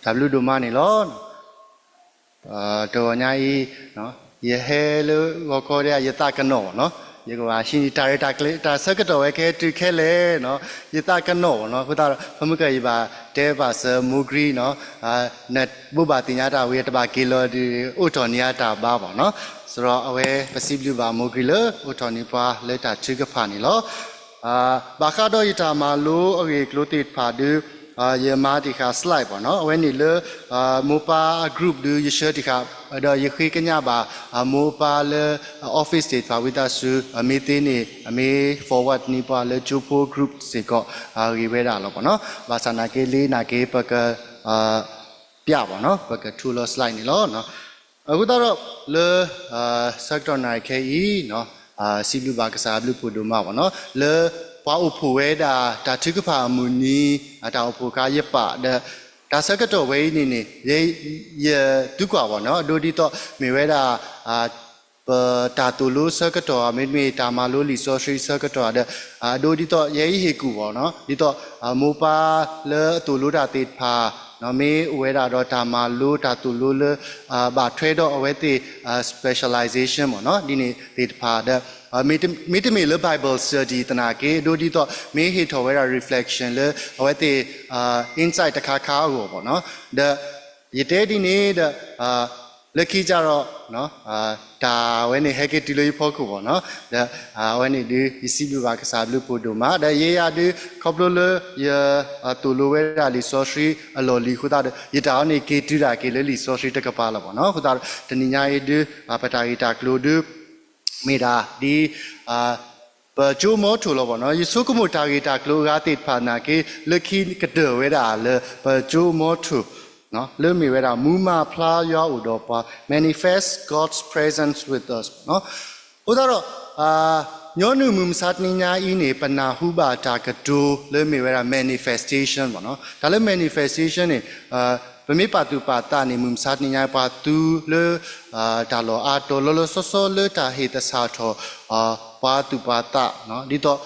တၢ်ဘျုးဒိၣ်မးန့ၣ်လီၤ. တဂီၤညါအံၤ ယဟဲလၢဂီၤခီဒ်ယသးကနီၣ်ဘၣ်နီၤ, ယကဘၣ်ဟံးန့ၢ်တၢ်ရဲၣ်တၢ်ကျဲၤ တၢ်ဆၢကတီၢ်ဝဲကဟဲတုၤခဲလၢာ်နီၤ, ယသးကနီၣ်ဘၣ်နီၤ. အဃိသတးဒီး ဖဲမုၢ်ကယဘၣ်တဲဘၣ်စၢၤမိၢ်ကရံနီၤ, နဘိးဘၣ်သ့ၣ်ညါတၢ်ဝံၤ တဘၣ်က့ၤလီၤဒုး အိးထီၣ်န့ၢ်အတၢ်ဘါဘၣ်နီၤ. စရီအဝဲပစံးဘျုးဘၣ်မိၢ်ကရံလၢအိးထီၣ်န့ၢ်ပှၤလၢတၢ်ထုကဖၣ်န့ၣ်လီၤ. ဘၣ်ဃးဒီးယတၢ်မၤလိအဂ့ၢ်အကျိၤသ့ၣ်တဖၣ်ဒုး ယမၤတ့ၢ်ဃာ် slide ဘၣ်နီၤ. အဝဲန့ၣ်လၢ မိၢ်ပၢ်အ group ဒုး ယဆှၢတ့ၢ်ဃာ် ဒီးယဃ့ကညးဘၣ် မိၢ်ပၢ်လၢ office သ့ၣ်တဖၣ်ဝံသးစူၤ မ့ၢ်သ့န့ၣ် မ့ၢ် forward န့ၢ်ပှၤလၢကၠိဖိ group စ့ၢ်ကီး ဂ့ၤဝဲဒၣ်လီၤဘၣ်နီၤ. ဘၣ်ဆၣ်နာ်က့လ့နာ်က့ ပက ပျးဘၣ်နီၤ, ပကထူလီၤ slide န့ၣ်လီၤ. အဃိသတးဒီးလၢ ဆၢကတီၢ်နၣ်ရံၣ်ခဲအံၤ စံးဘျုးဘၣ်ကစၢ်အဘျုးဖးဒိၣ်မးဘၣ်နီၤ, လၢပှၤအိၣ်ဖှိၣ်ဝဲဒၣ် တၢ်ထုကဖၣ်အမုၢ်နံၤ တၢ်အိၣ်ဖှိၣ်အခါယပာ်ဒီး တၢ်ဆၢကတီၢ်ဝဲအံၤန့ၣ်န့ၣ် ယ ယသုကွၢ်ဘၣ်နီၤ, အဒိဒ်သိးမ့ၢ်ဝဲဒၣ် ပတၢ်သိၣ်လိဆၢကတီၢ် မ့တမ့ၢ်တၢ်မၤလိလံာ်စီဆှံဆၢကတီၢ်ဒီး အဒိဒ်သိးယဲအံၤဟ့ၣ်ကူၣ်ဘၣ်နီၤ, ဒ်သိး မိၢ်ပၢ်လၢအသိၣ်လိတၢ်သ့ၣ်တဖၣ် မ့ၢ်အိၣ်ဝဲဒၣ်ဒီးတၢ်မၤလိတၢ်သိၣ်လိလၢ ဘၣ်ထွဲဒီးအဝဲသ့ၣ် specialization ဘၣ်နီၤ, ဒ်န့ၣ်သ့ၣ်တဖၣ်ဒီး မ့တမ့ၢ်လၢ Bible study သနာ်က့ အဒိဒ်သိး မ့ၢ်ဟ့ၣ်ထီၣ်ဝဲဒၣ် reflection လၢအဝဲသ့ၣ် insight တခါခါအဂီၢ်ဘၣ်နီၤ, ဒီး ယတဲဒ်န့ၣ်ဒီး လၢခံကဒီး တၢ်ဝဲန့ၣ်ဟဲက့ၤတုၤလၢယဖီခိၣ်ဘၣ်နီၤ, ဒီး အဝဲန့ၣ်ဒုး ယစံးဘျုးဘၣ်ကစၢ်အဘျုးဖးဒိၣ်မး, ဒီးယဲယၤဒုး ခီဖျိလၢယ သိၣ်လိဝဲဒၣ်လံာ်စီဆှံအလီၢ်လံၤအဃိသတးဒီး ယတၢ်အီၤန့ၣ်က့ၤတုၤဒၣ်က့ၤလၢလံာ်စီဆှံတကပၤလီၤဘၣ်နီၤ. အဃိသတးဒီး တနံၤညါအံၤဒုး ပတၢ်ဂ့ၢ်တၢ်ကျိၤဒုး မ့ၢ်ဒၣ်ဒ် ပကၠိ motto လီၤဘၣ်နီၤ. ယဆိကမိၣ်တၢ်ဂ့ၢ်တၢ်ကျိၤအဂၤသ့ၣ်တဖၣ်နာ်က့ လၢခံကတၢၢ်ဝဲဒၣ်လၢပကၠိ motto လၢမ့ၢ်ဝဲဒၣ် မူမၤဖျါယွၤအိၣ်ဒီးပှၤ manifest God's presence with us နီၤ. အဃိသတးဒီး ညီနုၢ်မုၢ်မဆါတနံၤညါအံၤန့ၣ် ပနၢ်ဟူဘၣ်တၢ်ကတိၤလၢမ့ၢ်ဝဲဒၣ် manifestation ဘၣ်နီၤ. တၢ်လၢ manifestation န့ၣ် ပမ့ၢ်ပာ်သူၣ်ပာ်သးန့ၣ် မုၢ်မဆါတနံၤညါ ပှၤသူလၢ တၢ်လီၢ်အါတီၤလီၤလီၤဆီဆီလၢတၢ်ဟ့ၣ်သဆၣ်ထီၣ် ပှၤသူၣ်ပှၤသး ဒ်သိး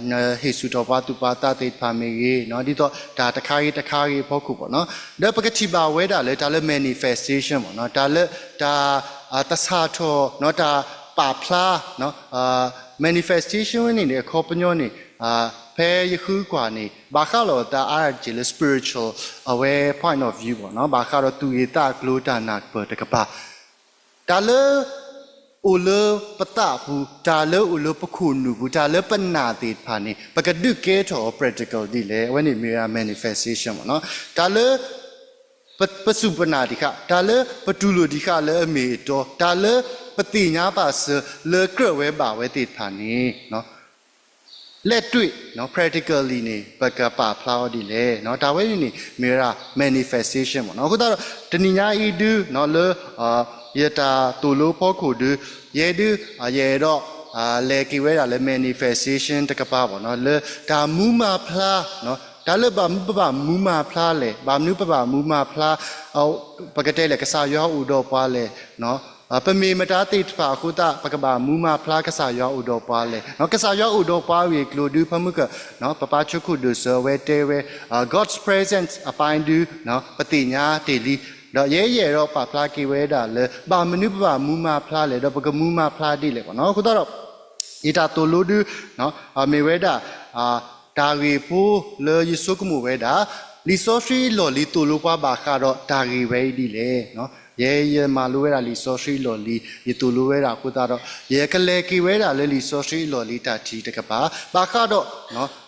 နဟ့ၣ်ဆူၣ်ထီၣ်ပှၤသူၣ်ပှၤသးသ့ၣ်တဖၣ်မ့ၢ်ဂ့ၤ ဒ်သိးတၢ်တခါဂ့ၤတခါဂ့ၤအဖီခိၣ်ဘၣ်နီၤ. ဒီးပကထံၣ်ဘၣ်ဝဲဒၣ်လၢတၢ်လၢ manifestation ဘၣ်နီၤ, တၢ်လၢတၢ် သဆၣ်ထီၣ် တၢ်ပာ်ဖျါ manifestation ဝဲန့ၣ်န့ၣ် အခီပညီန့ၣ် ဖဲယဃုကွၢ်န့ၣ် ဘၣ်ဃးလိာ်သးအါတက့ၢ်လၢ spiritual အဝဲ point of view ဘၣ်နီၤ, ဘၣ်ဃးဒီးသူၣ်ဂ့ၢ်သးကျိၤတၢ်နၢ်ပၢၢ်တကပၤ တၢ်လၢ အိၣ်လၢပသးပူၤ, တၢ်လၢအိၣ်လၢပခိၣ်နူာ်ပူၤ, တၢ်လၢပနာ်သ့ၣ်တဖၣ်န့ၣ် ပကဒုးကဲထီၣ်အီၤ practical ဒ်လဲၣ်, အဝဲန့ၣ်မ့ၢ်ဝဲဒၣ် manifestation ဘၣ်နီၤ. တၢ်လၢ ပစူၢ်ပနာ်တံၢ်ဃာ်, တၢ်လၢပတူၢ်လိာ်တံၢ်ဃာ်လၢအမ့ၢ်အတီ, တၢ်လၢပသ့ၣ်ညါဘၣ်စၢၤလၢကြၢးဝဲဘၣ်ဝဲသ့ၣ်တဖၣ်န့ၣ် လက်တွေ့ practically န့ၣ် ပကပာ်ဖျါအီၤဒ်လဲၣ်. တၢ်ဝဲန့ၣ်န့ၣ် မ့ၢ်ဝဲဒၣ် manifestation ဘၣ်နီၤ. အဃိသတးဒီး တနံၤညါအံၤဒု လၢ ယတၢ်သိၣ်လိဖီခိၣ်ဒု ယဲဒု ယအဲၣ်ဒိး လဲၤက့ၤဝဲဒၣ်လၢ manifestation တကပၤဘၣ်နီၤ, လၢတၢ်မူမၤဖျါ တၢ်လၢဘၣ်မနုၤပဘၣ်မူမၤဖျါလဲၣ်, ဘၣ်မနုၤပဘၣ်မူမၤဖျါ ပကတဲလဲၣ် ကစၢ်ယွၤအိၣ်ဒီးပှၤလဲၣ်, ပမ့ၢ်မတၤသ့ၣ်တဖၣ်အဃိသတး ပကဘၣ်မူမၤဖျါကစၢ်ယွၤအိၣ်ဒီးပှၤလဲၣ်. ကစၢ်ယွၤအိၣ်ဒီးပှၤအဂ့ၢ်အကျိၤဒု ဖဲမုၢ်က ပပၢ်ဆိခိၣ်ဒိၣ်စၢၤအဝဲတဲဝဲ God's presence အပိုင်းဒု ပသ့ၣ်ညါတ့ၢ်လံ. ဒီးယဲယအဲၣ်ဒိးပာ်ဖျါက့ၤဝဲဒၣ်လၢ ဘၣ်မနုၤပဘၣ်မူမၤဖျါလဲၣ်, ဒီးပကမူမၤဖျါဒ်လဲၣ်ဘၣ်နီၤ. အဃိသတးဒီး ယတၢ်သိၣ်လိဒု မ့ၢ်ဝဲဒၣ် တၢ်ဂ့ၢ်ဖိလၢယဆိကမိၣ်ဝဲဒၣ် လံာ်စီဆှံအလီၢ်လံၤသိၣ်လိပှၤဘၣ်ဃးဒီးတၢ်ဂ့ၢ်ဝဲအံၤဒ်လဲၣ်. ယဲယမၤလိဝဲဒၣ်လံာ်စီဆှံအလီၢ်လံၤ ယသိၣ်လိဝဲဒၣ်အဃိသတးဒီး ယကလဲၤက့ၤဝဲဒၣ်လၢလံာ်စီဆှံအလီၢ်လံၤတၢ်ထံၣ်တကပၤ ဘၣ်ဃးဒီး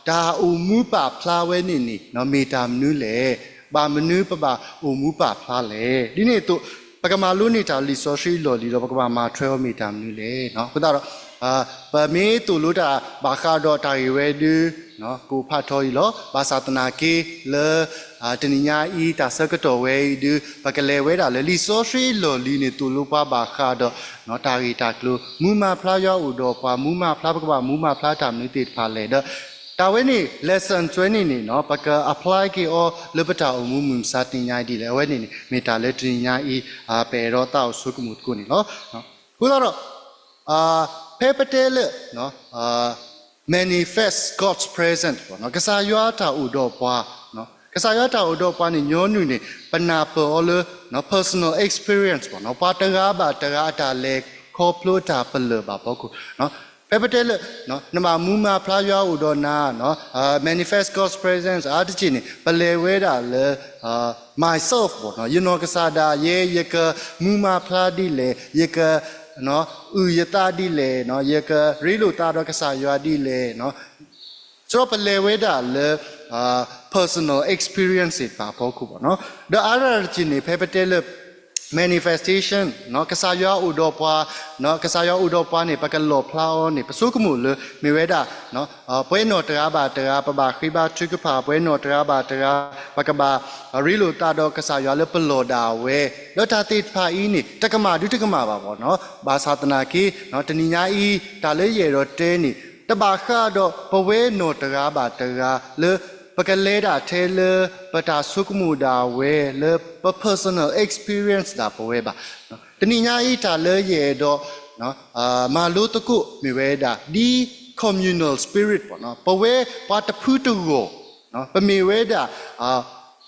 တၢ်အိၣ်မူပာ်ဖျါဝဲန့ၣ်န့ၣ် မ့ၢ်တၢ်မနုၤလဲၣ်, ဘၣ်မနုၤပဘၣ်အိၣ်မူပာ်ဖျါလဲၣ်. ဒ်န့ၣ်အသိး ပကမၤလိန့ၢ်တၢ်လံာ်စီဆှံအလီၢ်လံၤဒီး ပကဘၣ်မၤထွဲအီၤမ့ၢ်တၢ်မနုၤလဲၣ်. အဃိသတးဒီး ပမ့ၢ်သိၣ်လိတၢ်ဘၣ်ဃးဒီးတၢ်ဂ့ၢ်ဝဲဒု ကအိၣ်ဖးထီအံၤလီၤ. ဘၣ်ဆၣ်သနာ်က့လၢ တနံၤညါအံၤ တၢ်ဆၢကတီၢ်ဝဲအံၤဒု ပကလဲၤဝဲဒၣ်လၢလံာ်စီဆှံအလီၢ်လံၤန့ၣ် သိၣ်လိပှၤဘၣ်ဃးဒီး တၢ်ဂ့ၢ်တၢ်ကျိၤ မူမၤဖျါယွၤအိၣ်ဒီးပှၤ မူမၤဖျါ ပကဘၣ်မူမၤဖျါတၢ်မနုၤသ့ၣ်တဖၣ်လဲၣ်. ဒီး တၢ်ဝဲန့ၣ် lesson ဝဲန့ၣ်န့ၣ် ပက apply က့ၤအီၤလၢပတၢ်အိၣ်မူမုၢ်မဆါတနံၤညါအံၤဒ်လဲၣ်. အဝဲန့ၣ်န့ၣ် မ့ၢ်တၢ်လၢတနံၤညါအံၤ ပအဲၣ်ဒိးသးအိၣ်ဆိကမိၣ်သကိးန့ၣ်လီၤ. အဃိသတးဒီး ဖဲပတဲလၢ manifest God's presence ကစၢ်ယွၤအတၢ်အိၣ်ဒီးပှၤ ကစၢ်ယွၤအတၢ်အိၣ်ဒီးပှၤန့ၣ် ညီနုၢ်န့ၣ် ပနၢ်ပၢၢ်အီၤလၢ personal experience ပေါ့နော်, ပှၤတဂၤဘၣ်တဂၤအတၢ်လဲၤခီဖျိတၢ်ပလၢၢ်ဘၣ်အဖီခိၣ်, ဖဲပတဲလၢ နဘၣ်မူမၤဖျါယွၤအိၣ်ဒီးနၤ, manifest God's presence အါတက့ၢ်န့ၣ် ပလဲၤဝဲဒၣ်လၢ myself ပေါ့နော်, ယနီၢ်ကစၢ်ဒၣ်ယဲ ယကမူမၤဖျါဒ်လဲၣ်, ယက အုၣ်ယသးဒ်လဲၣ်, ယကရ့လိာ်သးဒီးကစၢ်ယွၤဒ်လဲၣ်, စးပလဲၤဝဲဒၣ်လၢ personal experience သ့ၣ်တဖၣ်အဖီခိၣ်ပေါ့နော်. ဒီးအါဒၣ်တက့ၢ်န့ၣ် ဖဲပတဲလၢ manifestation ကစၢ်ယွၤအိၣ်ဒီးပှၤ, ကစၢ်ယွၤအိၣ်ဒီးပှၤန့ၣ် ပကလီၣ်ဖျါအီၤန့ၣ် ပဆိကမိၣ်လၢ မ့ၢ်ဝဲဒၣ် ပဝဲနီၢ်တဂၤဘၣ်တဂၤ ပဘၣ်ဃ့ဘါထုကဖၣ်, ပဝဲနီၢ်တဂၤဘၣ်တဂၤ ပကဘၣ်ရ့လိာ်သးဒီးကစၢ်ယွၤလၢပလီၢ်ဒၣ်ဝဲ, ဒီးတၢ်သ့ၣ်တဖၣ်အံၤန့ၣ် တကမၣ်ဒုတကမၣ်ဘၣ်ပေါ့နော်. ဘၣ်ဆၣ်သနာ်က့ တနံၤညါအံၤ တၢ်လၢယအဲၣ်ဒိးတဲန့ၣ် တဘၣ်ဃးဒီးပဝဲနီၢ်တဂၤဘၣ်တဂၤလၢ ပကလဲၤဒၣ်ထဲလၢ ပတၢ်ဆိကမိၣ်ဒၣ်ဝဲလၢပ personal experience ဒၣ်ပဝဲဘၣ်. တနံၤညါအံၤတၢ်လၢယအဲၣ်ဒိး မၤလိသကိးမ့ၢ်ဝဲဒၣ် ဒ် communal spirit ပေါ့နော်, ပဝဲပှၤတဖုတဂီၢ်, ပမ့ၢ်ဝဲဒၣ်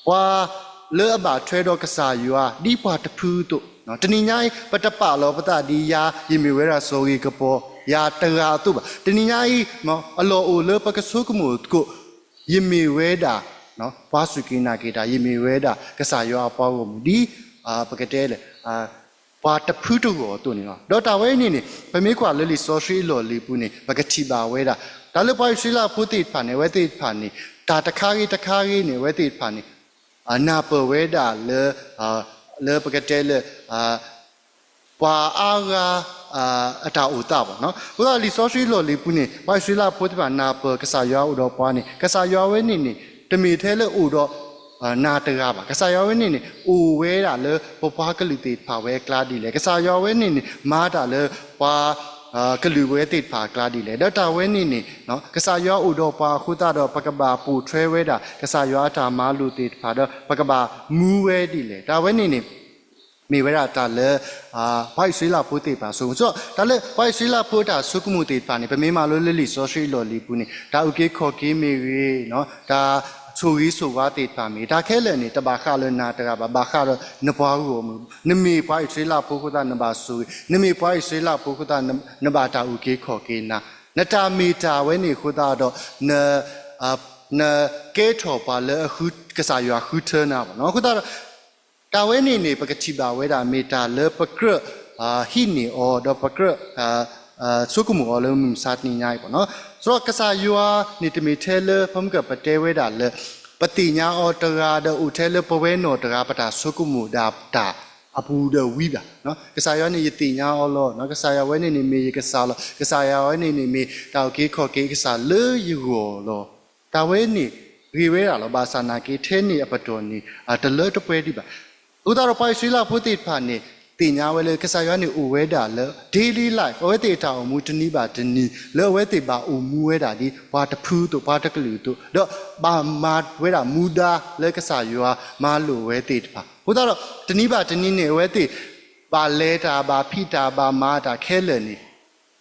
ပှၤလၢအဘၣ်ထွဲဒီးကစၢ်ယွၤ ဒ်ပှၤတဖုအသိး, တနံၤညါအံၤ ပတပာ်လီၤပသးဒ်ယၤ ယမ့ၢ်ဝဲဒၣ်စီၤဂ့ၤကပီၤ ယၤတဂၤအသိးဘၣ်. တနံၤညါအံၤ အလီၢ်အိၣ်လၢပကဆိကမိၣ်သကိး ယမ့ၢ်ဝဲဒၣ် ပှၤစူၢ်က့ၤနာ်က့ၤတၢ်, ယမ့ၢ်ဝဲဒၣ် ကစၢ်ယွၤအပှၤဂီၢ်မုၢ် ဒ် ပကတဲလဲၣ် ပှၤတဖုတဂီၢ်အသိးန့ၣ်လီၤ. ဒီးတၢ်ဝဲန့ၣ်န့ၣ် ပမ့ၢ်ကွၢ်လၢလံာ်စီဆှံအလီၢ်လံၤပူၤန့ၣ် ပကထံၣ်ဘၣ်ဝဲဒၣ် တၢ်လၢပှၤအံၣ်စရ့လးဖိသ့ၣ်တဖၣ်န့ၣ် အဝဲသ့ၣ်တဖၣ်န့ၣ် တၢ်တခါဂ့ၤတခါဂ့ၤန့ၣ် အဝဲသ့ၣ်တဖၣ်န့ၣ် နၢ်ပၢၢ်ဝဲဒၣ်လၢ လၢပကတဲလၢ ပှၤအါဂၤ အတၢ်အိၣ်သးဘၣ်နီၤ. အဃိသတးလံာ်စီဆှံအလီၢ်လံၤပူၤန့ၣ် ပှၤအံၣ်စရ့လးဖိသ့ၣ်တဖၣ်နၢ်ပၢၢ်ကစၢ်ယွၤအိၣ်ဒီးပှၤန့ၣ် ကစၢ်ယွၤဝဲန့ၣ်န့ၣ် တမ့ၢ်ထဲလၢအိၣ်ဒီး နၤတဂၤဘၣ်. ကစၢ်ယွၤဝဲန့ၣ်န့ၣ် အိၣ်ဝဲဒၣ်လၢပပှၤကလုာ်သ့ၣ်တဖၣ်ဝဲအကျါဒ်လဲၣ်. ကစၢ်ယွၤဝဲန့ၣ်န့ၣ် မၤတၢ်လၢပှၤ ကလုာ်ဝဲသ့ၣ်တဖၣ်အကျါဒ်လဲၣ်. ဒီးတၢ်ဝဲန့ၣ်န့ၣ် ကစၢ်ယွၤအိၣ်ဒီးပှၤအဃိသတးဒီး ပကဘၣ်ပိာ်ထွဲဝဲဒၣ် ကစၢ်ယွၤအတၢ်မၤလိာ်သ့ၣ်တဖၣ်ဒီး ပကဘၣ်မူဝဲဒ်လဲၣ်. တၢ်ဝဲန့ၣ်န့ၣ် မ့ၢ်ဝဲဒၣ်တၢ်လၢ ပှၤအံၣ်စရ့လးဖိသ့ၣ်တဖၣ်ဆိကမိၣ်, တၢ်လၢပှၤအံၣ်စရ့လးဖိအတၢ်ဆိကမိၣ်သ့ၣ်တဖၣ်န့ၣ် ပမ့ၢ်မၤလိလၢလံာ်စီဆှံအလီၢ်လံၤပူၤန့ၣ် တၢ်အုၣ်က့ၤခီၣ်က့ၤမ့ၢ်ဂ့ၤ, တၢ်ဆိၣ်ဂ့ၤဆိၣ်ဝါသ့ၣ်တဖၣ်မ့ၢ်ဂ့ၤ, တၢ်ခဲလၢာ်န့ၣ် တဘၣ်ဃးလၢနၤတဂၤဘၣ်, ဘၣ်ဃးဒီးနပှၤဂီၢ်မုၢ်, နမ့ၢ်ပှၤအံၣ်စရ့လးဖိအဃိသတး နဘၣ်ဆိၣ်ဂ့ၤ, နမ့ၢ်ပှၤအံၣ်စရ့လးဖိအဃိသတး နဘၣ်တၢ်အုၣ်က့ၤခီၣ်က့ၤနၤ, နတၢ်မ့ၢ်တၢ်ဝဲန့ၣ်အဃိသတးဒီး နကဲထီၣ်ပှၤလၢကစၢ်ယွၤဃုထၢနၤဘၣ်နီၤ. အဃိသတးဒီး တၢ်ဝဲန့ၣ်န့ၣ် ပကထံၣ်ဘၣ်ဝဲဒၣ်မ့ၢ်တၢ်လၢပကြၢးဟံးန့ၢ်အီၤ ဒီးပကြၢး ဆိကမိၣ်အီၤလၢမုၢ်မဆါတနံၤညါအံၤဘၣ်နီၤ. စးထီၣ်ကစၢ်ယွၤန့ၣ် တမ့ၢ်ထဲလၢ ဖဲမုၢ်ကပတဲဝဲဒၣ်လၢ ပသ့ၣ်ညါအီၤတဂၤဒီးအိၣ်ထဲလၢပဝဲနီၢ်တဂၤ ပတၢ်ဆိကမိၣ်ဒၣ်တၢ်အပူၤဒီးဝံၤဘၣ်. ကစၢ်ယွၤန့ၣ် ယသ့ၣ်ညါအီၤလီၤ. ကစၢ်ယွၤဝဲန့ၣ်န့ၣ်မ့ၢ်ယကစၢ်လီၤ. ကစၢ်ယွၤဝဲန့ၣ်န့ၣ်မ့ၢ် တၢ်အုၣ်က့ၤခီၣ်က့ၤကစၢ်လၢယဂီၢ်လီၤ. တၢ်ဝဲန့ၣ်ဂ့ၤဝဲဒၣ်လီၤ. ဘၣ်ဆၣ်နာ်က့ ထဲန့ၣ်အပတီၢ်န့ၣ် တလၢတပှဲၤဒံးဘၣ်. အဃိသတးဒီးပှၤအံၣ်စရ့လးဖိသ့ၣ်တဖၣ်န့ၣ် သ့ၣ်ညါဝဲလၢကစၢ်ယွၤန့ၣ်အိၣ်ဝဲဒၣ်လၢ daily life အဝဲသ့ၣ်အတၢ်အိၣ်မူတနံၤဘၣ်တနံၤ လၢအဝဲသ့ၣ်ဘၣ်အိၣ်မူဝဲဒၣ်ဒ်ပှၤတဖုအသိး ပှၤတကလုာ်အသိး ဒီးဘၣ်မၤဝဲဒၣ်မူဒါလၢကစၢ်ယွၤမၤလိာ်ဝဲသ့ၣ်တဖၣ်. အဃိသတးဒီး တနံၤဘၣ်တနံၤန့ၣ် အဝဲသ့ၣ် ဘၣ်လဲၤတၢ် ဘၣ်ဖံးတၢ် ဘၣ်မၤတၢ်ခဲလၢာ်န့ၣ်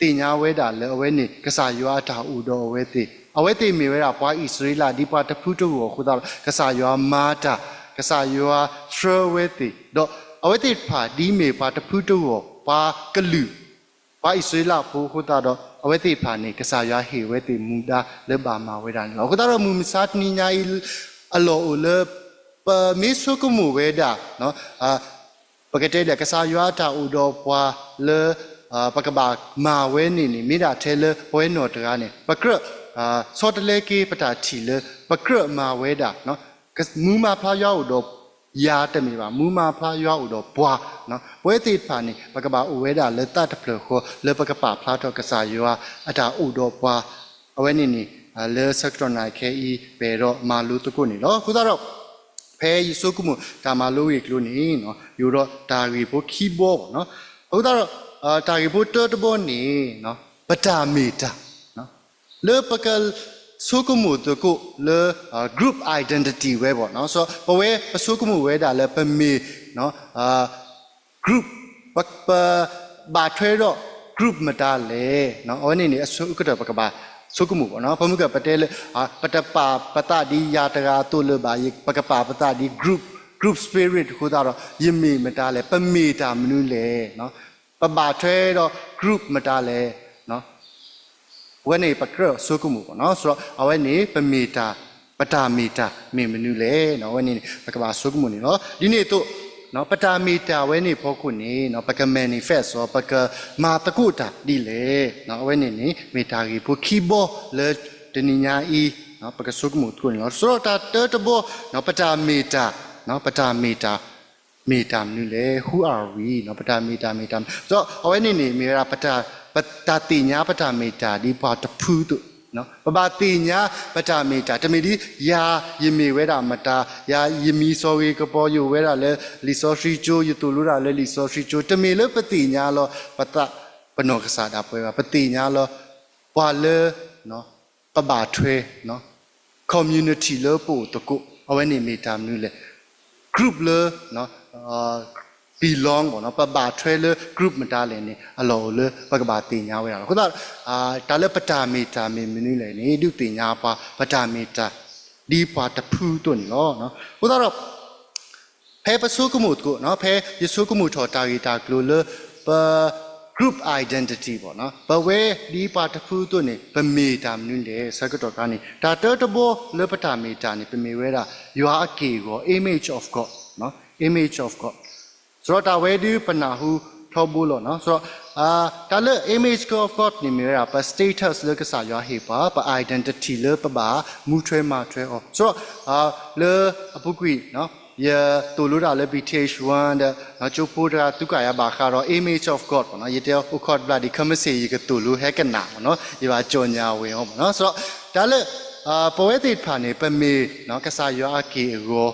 သ့ၣ်ညါဝဲဒၣ်လၢအဝဲန့ၣ် ကစၢ်ယွၤအတၢ်အိၣ်ဒီးအဝဲသ့ၣ်, အဝဲသ့ၣ်မ့ၢ်ဝဲဒၣ်ပှၤအံၣ်စရ့လး ဒ်ပှၤတဖုတဂီၢ်အဃိသတးဒီး ကစၢ်ယွၤမၤတၢ်, ကစၢ်ယွၤဆှၢဝဲသ့ၣ်, ဒီးအဝဲသ့ၣ်တဖၣ်ဒ်မ့ၢ်ပှၤတဖုတဂီၢ် ပှၤကလုာ် ပှၤအံၣ်စရ့လးဖိအဃိသတးဒီး အဝဲသ့ၣ်တဖၣ်န့ၣ် ကစၢ်ယွၤဟ့ၣ်ဝဲသ့ၣ်မူဒါလၢဘၣ်မၤဝဲဒၣ်န့ၣ်လီၤ. အဃိသတးဒီးမုၢ်မဆါတနံၤညါအံၤ အလီၢ်အိၣ်လၢ ပမ့ၢ်ဆိကမိၣ်ဝဲဒၣ် ပကတဲဒ်လဲၣ် ကစၢ်ယွၤအတၢ်အိၣ်ဒီးပှၤလၢ ပကဘၣ်မၤဝဲန့ၣ်န့ၣ် မ့ၢ်ဒၣ်ထဲလၢပဝဲနီၢ်တဂၤန့ၣ် ပကြၢး ဆီတလဲက့ၤပတၢ်ထံၣ်လၢ ပကြၢးမၤဝဲဒၣ် မူမၤဖျါယွၤအိၣ်ဒီးယၤတမ့ၢ်ဘၣ်, မူမၤဖျါယွၤအိၣ်ဒီးပှၤ, ပဝဲသ့ၣ်တဖၣ်န့ၣ် ပကဘၣ်အိၣ်ဝဲဒၣ်လၢသးတဖျၢၣ်ဃီ လၢပကပာ်ဖျါထီၣ်ကစၢ်ယွၤအတၢ်အိၣ်ဒီးပှၤ, အဝဲန့ၣ်န့ၣ် လၢဆၢကတီၢ်နၢ်ခဲအံၤ ပအဲၣ်ဒိးမၤလိသကိးန့ၣ်လီၤ. အဃိသတးဒီး ဖဲယဆိကမိၣ်တၢ်မၤလိဂ့ၢ်ကျိၤန့ၣ် ယအိၣ်ဒီးတၢ်ဂ့ၢ်ဖိခံဘီဘၣ်နီၤ. အဃိသတးဒီး တၢ်ဂ့ၢ်ဖိတၢတဘီန့ၣ် ပတၢ်မ့ၢ်တၢ် လၢပကဆိကမိၣ်သကိးလၢ group identity ဝဲဘၣ်နီၤ. ပဝဲပဆိကမိၣ်ဝဲဒၣ်လၢပမ့ၢ် group ပ ပဘၣ်ထွဲဒီး group မတၤလဲၣ်. အဝဲန့ၣ်န့ၣ် အဆိကတၢၢ်ပကဘၣ် ဆိကမိၣ်ဘၣ်နီၤ, ပမ့ၢ်ကပတဲလၢ ပတပာ်ပသးဒ်ယၤတဂၤအသိးလၢၤဘၣ်, ပကပာ်ပသးဒ် group, group spirit အဃိသတးဒီး ယမ့ၢ်မတၤလဲၣ်, ပမ့ၢ်တၢ်မနုၤလဲၣ်, ပဘၣ်ထွဲဒီး group မတၤလဲၣ်, အဝဲန့ၣ်ပကြၢးဆိကမိၣ်ဘၣ်နီၤ, ဆိုတော့ အဝဲန့ၣ် ပမ့ၢ်တၢ်, ပတၢ်မ့ၢ်တၢ်မ့ၢ်မနုၤလဲၣ်, အဝဲန့ၣ် ပကဘၣ်ဆိကမိၣ်န့ၣ်လီၤ. ဒ်န့ၣ်အသိး ပတၢ်မ့ၢ်တၢ်ဝဲန့ၣ်အဖီခိၣ်န့ၣ် ပက manifest အီၤ, ပကမၤသကိးတၢ်ဒ်လဲၣ်, အဝဲန့ၣ်န့ၣ် မ့ၢ်တၢ်ဂ့ၢ်ဖိခံဘီလၢတနံၤညါအံၤ ပကဆိကမိၣ်သကိးန့ၣ်လီၤ. ဆိုတော့ တၢ်တၢတဘီ ပတၢ်မ့ၢ်တၢ်, ပတၢ်မ့ၢ်တၢ် မ့ၢ်တၢ်မနုၤလဲၣ်, who are we, ပတၢ်မ့ၢ်တၢ်မ့ၢ်တၢ်မနုၤလဲၣ်. ဆိုတော့ အဝဲန့ၣ်န့ၣ် မ့ၢ်ဝဲဒၣ် ပတၢ်သ့ၣ်ညါပတၢ်မ့ၢ်တၢ်ဒ်ပှၤတဖုအသိး, ပဘၣ်သ့ၣ်ညါပတၢ်မ့ၢ်တၢ်, တမ့ၢ်ဒ်ယၤ ယမ့ၢ်ဝဲဒၣ်မတၤ, ယၤ ယမံၤစီၤဂ့ၤကပီၤ ယအိၣ်ဝဲဒၣ်လၢလံာ်စီဆှံကၠိ, ယသိၣ်လိဒၣ်လၢလံာ်စီဆှံကၠိ, တမ့ၢ်လၢပသ့ၣ်ညါလီၤ ပသးပနီၢ်ကစၢ်ဒၣ်ပဝဲဘၣ်, ပသ့ၣ်ညါလီၤ ပှၤလၢ ပဘၣ်ထွဲ community လၢပအိၣ်သကိး, အဝဲန့ၣ်မ့ၢ်တၢ်မနုၤလဲၣ်, group လၢ belong ဘၣ်နီၤ, ပဘၣ်ထွဲလၢ group မတၤလဲၣ်န့ၣ် အလီၢ်အိၣ်လၢပကဘၣ်သ့ၣ်ညါဝဲဒၣ်လီၤ. အဃိသတး တၢ်လၢပတၢ်မ့ၢ်တၢ်မ့ၢ်မနုၤလဲၣ်န့ၣ် ဒုးသ့ၣ်ညါပှၤ ပတၢ်မ့ၢ်တၢ် ဒ်ပှၤတဖုအသိးန့ၣ်လီၤ. အဃိသတးဒီး ဖဲပဆိကမိၣ်သကိး, ဖဲယဆိကမိၣ်ထီၣ်တၢ်ဂ့ၢ်တၢ်ကျိၤလၢ ပ group identity ဘၣ်နီၤ, ပဝဲဒ်ပှၤတဖုအသိးန့ၣ် ပမ့ၢ်တၢ်မနုၤလဲၣ် ဆၢကတီၢ်ခါန့ၣ် တၢ်တၢတဘီလၢပတၢ်မ့ၢ်တၢ်န့ၣ် ပမ့ၢ်ဝဲဒၣ် ယွၤအက့ၢ်အဂီၤ, image of God, image of God. ဆိုတော့ တၢ်ဝဲဒုးပနၢ်ဟူထီဘိလီၤနီၤ. ဆိုတော့ တၢ်လၢ image of God န့ၣ်မ့ၢ်ဝဲဒၣ် ပ status လၢကစၢ်ယွၤဟ့ၣ်ပှၤ, ပ identity လၢပဘၣ်မူထွဲမၤထွဲအီၤ. ဆိုတော့ လၢအပူၤကွံာ် ယသိၣ်လိတၢ်လၢ B T H one ဒီး ကၠိဖိတဂၤ သူကၣ်ယၤဘၣ်ဃးဒီး image of God ဘၣ်နီၤ, ယတဲအိၣ်ခိးတဘျီဒံး ခဲမုၢ်ဆ့ၣ် ယကသိၣ်လိဟဲကနၣ်ဘၣ်နီၤ, ယဘၣ်ကၠီၣ်ညါဝဲအီၤဘၣ်နီၤ. ဆိုတော့ တၢ်လၢ ပဝဲသ့ၣ်တဖၣ်န့ၣ် ပမ့ၢ် ကစၢ်ယွၤအက့ၢ်အဂီၤ,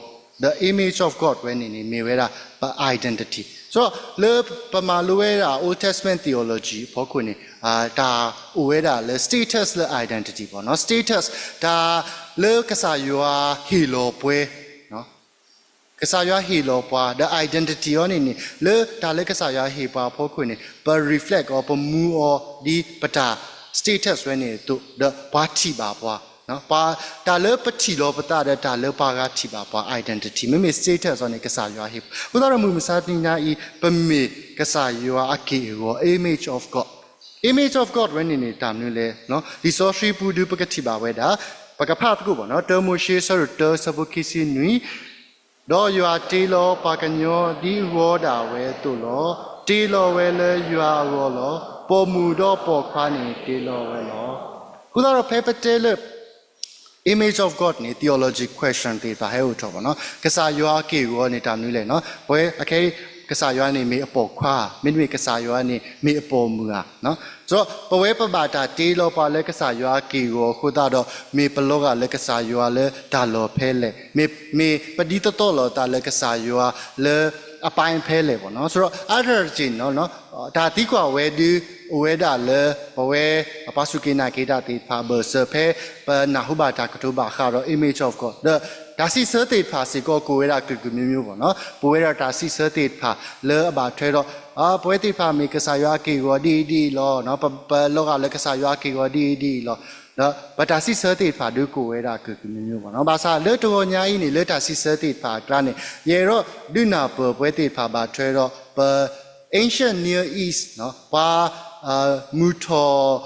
the image of God ဝဲန့ၣ်န့ၣ် မ့ၢ်ဝဲဒၣ် ပ identity. ဆိုတော့ လၢပမၤလိဝဲဒၣ် Old Testament theology အဖီခိၣ်န့ၣ် တၢ်အိၣ်ဝဲဒၣ်လၢ status လၢ identity ဘၣ်နီၤ, status တၢ်လၢကစၢ်ယွၤဟ့ၣ်လီၤပှၤ ကစၢ်ယွၤဟ့ၣ်လီၤပှၤ ဒီး identity အီၤန့ၣ်န့ၣ် လၢတၢ်လၢကစၢ်ယွၤဟ့ၣ်ပှၤအဖီခိၣ်န့ၣ် ပ reflect အီၤ ပမူအီၤဒ်ပတၢ် status ဝဲန့ၣ်အသိး ဒီးပှၤထံၣ်ဘၣ်ပှၤ, ပှၤ တၢ်လၢပထံၣ်လီၤပသးဒီးတၢ်လၢပှၤဂၤထံၣ်ဘၣ်ပှၤ identity မ့မ့ၢ် status အီၤန့ၣ် ကစၢ်ယွၤဟ့ၣ်ပှၤ. အဃိသတးဒီးမုၢ်မဆါတနံၤညါအံၤ ပမ့ၢ်ကစၢ်ယွၤအက့ၢ်အဂီၤ image of God, image of God ဝဲန့ၣ်န့ၣ် တၢ်မနုၤလဲၣ်. လံာ်စီဆှံပူၤဒုးပကထံၣ်ဘၣ်ဝဲဒၣ်, ပကဖးသကိးဘၣ်နီၤ, တၢမိၤၡ့ ဆၢဒိၣ်တၢ ဆၢဖိခံဆံနွံ, ဒီးယွၤတ့လီၤပှၤကညီဒ်အဂီၤဒၣ်ဝဲအသိးလီၤ. တ့လီၤဝဲလၢယွၤအဂီၢ်လီၤ. ပိာ်မုၣ်ဒီးပိာ်ခွါန့ၣ်တ့လီၤဝဲလီၤ. အဃိသတးဒီးဖဲပတဲလၢ image of God န့ၣ် theology question သ့ၣ်တဖၣ်ဟဲအိၣ်ထီၣ်ဘၣ်နီၤ. ကစၢ်ယွၤအက့ၢ်အဂီၤန့ၣ် တၢ်မနုၤလဲၣ်နီၤ. ပဝဲအခဲအံၤ ကစၢ်ယွၤန့ၣ်မ့ၢ်အပိာ်ခွါ, မ့တမ့ၢ်ကစၢ်ယွၤန့ၣ်မ့ၢ်အပိာ်မုၣ်ဧါ. ဆိုတော့ ပဝဲပဘၣ်တၢ်တ့လီၤပှၤလၢကစၢ်ယွၤအက့ၢ်အဂီၤအဃိသတးဒီး မ့ၢ်ပလီၤဂာ်လၢကစၢ်ယွၤလၢတၢ်လီၢ်ဖဲလဲၣ်, မ့ၢ် မ့ၢ်ပဒ်သိးသိးလိာ်သးလၢကစၢ်ယွၤလၢအပိုင်းဖဲလဲၣ်ဘၣ်နီၤ. ဆိုတော့ အါတက့ၢ်နီၤ တၢ်သံကွၢ်ဝဲဒုး အိၣ်ဝဲဒၣ်လၢ ပဝဲ ပှၤစူၢ်က့ၤနာ်က့ၤတၢ်သ့ၣ်တဖၣ် ဘၢၣ်စၢၤဖဲ ပနၢ်ဟူဘၣ်တၢ်ကတိၤဘၣ်ဃးဒီး image of God ဒီး တၢ်စံးဆၢသ့ၣ်တဖၣ်စ့ၢ်ကီး ကအိၣ်ဝဲဒၣ်ကုၢ်ကုၢ်မံၤမံၤဘၣ်နီၤ. ပဝဲဒၣ်တၢ်စံးဆၢသ့ၣ်တဖၣ်လၢအဘၣ်ထွဲဒီး ပဝဲသ့ၣ်တဖၣ်မ့ၢ်ကစၢ်ယွၤအက့ၢ်အဂီၤဒ်အံၤဒ်အံၤလီၤ. ပ ပလီၤဂာ်လၢကစၢ်ယွၤအက့ၢ်အဂီၤဒ်အံၤဒ်အံၤလီၤ. ဒီးပတၢ်စံးဆၢသ့ၣ်တဖၣ်ဒုးကအိၣ်ဝဲဒၣ်ကုၢ်ကုၢ်မံၤမံၤဘၣ်နီၤ. ဘၣ်ဆၣ်လၢတဂီၤညါအံၤန့ၣ် လၢတၢ်စံးဆၢသ့ၣ်တဖၣ်အကျါန့ၣ် ယအဲၣ်ဒိးဒုးနၢ်ပၢၢ်ပဝဲသ့ၣ်တဖၣ်ဘၣ်ထွဲဒီး ပ Ancient Near East နီၤ, ပှၤ မုၢ်ထီၣ်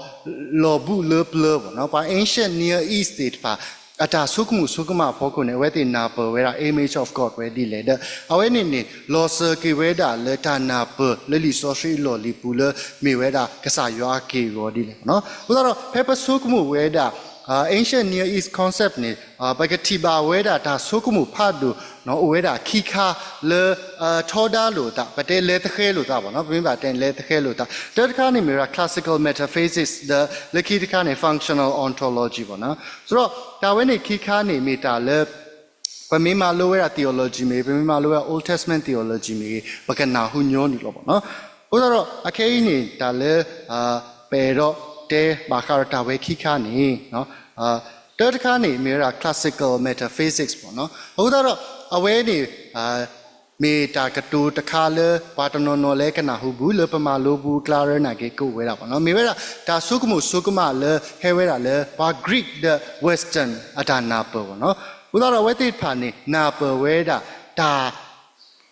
လီၢ်ဘူးလၢပျၢၤဘၣ်နီၤ, ပှၤ Ancient Near East သ့ၣ်တဖၣ် အတၢ်ဆိကမိၣ်ဆိကမးအဖီခိၣ်န့ၣ် အဝဲသ့ၣ်နၢ်ပၢၢ်ဝဲဒၣ် image of God ဝဲဒ်လဲၣ်ဒီး အဝဲန့ၣ်န့ၣ် လီၤစၢၤက့ၤဝဲဒၣ်လၢတၢ်နၢ်ပၢၢ်လၢလံာ်စီဆှံအလီၢ်လံၤပူၤလၢ မ့ၢ်ဝဲဒၣ်ကစၢ်ယွၤအက့ၢ်အဂီၤဒ်လဲၣ်နီၤ. အဃိသတးဒီး ဖဲပဆိကမိၣ်ဝဲဒၣ် Ancient Near East concept န့ၣ် ပကထံၣ်ဘၣ်ဝဲဒၣ်တၢ်ဆိကမိၣ်ဖးဒိၣ် အိၣ်ဝဲဒၣ်ခံခါလၢ ထီဒါလိာ်သး ပတဲလဲၤသဃဲၤလိာ်သးဘၣ်နီၤ, ပမ့ၢ်ဘၣ်တဲလဲၤသဃဲၤလိာ်သး တၢတခါန့ၣ်မ့ၢ်ဝဲဒၣ် classical metaphysics ဒီးလၢခံတခါန့ၣ် functional ontology ဘၣ်နီၤ. ဆိုတော့ တၢ်ဝဲန့ၣ်ခံခါန့ၣ်မ့ၢ်တၢ်လၢ ပမ့ၢ်မၤလိဝဲဒၣ် theology မ့ၢ်ဂ့ၤ, ပမ့ၢ်မၤလိဝဲဒၣ် Old Testament theology မ့ၢ်ဂ့ၤ, ပကနၢ်ဟူညီနုၢ်လီၤဘၣ်နီၤ. အဃိသတးဒီး အခဲအံၤန့ၣ် တၢ်လၢ ပအဲၣ်ဒိးတဲဘၣ်ဃးဒီးတၢ်ဝဲခံခါန့ၣ် တၢတခါန့ၣ် မ့ၢ်ဝဲဒၣ် classical metaphysics ဘၣ်နီၤ. အဃိသတးဒီး အဝဲန့ၣ် မ့ၢ်တၢ်ကတိၤတခါလၢ ပှၤတနီၤနီၤလၢကနၢ်ဟူဘူး လၢပမၤလိဘူးအကျါရၢနာ်က့ ကအိၣ်ဝဲဒၣ်ပေါ့နော်. မ့ၢ်ဝဲဒၣ်တၢ်ဆိကမိၣ်ဆိကမးလၢဟဲဝဲဒၣ်လၢ ပှၤ Greek ဒီး Western အတၢ်နၢ်ပၢၢ်ပေါ့နော်. အဃိသတးဒီးအဝဲသ့ၣ်တဖၣ်န့ၣ် နၢ်ပၢၢ်ဝဲဒၣ်တၢ်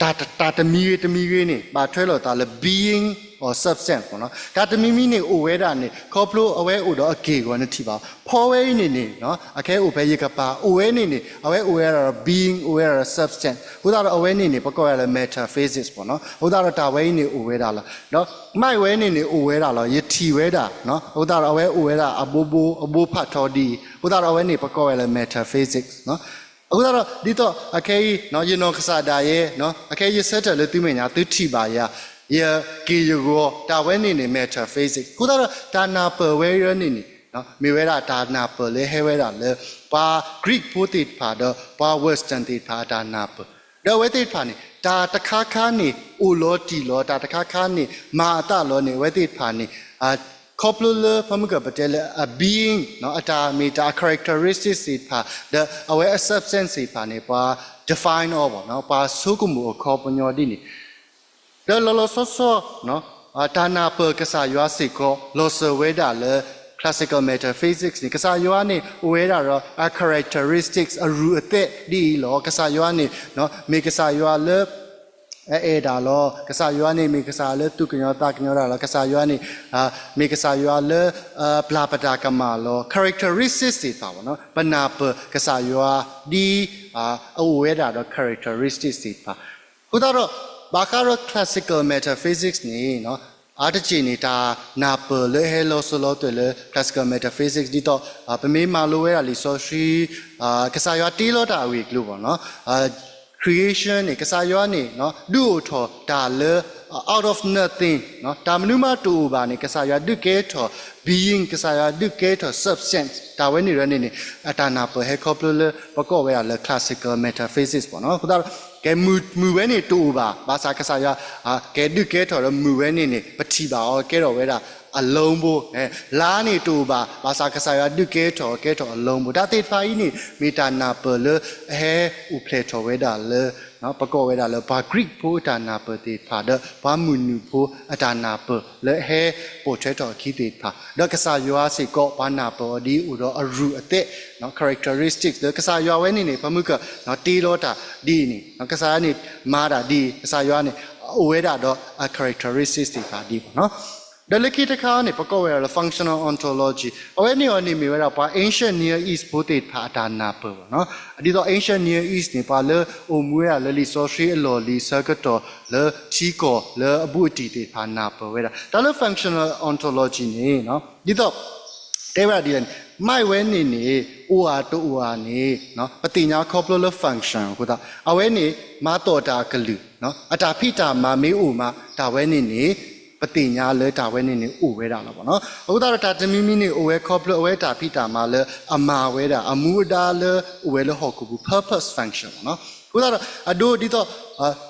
တၢ် တၢ်တမံၤဂ့ၤတမံၤဂ့ၤန့ၣ် ဘၣ်ထွဲလိာ်သးလၢ being or substance ပေါ့နော်. တၢ်တမံၤမံၤန့ၣ်အိၣ်ဝဲဒၣ်န့ၣ် ခီဖျိအဝဲအိၣ်ဒီးအက့ၢ်အဂီၤ နထံၣ်ဘၣ် ဖီဝဲအံၤန့ၣ်န့ၣ် အခဲအိၣ်ဖဲယကပၤ အိၣ်ဝဲန့ၣ်န့ၣ် အဝဲအိၣ်ဝဲဒၣ်ဒီး being အိၣ်ဝဲဒၣ်ဒီး substance အဃိသတးဒီးအဝဲန့ၣ်န့ၣ် ပကိးဝဲဒၣ်လၢ metaphysics ပေါ့နော်. အဃိသတးဒီးတၢ်ဝဲအံၤန့ၣ်အိၣ်ဝဲဒၣ်လီၤ. ဒီး mind ဝဲန့ၣ်န့ၣ်အိၣ်ဝဲဒၣ်လီၤ. ယထံၣ်ဝဲဒၣ် အဃိသတးဒီးအဝဲအိၣ်ဝဲဒၣ်အဘိဘိ အဘိဖးထီဒ်အံၤ အဃိသတးဒီးအဝဲန့ၣ် ပကိးဝဲလၢ metaphysics အဃိသတးဒီး ဒ်သိးအခဲအံၤ ယနီၢ်ကစၢ်ဒၣ်ယဲ အခဲအံၤယဆၢထၢၣ်လၢသုမဲာ်ညါ သုထံၣ်ဘၣ်ယၤ ယက့ၢ်ယဂီၤ တၢ်ဝဲန့ၣ်န့ၣ် metaphysics အဃိသတးဒီး တၢ်နၢ်ပၢၢ်ဝဲအံၤန့ၣ်န့ၣ် မ့ၢ်ဝဲဒၣ်တၢ်နၢ်ပၢၢ်လၢဟဲဝဲဒၣ်လၢ ပှၤ Greek ဖိသ့ၣ်တဖၣ်ဒီး ပှၤ Western သ့ၣ်တဖၣ်အတၢ်နၢ်ပၢၢ် ဒီးအဝဲသ့ၣ်တဖၣ်န့ၣ် တၢ်တခါခါန့ၣ် အိၣ်လီၤတံၢ်လီၤ တၢ်တခါခါန့ၣ် မၤအသးလီၤန့ၣ် အဝဲသ့ၣ်တဖၣ်န့ၣ် ခီဖျိလၢ ဖၢမုၢ်ကၢ်ပတဲလၢ အ being အတၢ်မ့ၢ်တၢ် characteristics သ့ၣ်တဖၣ် ဒီးအဝဲအ substance သ့ၣ်တဖၣ်န့ၣ် ပှၤ define အီၤပေါ့နော်, ပှၤဆိကမိၣ်အခီပညီဒ်န့ၣ် ဒီးလီၤလီၤဆီဆီ တၢ်နၢ်ပၢၢ်ကစၢ်ယွၤစ့ၢ်ကီး လီၤစၢၤဝဲဒၣ်လၢ classical metaphysics န့ၣ် ကစၢ်ယွၤန့ၣ် အိၣ်ဝဲဒၣ်ဒီးအ characteristics အရူၢ်အသဲးဒ်အံၤလီၤ. ကစၢ်ယွၤန့ၣ် မ့ၢ်ကစၢ်ယွၤလၢ အအဲၣ်ဒၣ်လီၤ. ကစၢ်ယွၤန့ၣ် မ့ၢ်ကစၢ်လၢသူၣ်ကညီၤသးကညီၤဒၣ်လီၤ. ကစၢ်ယွၤန့ၣ် မ့ၢ်ကစၢ်ယွၤလၢ ပျၢ်ပတၢ်ကမၣ်လီၤ. characteristics သ့ၣ်တဖၣ်ပေါ့နော်, ပနၢ်ပၢၢ်ကစၢ်ယွၤဒ် အအိၣ်ဝဲဒၣ်ဒီး characteristics သ့ၣ်တဖၣ် အဃိသတးဒီး ဘၣ်ဃးဒီး classical metaphysics န့ၣ် အါတက့ၢ်န့ၣ် တၢ်နၢ်ပၢၢ်လၢအဟဲလီၤစိၤလီၤသွဲၣ်လၢ classical metaphysics ဒ်သိး ပမ့ၢ်မၤလိဝဲဒၣ်လံာ်စီဆှံ ကစၢ်ယွၤတ့လီၤတၢ်အဂ့ၢ်အကျိၤပေါ့နော်, creation န့ၣ် ကစၢ်ယွၤန့ၣ် ဒုးအိၣ်ထီၣ်တၢ်လၢ out of nothing တၢ်မနုၤမးတအိၣ်ဘၣ်န့ၣ် ကစၢ်ယွၤဒုးကဲထီၣ် being, ကစၢ်ယွၤဒုးကဲထီၣ် substance တၢ်ဝဲန့ၣ်ဒီးန့ၣ်န့ၣ် အတၢ်နၢ်ပၢၢ်ဟဲခီဖျိလၢ ပကိးဝဲဒၣ်လၢ classical metaphysics ပေါ့နော်. အဃိသတးဒီး ကဲမုၢ်မုၢ်ဝဲန့ၣ်တအိၣ်ဘၣ်, ဘၣ်ဆၣ်ကစၢ်ယွၤ ကဲဒုးကဲထီၣ်ဒီးမုၢ်ဝဲန့ၣ်န့ၣ် ပထံၣ်ဘၣ်အီၤကဲထီၣ်ဝဲဒၣ်အလီၤဘိ, လါန့ၣ်တအိၣ်ဘၣ်, ဘၣ်ဆၣ်ကစၢ်ယွၤဒုးကဲထီၣ်ကဲထီၣ်အလီၤဘိ, တၢ်သ့ၣ်တဖၣ်အံၤန့ၣ် မ့ၢ်တၢ်နၢ်ပၢၢ်လၢအဟဲအိၣ်ဖျဲၣ်ထီၣ်ဝဲဒၣ်လၢ ပကိးဝဲဒၣ်လၢပှၤ Greek ဖိအတၢ်နၢ်ပၢၢ်သ့ၣ်တဖၣ် ဒီးပှၤမုၢ်နုာ်ဖိအတၢ်နၢ်ပၢၢ်လၢအဟဲပိာ်ထွဲထီၣ်အခံသ့ၣ်တဖၣ်, ဒီးကစၢ်ယွၤစ့ၢ်ကီး ပှၤနၢ်ပၢၢ်အီၤဒ်အိၣ်ဒီးအရူၢ်အသဲး characteristics လၢကစၢ်ယွၤဝဲန့ၣ်န့ၣ် ဖၢမုၢ်ကၢ် တ့လီၤတၢ်ဒ်အံၤန့ၣ် ကစၢ်ယွၤန့ၣ် မၤတၢ်ဒ်အံၤ, ကစၢ်ယွၤန့ၣ် အိၣ်ဝဲဒၣ်ဒီးအ characteristics သ့ၣ်တဖၣ်ဒ်အံၤပေါ့နော်. ဒီးလၢခံတခါန့ၣ် ပကိးဝဲဒၣ်လၢ functional ontology အဝဲန့ၣ်အီၤန့ၣ်မ့ၢ်ဝဲဒၣ်ပှၤ ancient Near East ဖိသ့ၣ်တဖၣ်အတၢ်နၢ်ပၢၢ်ပေါ့နော်. ဒ်သိး ancient Near East န့ၣ် ပှၤလၢအိၣ်မူဝဲဒၣ်လၢလံာ်စီဆှံအလီၢ်လံၤဆၢကတီၢ်လၢထံကီၢ်လၢအဘူးအတံၢ်သ့ၣ်တဖၣ်နၢ်ပၢၢ်ဝဲဒၣ် တၢ်လၢ functional ontology န့ၣ် ဒ်သိး တဲဝဲဒၣ်ဒ်လဲၣ်န့ၣ် mind ဝဲန့ၣ်န့ၣ် အိၣ်ဧါတအိၣ်ဧါန့ၣ် ပသ့ၣ်ညါခီဖျိလၢ function အဃိသတး အဝဲန့ၣ် မၤသီၣ်တၢ်အကလုၢ် အတၢ်ဖံးတၢ်မၤမ့ၢ်အိၣ်မး တၢ်ဝဲန့ၣ်န့ၣ် ပသ့ၣ်ညါလၢတၢ်ဝဲန့ၣ်န့ၣ်အိၣ်ဝဲဒၣ်လီၤပေါ့နော်. အဃိသတးဒီးတၢ်တမံၤမံၤန့ၣ် အိၣ်ဝဲခီဖျိအဝဲတၢ်ဖံးတၢ်မၤလၢအမၤဝဲဒၣ် အမူအဒါလၢအိၣ်ဝဲလၢဟီၣ်ခိၣ်ပူၤ purpose function ပေါ့နော်. အဃိသတးဒီး အဒိဒ်သိး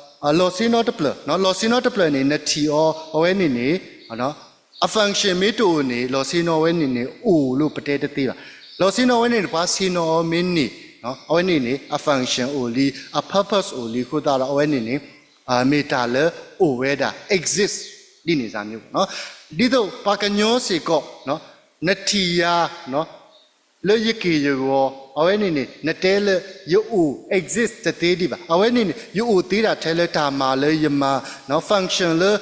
လီၢ်ဆ့ၣ်နီၤတဖျၢၣ် လီၢ်ဆ့ၣ်နီၤတဖျၢၣ်န့ၣ် နထံၣ်အီၤ အဝဲန့ၣ်န့ၣ် အ function မ့ၢ်တအိၣ်န့ၣ် လီၢ်ဆ့ၣ်နီၤဝဲန့ၣ်န့ၣ် အိၣ်လိာ်ပတဲတသ့ဘၣ်. လီၢ်ဆ့ၣ်နီၤဝဲန့ၣ်န့ၣ် ပှၤဆ့ၣ်နီၤအီၤမ့ၢ်န့ၣ် အဝဲန့ၣ်န့ၣ် အ function အိၣ်လံ အ purpose အိၣ်လံအဃိသတးဒီး အဝဲန့ၣ်န့ၣ် မ့ၢ်တၢ်လၢအိၣ်ဝဲဒၣ် exist ဒ်န့ၣ်စ့ၢ်မ့ၢ်နီၤ. ဒ်သိးပှၤကညီစ့ၢ်ကီး နထံၣ်ယၤ လၢယက့ၢ်ယဂီၤ အဝဲန့ၣ်န့ၣ် နတဲလၢယအိၣ် exist တသ့ဒံးဘၣ်. အဝဲန့ၣ်န့ၣ် ယအိၣ်သ့ဒၣ်ထဲလၢတၢ်မၤလၢယမၤ function လၢ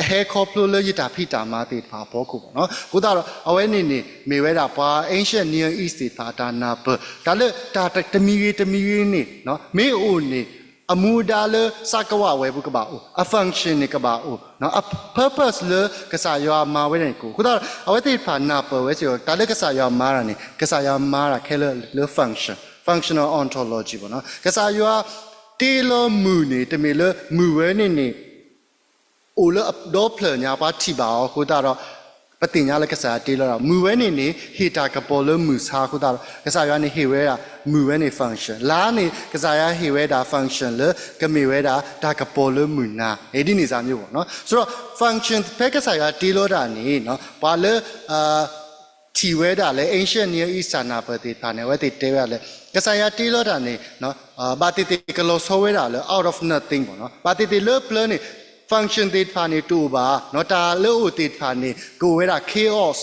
အဟဲခီဖျိလၢယတၢ်ဖံးတၢ်မၤသ့ၣ်တဖၣ်အဖီခိၣ်ပေါ့နော်. အဃိသတးဒီး အဝဲန့ၣ်န့ၣ် မ့ၢ်ဝဲဒၣ်ပှၤ ancient Near East သ့ၣ်တဖၣ်အတၢ်နၢ်ပၢၢ် တၢ်လၢတၢ်တမံၤဂ့ၤတမံၤဂ့ၤန့ၣ် မ့ၢ်အိၣ်န့ၣ် အမူအဒါလၢစးကဝးဝဲၤပူၤကဘၣ်အိၣ်, အ function န့ၣ်ကဘၣ်အိၣ်, အ purpose လၢကစၢ်ယွၤမၤဝဲဒၣ်န့ၣ်ကအိၣ်. အဃိသတးဒီး အဝဲသ့ၣ်တဖၣ်နၢ်ပၢၢ်ဝဲစ့ၢ်ကီး တၢ်လၢကစၢ်ယွၤမၤတၢ်န့ၣ် ကစၢ်ယွၤမၤတၢ်ခဲလၢာ်လၢ function, functional ontology ပေါ့နော်. ကစၢ်ယွၤတ့လီၤမုၢ်န့ၣ် တမ့ၢ်လၢမုၢ်ဝဲန့ၣ်န့ၣ် အိၣ်လၢအဒီဖျၢၣ်ညါ ပှၤထံၣ်ဘၣ်အီၤအဃိသတးဒီး ပသ့ၣ်ညါလၢကစၢ်ယွၤတ့လီၤတၢ်. မုၢ်ဝဲန့ၣ်န့ၣ် ဟ့ၣ်တၢ်ကပီၤလၢမုၢ်ဆါအဃိသတးဒီး ကစၢ်ယွၤန့ၣ်ဟ့ၣ်ဝဲဒၣ် မုၢ်ဝဲန့ၣ် function. လါန့ၣ် ကစၢ်ယွၤဟ့ၣ်ဝဲဒၣ် function လၢကမ့ၢ်ဝဲဒၣ်တၢ်ကပီၤလၢမုၢ်နၤ ဒ်န့ၣ်စ့ၢ်မ့ၢ်နီၤ. ဆိုတော့ function ဖဲကစၢ်ယွၤတ့လီၤတၢ်န့ၣ် ပှၤလၢ ထံၣ်ဝဲဒၣ်လၢ Ancient Near East တၢ်နၢ်ပၢၢ်သ့ၣ်တဖၣ်န့ၣ် အဝဲသ့ၣ်တဲဝဲဒၣ်လၢ ကစၢ်ယွၤတ့လီၤတၢ်န့ၣ် ဘၣ်သ့ၣ်သ့ၣ်ကလီၤဆီဝဲဒၣ်လၢ out of nothing ပေါ့နော်. ဘၣ်သ့ၣ်သ့ၣ်လၢပျၢၤန့ၣ် function သ့ၣ်တဖၣ်န့ၣ်တအိၣ်ဘၣ်, တၢ်လၢအအိၣ်သ့ၣ်တဖၣ်န့ၣ် ကအိၣ်ဝဲဒၣ် chaos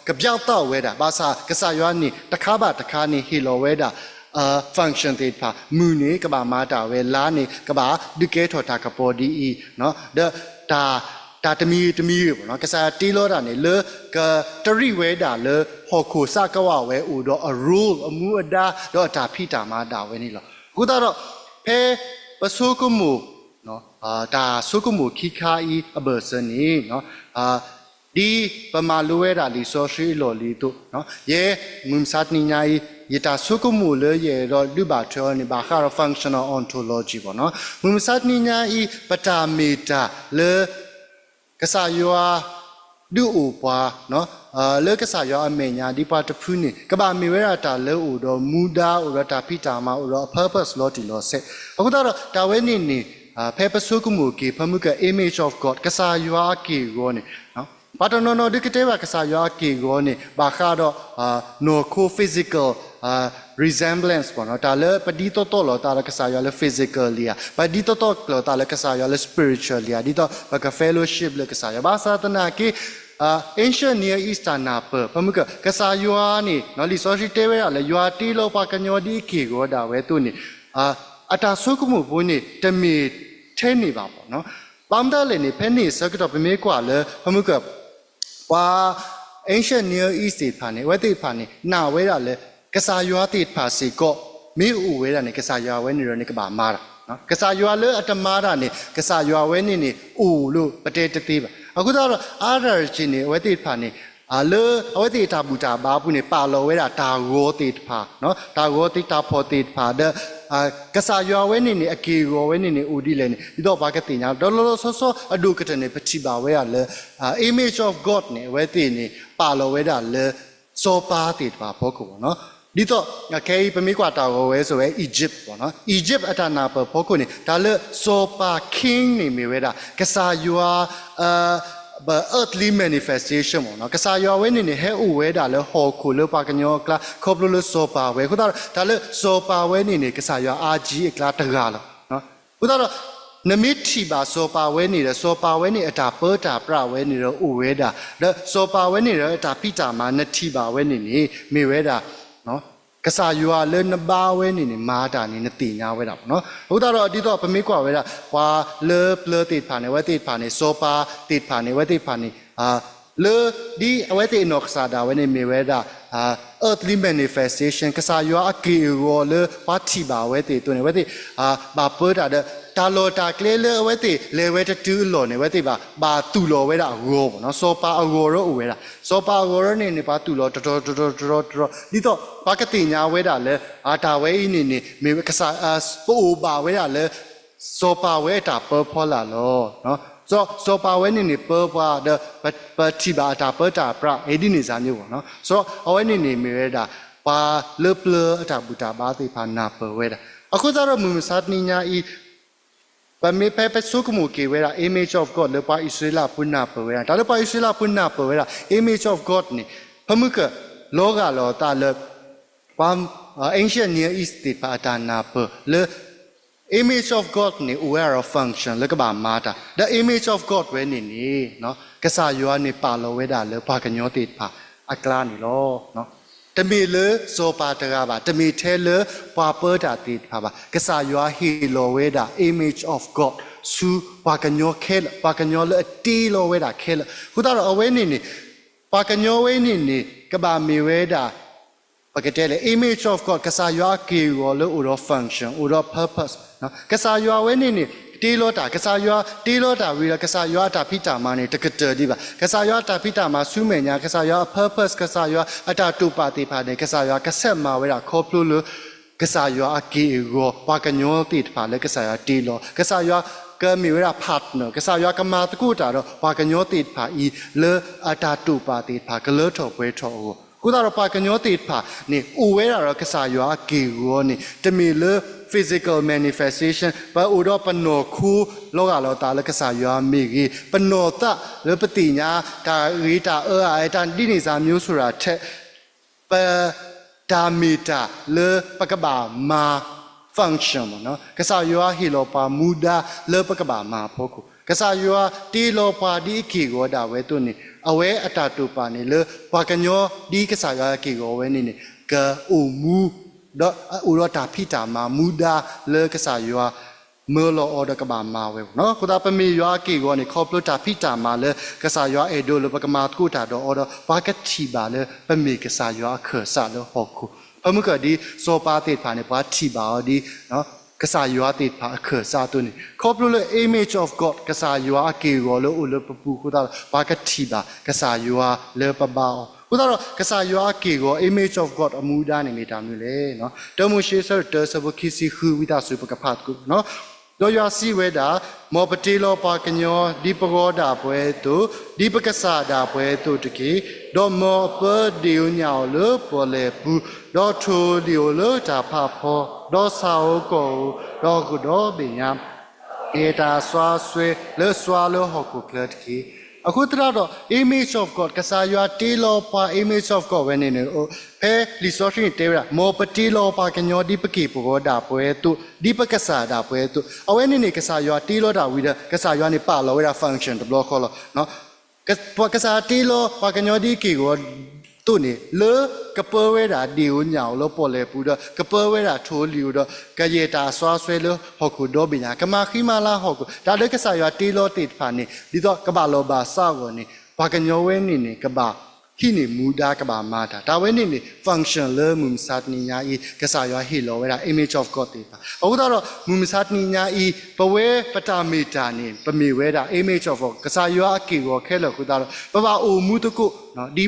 ကပျၢ်သီၣ်ဝဲဒၣ်, ဘၣ်ဆၣ်ကစၢ်ယွၤန့ၣ် တခါဘၣ်တခါန့ၣ် ဟ့ၣ်လီၤဝဲဒၣ် function သ့ၣ်တဖၣ်, မုၢ်န့ၣ်ကဘၣ်မၤတၢ်ဝဲ, လါန့ၣ်ကဘၣ်ဒုးကဲထီၣ်တၢ်ကပီၤဒ်အံၤ, ဒီးတၢ် တၢ်တမံၤဂ့ၤတမံၤဂ့ၤပေါ့နော်, ကစၢ်ယွၤတ့လီၤတၢ်န့ၣ် လၢကတရံးဝဲဒၣ်လၢဟီၣ်ခိၣ်စးကဝၣ်ဝဲအိၣ်ဒီးအ role အမူအဒါ ဒီးအတၢ်ဖံးတၢ်မၤဒၣ်ဝဲန့ၣ်လီၤ. အဃိသတးဒီး ဖဲပဆိကမိၣ် တၢ်ဆိကမိၣ်ခံခါအံၤအဘၢၣ်စၢၤန့ၣ် ဒ်ပမၤလိဝဲဒၣ်လံာ်စီဆှံအလီၢ်လံၤအသိး, ယဲမုၢ်မဆါတနံၤညါအံၤ ယတၢ်ဆိကမိၣ်လၢယအဲၣ်ဒိးဒုးဘၣ်ထွဲအီၤန့ၣ် ဘၣ်ဃးဒီး functional ontology ပေါ့နော်. မုၢ်မဆါတနံၤညါအံၤ ပတၢ်မ့ၢ်တၢ်လၢ ကစၢ်ယွၤဒုးအိၣ်ပှၤ လၢကစၢ်ယွၤအမဲာ်ညါဒ်ပှၤတဖုန့ၣ် ကဘၣ်မ့ၢ်ဝဲဒၣ်တၢ်လၢအိၣ်ဒီးမူဒါ အိၣ်ဒီးတၢ်ဖံးတၢ်မၤ အိၣ်ဒီးအ purpose လီၤတံၢ်လီၤဆဲး. အဃိသတးဒီး တၢ်ဝဲန့ၣ်န့ၣ် ဖဲပဆိကမိၣ်က့ၤ ဖဲမုၢ်က image of God ကစၢ်ယွၤအက့ၢ်အဂီၤန့ၣ် ပှၤတနီၤနီၤဒုးကတဲဘၣ်ကစၢ်ယွၤအက့ၢ်အဂီၤန့ၣ် ဘၣ်ဃးဒီး နီၢ်ခိ physical resemblance ပေါ့နော်, တၢ်လၢပဒ်သိးသိးလိာ်သးလၢကစၢ်ယွၤလၢ physically ဧါ, ပဒ်သိးသိးလိာ်သးလၢကစၢ်ယွၤလၢ spiritually ဧါ, ဒ်သိးပက fellowship လၢကစၢ်ယွၤ. ဘၣ်ဆၣ်သနာ်က့ Ancient Near East တၢ်နၢ်ပၢၢ် ဖဲမုၢ်က ကစၢ်ယွၤန့ၣ် လံာ်စီဆှံတဲဝဲဒၣ်လၢ ယွၤတ့လီၤပှၤကညီဒ်အက့ၢ်အဂီၤဒၣ်ဝဲအသိးန့ၣ် အတၢ်ဆိကမိၣ်ဖိန့ၣ် တမ့ၢ်ထဲန့ၣ်ဘၣ်ပေါ့နော်. ဘၣ်မတၤလဲၣ်န့ၣ် ဖဲန့ၣ်အဆၢကတီၢ် ပမ့ၢ်ကွၢ်လၢ ဖဲမုၢ်က ပှၤ Ancient Near East သ့ၣ်တဖၣ်န့ၣ် အဝဲသ့ၣ်တဖၣ်န့ၣ် နာ်ဝဲဒၣ်လၢ ကစၢ်ယွၤသ့ၣ်တဖၣ်စ့ၢ်ကီး မ့ၢ်အိၣ်ဝဲဒၣ်န့ၣ် ကစၢ်ယွၤဝဲန့ၣ်ဒီးန့ၣ် ကဘၣ်မၤတၢ်, ကစၢ်ယွၤလၢအတမၤတၢ်န့ၣ် ကစၢ်ယွၤဝဲန့ၣ်န့ၣ် အိၣ်လိာ်ပတဲတသ့ဘၣ်. အဃိသတးဒီး အါတက့ၢ်န့ၣ် အဝဲသ့ၣ်တဖၣ်န့ၣ် လၢအဝဲသ့ၣ်အတၢ်ဘူၣ်တၢ်ဘါအပူၤန့ၣ် ပာ်လီၤဝဲဒၣ်တၢ်ဂီၤသ့ၣ်တဖၣ်, တၢ်ဂီၤသ့ၣ်တၢ်ဖှီၣ်သ့ၣ်တဖၣ်ဒီး ကစၢ်ယွၤဝဲန့ၣ်န့ၣ် အက့ၢ်အဂီၤဝဲန့ၣ်န့ၣ် အိၣ်ဒ်လဲၣ်န့ၣ် ဒ်သိးပှၤကသ့ၣ်ညါ ဒီးလီၤလီၤဆီဆီအဒိၣ်ကတၢၢ်န့ၣ် ပထံၣ်ဘၣ်ဝဲဒၣ်လၢ image of God န့ၣ် အဝဲသ့ၣ်န့ၣ် ပာ်လီၤဝဲဒၣ်လၢ စီၤပၤသ့ၣ်တဖၣ်အဖီခိၣ်ဘၣ်နီၤ. ဒ်သိး ခဲအံၤ ပမ့ၢ်ကွၢ်တၢ်ဂီၤဝဲဆိဝဲ Egypt ဘၣ်နီၤ. Egypt အတၢ်နၢ်ပၢၢ်ဖီခိၣ်န့ၣ် တၢ်လၢစီၤပၤ king န့ၣ်မ့ၢ်ဝဲဒၣ် ကစၢ်ယွၤ ပ earthly manifestation ဘၣ်နီၤ. ကစၢ်ယွၤဝဲန့ၣ်န့ၣ် ဟဲအိၣ်ဝဲဒၣ်လၢဟီၣ်ခိၣ်လၢပှၤကညီအကျါ ခီဖျိလၢစီၤပၤဝဲအဃိသတးဒီး တၢ်လၢစီၤပၤဝဲန့ၣ်န့ၣ် ကစၢ်ယွၤအါကံအကျါတဂၤလီၤ. အဃိသတးဒီး နမ့ၢ်ထံၣ်ဘၣ်စီၤပၤဝဲန့ၣ်ဒီး စီၤပၤဝဲန့ၣ်အတၢ်ပၢတၢ်ပြးဝဲန့ၣ်ဒီးအိၣ်ဝဲဒၣ်, ဒီးစီၤပၤဝဲန့ၣ်ဒီးအတၢ်ဖံးတၢ်မၤ နထံၣ်ဘၣ်ဝဲန့ၣ်န့ၣ် မ့ၢ်ဝဲဒၣ် ကစၢ်ယွၤလၢနဘါဝဲန့ၣ်န့ၣ် မၤတၢ်န့ၣ် နသ့ၣ်ညါဝဲဒၣ်ဘၣ်နီၤ. အဃိသတးဒီး ဒ်သိးပမ့ၢ်ကွၢ်ဝဲဒၣ် ပှၤလၢပျၢၤသ့ၣ်တဖၣ်န့ၣ် အဝဲသ့ၣ်တဖၣ်န့ၣ် စီၤပၤသ့ၣ်တဖၣ်န့ၣ် အဝဲသ့ၣ်တဖၣ်န့ၣ် လၢ ဒ်အဝဲသ့ၣ်အနီၢ်ကစၢ်ဒၣ်ဝဲန့ၣ် မ့ၢ်ဝဲဒၣ် earthly manifestation ကစၢ်ယွၤအက့ၢ်အဂီၤလၢပှၤထံၣ်ဘၣ်အဝဲသ့ၣ်အသိးန့ၣ် အဝဲသ့ၣ် ဘၣ်ပၢတၢ်ဒီး တၢ်လီၢ်တၢ်ကျဲလၢအဝဲသ့ၣ်လဲၤဝဲတတုၤအလီၢ်န့ၣ် အဝဲသ့ၣ်ဘၣ် ဘၣ်သူၣ်လီၤဝဲဒၣ်အဂီၤဘၣ်နီၤ. စီၤပၤအဂီၤရၢအိၣ်ဝဲဒၣ်, စီၤပၤအဂီၤရၢန့ၣ်န့ၣ် ပှၤသူၣ်လီၤတရီတရီတရီတရီ ဒ်သိးပှၤကသ့ၣ်ညါဝဲဒၣ်လၢ အတၢ်ဝဲအံၤန့ၣ်န့ၣ် မ့ၢ်ဝဲကစၢ် ပအိၣ်ဘၣ်ဝဲဒၣ်လၢ စီၤပၤဝဲအတၢ်ပၢဖီလာ်လီၤ. စီၤပၤဝဲန့ၣ်န့ၣ် ပၢပှၤဒီး ပထံၣ်ဘၣ်အတၢ်ပၢတၢ်ပြး ဒ်န့ၣ်စ့ၢ်ကီးဘၣ်နီၤ. စီၤအဝဲန့ၣ်န့ၣ်မ့ၢ်ဝဲဒၣ် ပှၤလၢပျၢၤအတၢ်ဘူၣ်တၢ်ဘါသ့ၣ်တဖၣ်နၢ်ပၢၢ်ဝဲဒၣ်. အဃိသတးဒီးမုၢ်မဆါတနံၤညါအံၤ ပမ့ၢ်ဖဲပဆိကမိၣ်က့ၤဝဲဒၣ် image of God လၢပှၤအံၣ်စရ့လးဖိနၢ်ပၢၢ်ဝဲဒၣ်, တၢ်လၢပှၤအံၣ်စရ့လးဖိနၢ်ပၢၢ်ဝဲဒၣ် image of God န့ၣ် ဖဲမုၢ်က လီၤဂာ်လိာ်အသးလၢ ပှၤ ancient Near East သ့ၣ်တဖၣ်အတၢ်နၢ်ပၢၢ်လၢ image of God န့ၣ် အိၣ်ဝဲဒၣ်ဒီး function လၢကဘၣ်မၤတၢ်, ဒီး image of God ဝဲန့ၣ်န့ၣ် ကစၢ်ယွၤန့ၣ်ပာ်လီၤဝဲဒၣ်လၢပှၤကညီသ့ၣ်တဖၣ်အကျါန့ၣ်လီၤ. တမ့ၢ်လၢစီၤပၤတဂၤဘၣ်, တမ့ၢ်ထဲလၢပှၤပၢတၢ်သ့ၣ်တဖၣ်ဘၣ်. ကစၢ်ယွၤဟ့ၣ်လီၤဝဲဒၣ် image of God ဆူပှၤကညီခဲလၢာ်, ပှၤကညီလၢအတ့လီၤဝဲဒၣ်ခဲလၢာ်. အဃိသတးဒီးအဝဲန့ၣ်န့ၣ် ပှၤကညီဝဲန့ၣ်န့ၣ် ကဘၣ်မ့ၢ်ဝဲဒၣ် ပကတဲလၢ image of God ကစၢ်ယွၤအက့ၢ်အဂီၤလၢအိၣ်ဒီး function အိၣ်ဒီး purpose ကစၢ်ယွၤဝဲန့ၣ်န့ၣ် တ့လီၤတၢ်, ကစၢ်ယွၤတ့လီၤတၢ်ဝံၤဒီး ကစၢ်ယွၤအတၢ်ဖံးတၢ်မၤန့ၣ် တကတၢၢ်ဒံးဘၣ်. ကစၢ်ယွၤအတၢ်ဖံးတၢ်မၤဆူမဲာ်ညါ, ကစၢ်ယွၤအ purpose, ကစၢ်ယွၤအတၢ်တိာ်ပာ်သ့ၣ်တဖၣ်န့ၣ် ကစၢ်ယွၤကဆဲးမၤဝဲဒၣ်ခီဖျိလၢ ကစၢ်ယွၤအက့ၢ်အဂီၤ ပှၤကညီသ့ၣ်တဖၣ်လၢကစၢ်ယွၤတ့လီၤ. ကစၢ်ယွၤကမ့ၢ်ဝဲဒၣ် partner, ကစၢ်ယွၤကမၤသကိးတၢ်ဒီးပှၤကညီသ့ၣ်တဖၣ်အံၤ လၢအတၢ်တိာ်ပာ်သ့ၣ်တဖၣ် ကလၢထီၣ်ပှဲၤထီၣ်အဂီၢ်. အဃိသတးဒီးပှၤကညီသ့ၣ်တဖၣ်န့ၣ် အိၣ်ဝဲဒၣ်ဒီးကစၢ်ယွၤအက့ၢ်အဂီၤန့ၣ် တမ့ၢ်လၢ physical manifestation ပအိၣ်ဒီးပနီၢ်ခိ လီၤဂာ်လိာ်သးလၢကစၢ်ယွၤမ့ၢ်ဂ့ၤ, ပနီၢ်သးလၢပသ့ၣ်ညါ တၢ်ဂ့ၤတၢ်အၢအါ တၢ်ဒ်န့ၣ်စ့ၢ်ကီး မ့ၢ်အိၣ်ထဲ ပတၢ်မ့ၢ်တၢ်လၢပကဘၣ်မၤ function မ့ၢ်နီၤ, ကစၢ်ယွၤဟ့ၣ်လီၤပှၤမူဒါလၢပကဘၣ်မၤအဖီခိၣ်, ကစၢ်ယွၤတ့လီၤပှၤဒ်အက့ၢ်အဂီၤဒၣ်ဝဲအသိးန့ၣ် အဝဲအတၢ်တိာ်ပာ်န့ၣ်လၢ ပှၤကညီဒ်ကစၢ်ယွၤအက့ၢ်အဂီၤဝဲန့ၣ်န့ၣ် ကအိၣ်မူ ဒီးအိၣ်ဒီးတၢ်ဖံးတၢ်မၤမူဒါလၢကစၢ်ယွၤ မၢလီၤအီၤဒီးကဘၣ်မၤဝဲမ့ၢ်နီၤ. အဃိသတး ပမ့ၢ်ယွၤအက့ၢ်အဂီၤန့ၣ် ခီဖျိတၢ်ဖံးတၢ်မၤလၢကစၢ်ယွၤအဲၣ်ဒိးလၢပကမၤသကိးတၢ်ဒီးအီၤဒီး ပှၤကထံၣ်ဘၣ်လၢပမ့ၢ်ကစၢ်ယွၤအခၢၣ်စးလၢဟီၣ်ခိၣ်, ဖဲမုၢ်ကီၢ်ဒ်စီၤပၤသ့ၣ်တဖၣ်န့ၣ် ပှၤထံၣ်ဘၣ်အီၤဒ် ကစၢ်ယွၤသ့ၣ်တဖၣ်အခၢၣ်စးအသိးန့ၣ် ခီဖျိလၢ image of God ကစၢ်ယွၤအက့ၢ်အဂီၤလၢအိၣ်လၢပပူၤအဃိသတးဒီး ပှၤကထံၣ်ဘၣ်ကစၢ်ယွၤလၢပဘါအီၤ. အဃိသတးဒီး ကစၢ်ယွၤအက့ၢ်အဂီၤ image of God အမူဒါန့ၣ်မ့ၢ်တၢ်မနုၤလဲၣ်. တၢမိၤၡ့ အဆၢတၢ အဆၢဖိခံဆံဃု ဝံသးစူၤ ပကဖးသကိး ဒီးယွၤစံးဝဲဒၣ်, မ်ပတ့လီၤပှၤကညီဒ်ပဂီၤဒၣ်ပှဲၤအသိး, ဒ်ပကစၢ်ဒၣ်ပှဲၤအသိးတက့ၢ်. ဒီးမ်အပၢဒ့ၣ်ဧိၤညၣ်ဧိၤလၢပီၣ်လဲၣ်ပူၤ, ဒီးထိၣ်ဧိၤလံၣ်ဧိၤလၢတၢ်ဖးဖီ, ဒီးဆၣ်ဧိၤကီၢ်ဧိၤ, ဒီးဟီၣ်ခိၣ်ဒီဘ့ၣ်ညါ, ကယဲၢ်တၢ်စွါစွဲလၢစွါလၢဟီၣ်ခိၣ်ချၢတက့ၢ်. အဃိသတးဒီး image of God ကစၢ်ယွၤတ့လီၤပှၤ image of God ဝဲန့ၣ်န့ၣ် ဖဲလံာ်စီဆှံန့ၣ်တဲဝဲဒၣ် မ်ပတ့လီၤပှၤကညီဒ်ပက့ၢ်ပဂီၤဒၣ်ပှဲၤအသိး, ဒ်ပကစၢ်ဒၣ်ပှဲၤအသိး, အဝဲန့ၣ်န့ၣ် ကစၢ်ယွၤတ့လီၤတၢ်ဝံၤဒီး ကစၢ်ယွၤန့ၣ်ပာ်လီၤဝဲဒၣ် function တဘျီဃီလီၤ. ပကစၢ်တ့လီၤပှၤကညီဒ်အက့ၢ်အဂီၤအသိးန့ၣ် လၢကပၢဝဲဒၣ်ဒ့ၣ်ဧိၤညၣ်ဧိၤလၢပီၣ်လဲၣ်ပူၤဒီး ကပၢဝဲဒၣ်ထိၣ်ဧိၤလံၣ်ဧိၤဒီး ကယဲၢ်တၢ်စွါစွဲလၢဟီၣ်ခိၣ်ဒီဘ့ၣ်ညါ ကမၤဃံမၤလၤဟီၣ်ခိၣ် တၢ်လၢကစၢ်ယွၤတ့လီၤသ့ၣ်တဖၣ်န့ၣ် ဒ်သိးကဘၣ်လီၢ်ဘၣ်စးအဂီၢ်န့ၣ် ပှၤကညီဝဲန့ၣ်န့ၣ် ကဘၣ်ဟံးန့ၢ်မူဒါကဘၣ်မၤတၢ် တၢ်ဝဲန့ၣ်န့ၣ် function လၢမုၢ်မဆါတနံၤညါအံၤ ကစၢ်ယွၤဟ့ၣ်လီၤဝဲဒၣ် image of God သ့ၣ်တဖၣ် အဃိသတးဒီး မုၢ်မဆါတနံၤညါအံၤ ပဝဲပတၢ်မ့ၢ်တၢ်န့ၣ် ပမ့ၢ်ဝဲဒၣ် image of God ကစၢ်ယွၤအက့ၢ်အဂီၤခဲလၢာ်အဃိသတးဒီး ပဘၣ်အိၣ်မူသကိး ဒ်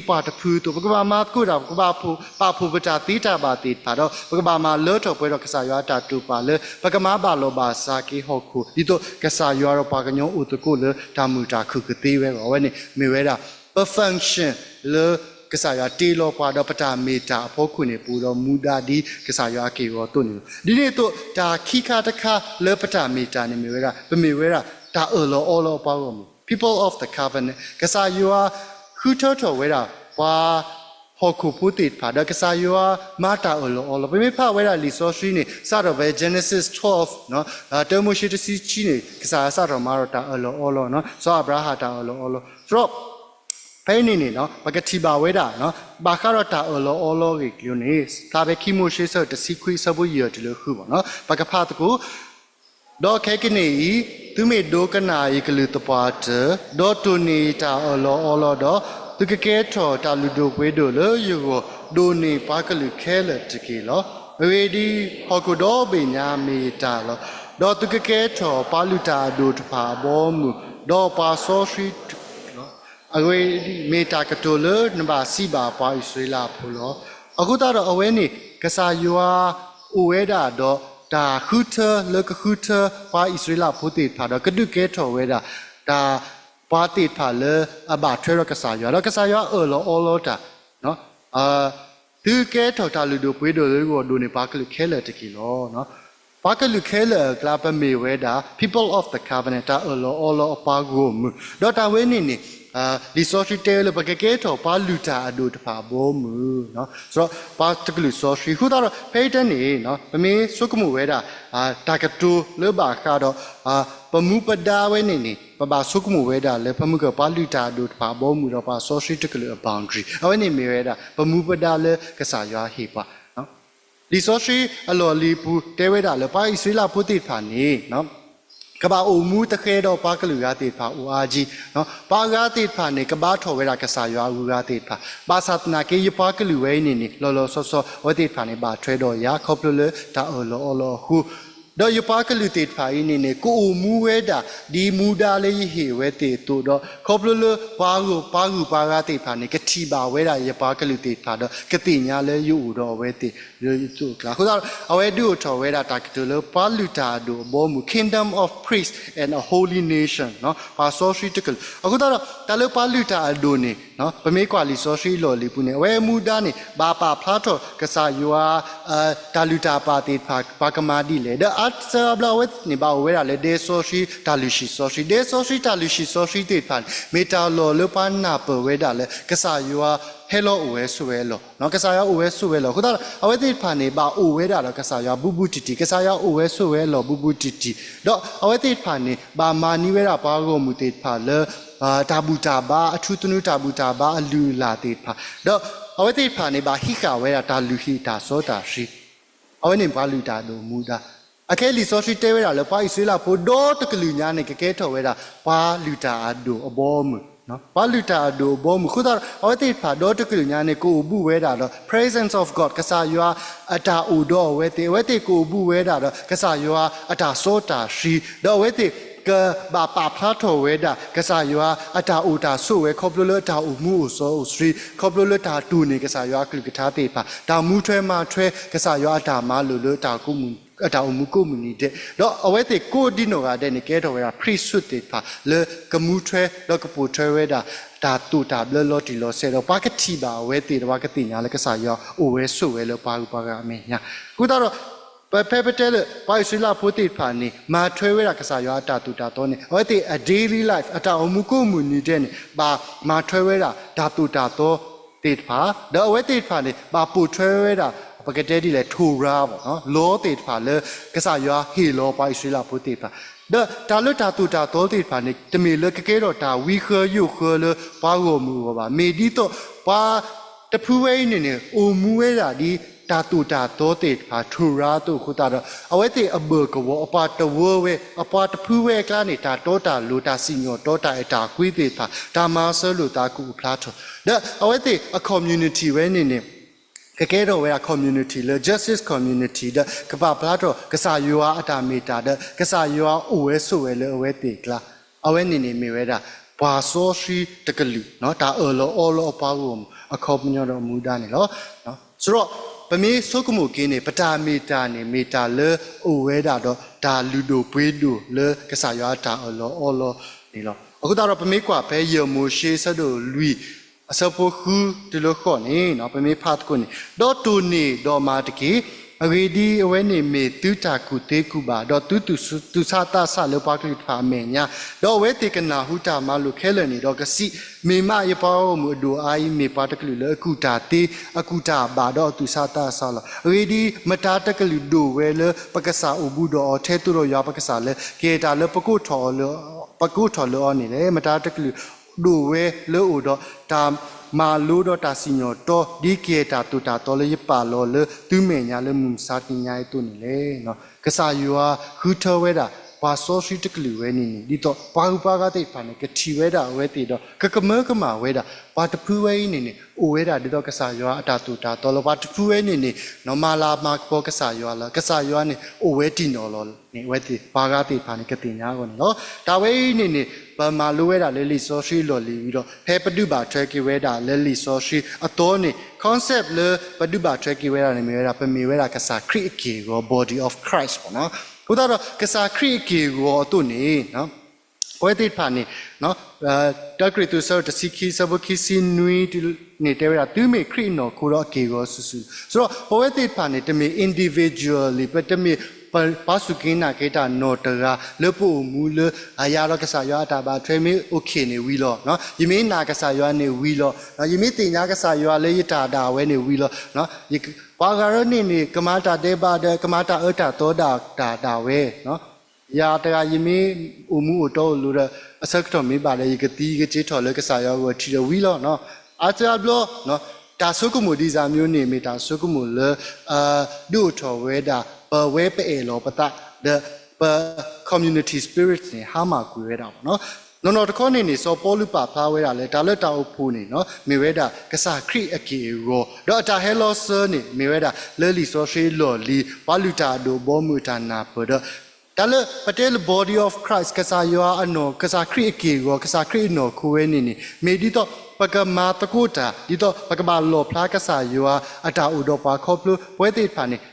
ပှၤတဖုအသိး ပကဘၣ်မၤသကိးတၢ် ပကဘၣ်ပာ်ဖှိၣ်ပတၢ်သ့တၢ်ဘၣ်သ့ၣ်တဖၣ်ဒီး ပကဘၣ်မၤလၢထီၣ်ပှဲၤဒီးကစၢ်ယွၤအတၢ်တိာ်ပာ်လၢ ပကမၤဘၣ်လီၢ်ဘၣ်စးက့ၤဟီၣ်ခိၣ် ဒ်သိးကစၢ်ယွၤဒီးပှၤကညီအိၣ်သကိးလၢတၢ်မုာ်တၢ်ခုၣ်ကသ့ဝဲအဂီၢ် အဝဲန့ၣ်မ့ၢ်ဝဲဒၣ် ပ function လၢကစၢ်ယွၤတ့လီၤပှၤဒီးပတၢ်မ့ၢ်တၢ်အဖီခိၣ်န့ၣ် ပအိၣ်ဒီးမူဒါဒ်ကစၢ်ယွၤအက့ၢ်အဂီၤအသိးန့ၣ်လီၤ. ဒ်န့ၣ်အသိး တၢ်ခံခါတခါလၢပတၢ်မ့ၢ်တၢ်န့ၣ်မ့ၢ်ဝဲဒၣ် ပမ့ၢ်ဝဲဒၣ်တၢ်အၢၣ်လီၤအီလီၤအပှၤဂီၢ်မုၢ် people of the covenant ကစၢ်ယွၤဃုထၢထီၣ်ဝဲဒၣ် ပှၤဟီၣ်ခိၣ်ဖိသ့ၣ်တဖၣ် ဒီးကစၢ်ယွၤမၤတၢ်အၢၣ်လီၤအီလီၤ ပမ့ၢ်ဖးဝဲဒၣ်လံာ်စီဆှံန့ၣ် စးထီၣ်ဖဲ Genesis twelve တၢမိၤၡ့တဆံခံန့ၣ် ကစၢ်ယွၤစးထီၣ်မၤဒီးတၢ်အၢၣ်လီၤအီလီၤ စီၤအၤဘြၤဟၣ်တၢ်အၢၣ်လီၤအီလီၤ ဒီး ဖဲအံၤန့ၣ်န့ၣ် ပကထံၣ်ဘၣ်ဝဲဒၣ် ဘၣ်ဃးဒီးတၢ်အၢၣ်လီၤအီလီၤအဂ့ၢ်အကျိၤန့ၣ် ဖဲခံမိၤၡ့ အဆၢတဆံခွံ အဆၢဖိယဲၢ်တုၤလၢဃုဘၣ်နီၤ ပကဖးသကိး ဒီးခဲကနံၣ်အံၤ သုမ့ၢ်ဒိကနၣ်ယကလုၢ်သပှၢ်တၢၢ်, ဒီးတိၢ်န့ၢ်ယတၢ်အၢၣ်လီၤအီလီၤဒီး, သုကကဲထီၣ်တၢ်လုၢ်ဒိၣ်ပှ့ၤဒိၣ်လၢယဂီၢ်, ဒိၣ်န့ၢ်ပှၤကလုာ်ခဲလၢာ်တက့ၢ်လီၤ. အဂ့ၢ်ဒ်အံၤ, ဟီၣ်ခိၣ်ဒီဘ့ၣ်ညါမ့ၢ်ယတၢ်လီၤ. ဒီးသုကကဲထီၣ်ပှၤလုၢ်တၢ်အဒိၣ်တဖၣ်အဘီအမုၢ်, ဒီးပှၤစီဆှံတကလုာ်လီၤ. အဂ့ၢ်ဒ်အံၤ, မ့ၢ်တၢ်ကတိၤလၢနဘၣ်စံးဘၣ်ပှၤအံၣ်စရ့လးဖိလီၤ. အဃိသတးဒီးအဝဲန့ၣ် ကစၢ်ယွၤအိၣ်ဝဲဒၣ်ဒီးတၢ်ဃုထၢလၢကဃုထၢပှၤအံၣ်စရ့လးဖိသ့ၣ်တဖၣ်ဒီး ကဒုးကဲထီၣ်ဝဲဒၣ် တၢ်ပှၤသ့ၣ်တဖၣ်လၢအဘၣ်ထွဲဒီးကစၢ်ယွၤ, ဒီးကစၢ်ယွၤအၢၣ်လီၤအီလီၤတၢ် သုကဲထီၣ်တၢ်လုၢ်ဒိၣ်ပှ့ၤဒိၣ်လၢယဂီၢ်, ဒိၣ်န့ၢ်ပှၤကလုာ်ခဲလၢာ်တက့ၢ်လီၤ. ပှၤကလုာ်ခဲလၢာ်အကျါ ပမ့ၢ်ဝဲဒၣ် people of the covenant တၢ်အၢၣ်လီၤအီလီၤအပှၤဂီၢ်မုၢ်, ဒီးတၢ်ဝဲန့ၣ်န့ၣ် လံာ်စီဆှံတဲဝဲလၢ ပကကဲထီၣ်ပှၤလုၢ်တၢ်အဒိၣ်တဖၣ်အဘီအမုၢ်, ဒီးပှၤတကလုာ်စီဆှံ, အဃိသတးဒီး ဖဲအံၤတဲန့ၣ် ပမ့ၢ်ဆိကမိၣ်ဝဲဒၣ် တၢ်ကတိၤလၢဘၣ်ဃးဒီး ပမူပဒါဝဲန့ၣ်န့ၣ် ပဘၣ်ဆိကမိၣ်ဝဲဒၣ်လၢ ဖဲမုၢ်ကပှၤလုၢ်တၢ်အဒိၣ်တဖၣ်အဘီအမုၢ်ဒီးပှၤစီဆှံတကလုာ်အ boundary အဝဲန့ၣ်မ့ၢ်ဝဲဒၣ် ပမူပဒါလၢကစၢ်ယွၤဟ့ၣ်ပှၤ လံာ်စီဆှံအလီၢ်လံၤအပူၤတဲဝဲဒၣ်လၢ ပှၤအံၣ်စရ့လးဖိသ့ၣ်တဖၣ်န့ၣ် ကဘၣ်အိၣ်မူတဃဲဒီးပှၤကလုာ်ဂၤသ့ၣ်တဖၣ်အိၣ်အါကံ, ပှၤအဂၤသ့ၣ်တဖၣ်န့ၣ် ကဘါထီၣ်ဝဲဒၣ်ကစၢ်ယွၤအဂုၤအဂၤသ့ၣ်တဖၣ်, ဘၣ်ဆၣ်သနာ်က့ ယပှၤကလုာ်ဝဲအံၤန့ၣ်န့ၣ် လီၤလီၤဆီဆီ အဝဲသ့ၣ်တဖၣ်န့ၣ် ဘၣ်ထွဲဒီးယၤ ခီဖျိလၢတၢ်အၢၣ်လီၤအီလီၤအဃိ ဒီးယပှၤကလုာ်သ့ၣ်တဖၣ်အံၤန့ၣ်န့ၣ် ကအိၣ်မူဝဲဒၣ် ဒ်မူဒါလၢယဟ့ၣ်ဝဲသ့ၣ်အသိးဒီး ခီဖျိလၢပှၤဂုၤပှၤဂၤသ့ၣ်တဖၣ်န့ၣ် ကထံၣ်ဘၣ်ဝဲဒၣ်ယပှၤကလုာ်သ့ၣ်တဖၣ်ဒီး ကသ့ၣ်ညါလၢယအိၣ်ဒီးအဝဲသ့ၣ်လၢယသိးအကျါ, အဃိသတးဒီး အဝဲဒုးအိၣ်ထီၣ်ဝဲဒၣ်တၢ်ကတိၤလၢ ပှၤလုၢ်တၢ်အဒိၣ်အဘီအမုၢ် kingdom of priests and a holy nation ပှၤစီဆှံတကလုာ်, အဃိသတးဒီး တၢ်လၢပှၤလုၢ်တၢ်အဒိၣ်န့ၣ် ပမ့ၢ်ကွၢ်လံာ်စီဆှံအလီၢ်လံၤပူၤန့ၣ် အဝဲအမူဒါန့ၣ် ဘၣ်ပာ်ဖျါထီၣ်ကစၢ်ယွၤ တၢ်လုၢ်တၢ်ပာ်သ့ၣ်တဖၣ် ပှၤကမၤဒ်လဲၣ်. ဒီးအါစၢၤအါဘျီအဝဲန့ၣ် ဘၣ်အိၣ်ဝဲဒၣ်လၢဒဲစီဆှံတၢ်လုၢ်ဟံၣ်စီဆှံ, ဒဲစီဆှံတၢ်လုၢ်ဟံၣ်စီဆှံသ့ၣ်တဖၣ်န့ၣ် မ့ၢ်တၢ်လီၢ်လၢပှၤနၢ်ပၢၢ်ဝဲဒၣ်လၢ ကစၢ်ယွၤဟဲလီၤအိၣ်ဝဲဆိးဝဲအလီၢ်, ကစၢ်ယွၤအိၣ်ဝဲဆိးဝဲအလီၢ်. အဃိသတးဒီး အဝဲသ့ၣ်တဖၣ်န့ၣ် ဘၣ်အိၣ်ဝဲဒၣ်ဒီးကစၢ်ယွၤဘူးဘူးတံၢ်တံၢ်, ကစၢ်ယွၤအိၣ်ဝဲဆိးဝဲအလီၢ်ဘူးဘူးတံၢ်တံၢ်, ဒီးအဝဲသ့ၣ်တဖၣ်န့ၣ် ဘၣ်မၤန့ၢ်ဝဲဒၣ်ပှၤဂီၢ်မုၢ်သ့ၣ်တဖၣ်လၢ တၢ်ဘူၣ်တၢ်ဘါ, အထူသနူတၢ်ဘူၣ်တၢ်ဘါအလုၢ်အလၢ်သ့ၣ်တဖၣ်, ဒီးအဝဲသ့ၣ်တဖၣ်န့ၣ် ဘၣ်ဟံးဃာ်ဝဲဒၣ်တၢ်လုၢ်ဟံၣ်တၢ်စီတၢ်ဆှံ. အဝဲန့ၣ်ပှၤလုၢ်တၢ်အဒိၣ်အမူဒါ. အခဲအံၤလံာ်စီဆှံတဲဝဲဒၣ်လၢ ပှၤအံၣ်စရ့လးဖိဒီတကလုာ်ညါန့ၣ် ကကဲထီၣ်ဝဲဒၣ် ပှၤလုၢ်တၢ်အဒိၣ်အဘီအမုၢ်, ပှၤလုၢ်တၢ်အဒိၣ်အဘီအမုၢ်. အဃိသတးဒီး အဝဲသ့ၣ်တဖၣ်ဒီတကလုာ်ညါန့ၣ် ကအိၣ်ဘူးဝဲဒၣ်ဒီး presence of God, ကစၢ်ယွၤအတၢ်အိၣ်ဒီးအဝဲသ့ၣ်, အဝဲသ့ၣ်ကအိၣ်ဘူးဝဲဒၣ်ဒီး ကစၢ်ယွၤအတၢ်စီတၢ်ဆှံ, ဒီးအဝဲသ့ၣ်ကဘၣ်ပာ်ဖျါထီၣ်ဝဲဒၣ် ကစၢ်ယွၤအတၢ်အိၣ်တၢ်ဆိးဝဲ ခီဖျိလၢတၢ်အိၣ်မူအိၣ်စီအိၣ်ဆှံ, ခီဖျိလၢတၢ်တိၢ်န့ၢ်ကစၢ်ယွၤအကလုၢ်ကထါသ့ၣ်တဖၣ်, တၢ်မူထွဲမၤထွဲ ကစၢ်ယွၤအတၢ်မၤလိာ်လၢ အတၢ်အိၣ်မူကိးမုၢ်နံၤဒဲး, ဒီးအဝဲသ့ၣ်ကိးဒ်နီၢ်ဂၤဒဲးန့ၣ် ကဲထီၣ်ဝဲဒၣ် priesthood သ့ၣ်တဖၣ် လၢကမူထွဲ ဒီးကပိာ်ထွဲဝဲဒၣ် တၢ်သိၣ်တၢ်ဘျၢလီၤတံၢ်လီၤဆဲးဒီး ပှၤကထံၣ်ဘၣ်အဝဲသ့ၣ်ဒီး ပှၤကသ့ၣ်ညါလၢကစၢ်ယွၤအိၣ်ဝဲဆိးဝဲလၢပှၤဂုၤပှၤဂၤအမဲာ်ညါ. အဃိသတးဒီး ဖဲပတဲလၢ ပှၤအံၣ်စရ့လးဖိသ့ၣ်တဖၣ်န့ၣ် မၤထွဲဝဲဒၣ်ကစၢ်ယွၤအတၢ်သိၣ်တၢ်သီန့ၣ် အဝဲသ့ၣ်အ daily life အတၢ်အိၣ်မူကိးမုၢ်နံၤဒဲးန့ၣ် ဘၣ်မၤထွဲဝဲဒၣ် တၢ်သိၣ်တၢ်သီသ့ၣ်တဖၣ်, ဒီးအဝဲသ့ၣ်တဖၣ်န့ၣ် ဘၣ်ပိာ်ထွဲဝဲဒၣ် ပကတဲဒ်လဲၣ် Torah ဘၣ် law သ့ၣ်တဖၣ်လၢ ကစၢ်ယွၤဟ့ၣ်လီၤပှၤအံၣ်စရ့လးဖိသ့ၣ်တဖၣ်, ဒီးတၢ်လၢတၢ်သိၣ်တၢ်သီသ့ၣ်တဖၣ်န့ၣ် တမ့ၢ်လၢကကဲထီၣ်တၢ်ဝံဃၢယိာ်ဃၢလၢပှၤဂီၢ်မုၢ်အဂီၢ်ဘၣ်. မ့ၢ်ဒ်သိး ပှၤတဖုဝဲအံၤန့ၣ်န့ၣ် အိၣ်မူဝဲဒၣ်ဒ် တၢ်သိၣ်တၢ်သီသ့ၣ်တဖၣ် Torah အသိးအဃိသတးဒီး အဝဲသ့ၣ်အဘၢၣ်ကဝီၤ အပှၤတဝၢဝဲ အပှၤတဖုဝဲအကျါန့ၣ် တၢ်တီတၢ်လိၤ တၢ်စံၣ်ညီၣ်တီ တၢ်အဲၣ်တၢ်ကွံသ့ၣ်တဖၣ် တၢ်မၤစၢၤလိာ်သးကအိၣ်ဖျါထီၣ်, ဒီးအဝဲသ့ၣ်အ community ဝဲန့ၣ်န့ၣ် ကကဲထီၣ်ဝဲဒၣ် community လၢ justice community ဒီး ကပာ်ဖျါထီၣ်ကစၢ်ယွၤအတၢ်မ့ၢ်တၢ်ဒီး ကစၢ်ယွၤအိၣ်ဝဲဆိးဝဲလၢအဝဲသ့ၣ်အကျါ, အဝဲန့ၣ်န့ၣ်မ့ၢ်ဝဲဒၣ် ပှၤစီဆှံတကလုာ် တၢ်အၢၣ်လီၤအီလီၤအပှၤဂီၢ်မုၢ် အခီပညီဒီးအမူဒါန့ၣ်လီၤ. စရီ ပမ့ၢ်ဆိကမိၣ်က့ၤန့ၣ် ပတၢ်မ့ၢ်တၢ်န့ၣ် မ့ၢ်တၢ်လၢအိၣ်ဝဲဒၣ်ဒီး တၢ်လုၢ်ဒိၣ်ပှ့ၤဒိၣ်လၢကစၢ်ယွၤအတၢ်အၢၣ်လီၤအီလီၤန့ၣ်လီၤ. အဃိသတးဒီး ပမ့ၢ်ကွၢ်ဖဲယဲၢ်မိၤၡ့ အဆၢဒိၣ်လွံၢ် အဆၢဖိဃုတုၤလၢဃိးန့ၣ် ပမ့ၢ်ဖးသကိးန့ၣ်, ဒီးတိၢ်န့ၢ်ဒီးမၤတက့ၢ်. အဂ့ၢ်ဒ်အံၤ, အဝဲန့ၣ်မ့ၢ်သုတၢ်ကူၣ်သ့ကူၣ်ဘၣ်, ဒီးသုသူၣ်ဆးသးဆးလၢပှၤကလုာ်တဖၣ်အမဲာ်ညါ, ဒီးအဝဲသ့ၣ်ကနၢ်ဟူတၢ်မၤလိာ်ခဲလၢာ်န့ၣ်ဒီးကစံး, မ့ၢ်မးယပှၤဂီၢ်မုၢ်အဒိၣ်အါအံၤ မ့ၢ်ပှၤတကလုာ်လၢအကူၣ်တၢ်သ့, အကူၣ်တၢ်ဘၣ်, ဒီးအသူၣ်ဆးသးဆးလီၤ. အဂ့ၢ်ဒ်အံၤ, မတၤတကလုာ်ဒိၣ်ဝဲလၢပကစၢ်အိၣ်ဘူးဒီးအီၤ ထဲသိးဒီးယွၤပကစၢ်လၢ ကယဲၢ်တၢ်လၢပကိးထီၣ်လၢအီၤန့ၣ်လဲၣ်. မတၤတကလုာ်ဒိၣ်ဝဲလၢအအိၣ်ဒီးတၢ်မၤလိဒီးတၢ်စံၣ်ညီၣ်တီ ဒ်ကယဲၢ်တၢ်သိၣ်တၢ်သီလၢယပာ်လီၤလၢသုမဲာ်ညါလၢမုၢ်မဆါတနံၤညါအသိးန့ၣ်လဲၣ်. ကစၢ်ယွၤဃုထၢဝဲဒၣ် ပှၤစီဆှံတကလုာ်ဝဲန့ၣ်န့ၣ် ဒ်သိးပှၤဂုၤပှၤဂၤသ့ၣ်တဖၣ်န့ၣ် ကထံၣ်ဝဲဒၣ်အဝဲသ့ၣ်ဒီး ကကမၢကမၣ်ဝဲဒၣ် ပှၤတဖုဝဲအံၤန့ၣ်န့ၣ် အိၣ်ဝဲဒၣ်ဒ်သိးကစၢ်ယွၤအတၢ်သိၣ်တၢ်သီလီၤ. ပှၤတဖုဝဲန့ၣ်န့ၣ် မၤလၤမၤကပီၤကစၢ်ယွၤလီၤ. ကစၢ်ယွၤန့ၣ် အိၣ်ဝဲတံၢ်နီၢ်လီၤန့ၣ် အဝဲသ့ၣ်ပှၤဂၤသ့ၣ်တဖၣ်န့ၣ် ကသ့ၣ်ညါအဂီၢ်န့ၣ်လီၤ. တၢ်ဝဲအံၤန့ၣ်န့ၣ် ပမၤလိဝဲဒၣ်လၢလံာ်စီဆှံအလီၢ်လံၤဝံၤဒီး ဖဲပဒုးဘၣ်ထွဲက့ၤဝဲဒၣ်လၢလံာ်စီဆှံအသီန့ၣ် concept လၢပဒုးဘၣ်ထွဲက့ၤဝဲဒၣ်န့ၣ် မ့ၢ်ဝဲဒၣ် ပမ့ၢ်ဝဲဒၣ်ကစၢ်ခရံာ်အက့ၢ်အဂီၤ body of Christ ပေါ့နော်. အဃိသတးဒီး ကစၢ်ခရံာ်အက့ၢ်အဂီၤအသိးန့ၣ် ပဝဲသ့ၣ်တဖၣ်န့ၣ် တၢကရံၣ်သူး အဆၢဒိၣ်တဆံခံ အဆၢဖိခံဆံနွံန့ၣ် တဲဝဲဒၣ် သုမ့ၢ်ခရံာ်အနီၢ်ခိဒီးအက့ၢ်အဂီၤစုာ်စုာ်လီၤ. ဆိုတော့ပဝဲသ့ၣ်တဖၣ်န့ၣ် တမ့ၢ် individually ပတမ့ၢ် ပှၤစူၢ်က့ၤနာ်က့ၤတၢ်နီၢ်တဂၤ လၢပအိၣ်မူလၢ အယၤဒီးကစၢ်ယွၤအတၢ်ဘၣ်ထွဲမ့ၢ် okay န့ၣ်ဝံၤလီၤ. ယမ့ၢ်နာ်ကစၢ်ယွၤန့ၣ်ဝံၤလီၤ. ယမ့ၢ်သ့ၣ်ညါကစၢ်ယွၤလၢယတၢ်ဒၣ်ဝဲန့ၣ်ဝံၤလီၤ. ပှၤဂၤရၢန့ၣ်န့ၣ် ကမၤတၢ်ဒဲးဘးဒီး ကမၤတၢ်အၢတၢ်သီဒၣ်တၢ်ဒၣ်ဝဲ ယၤတဂၤယမ့ၢ်အိၣ်မူအိၣ်တီအိၣ်လိၤဒီး အဆၢကတီၢ်မ့ၢ်ဘၣ်ဒီး ယကသံယကစ့ထီၣ်လၢကစၢ်ယွၤအဂီၢ်ထံးဒီးဝံၤလီၤ. အါစၢအါဘျီ တၢ်ဆိကမိၣ်ဒ်အံၤမ့ၢ်န့ၣ် မ့ၢ်တၢ်ဆိကမိၣ်လၢ ဒုးအိၣ်ထီၣ်ဝဲဒၣ် ပဝဲပအဲၣ်လီၤပသး ဒီးပ community spirit န့ၣ် ဟါမၢ်ကွံာ်ဝဲဒၣ်. နီၢ်နီၢ်တခီန့ၣ်န့ၣ် စီၤပီလူးပာ်ဖျါဝဲဒၣ်လၢ တၢ်လၢတၢ်အိၣ်ဖှိၣ်န့ၣ် မ့ၢ်ဝဲဒၣ်ကစၢ်ခရံာ်အက့ၢ်အဂီၤ, ဒီးအတၢ်ဟဲလီၤစၢၤန့ၣ် မ့ၢ်ဝဲဒၣ်လၢလံာ်စီဆှံအလီၢ်လံၤ ပှၤလုၢ်တၢ်အဒိၣ်အဘီအမုၢ်အတၢ်နၢ်ပၢၢ်ဒီး တၢ်လၢပတဲလၢ body of Christ ကစၢ်ယွၤအနီၢ် ကစၢ်ခရံာ်အက့ၢ်အဂီၤ ကစၢ်ခရံာ်အနီၢ်ခိဝဲန့ၣ်န့ၣ် မ့ၢ်ဒ်သိးပကမၤသကိးတၢ် ဒ်သိးပကဘၣ်လီၣ်ဖျါကစၢ်ယွၤအတၢ်အိၣ်ဒီးပှၤခီဖျိ ပဝဲသ့ၣ်တဖၣ်န့ၣ်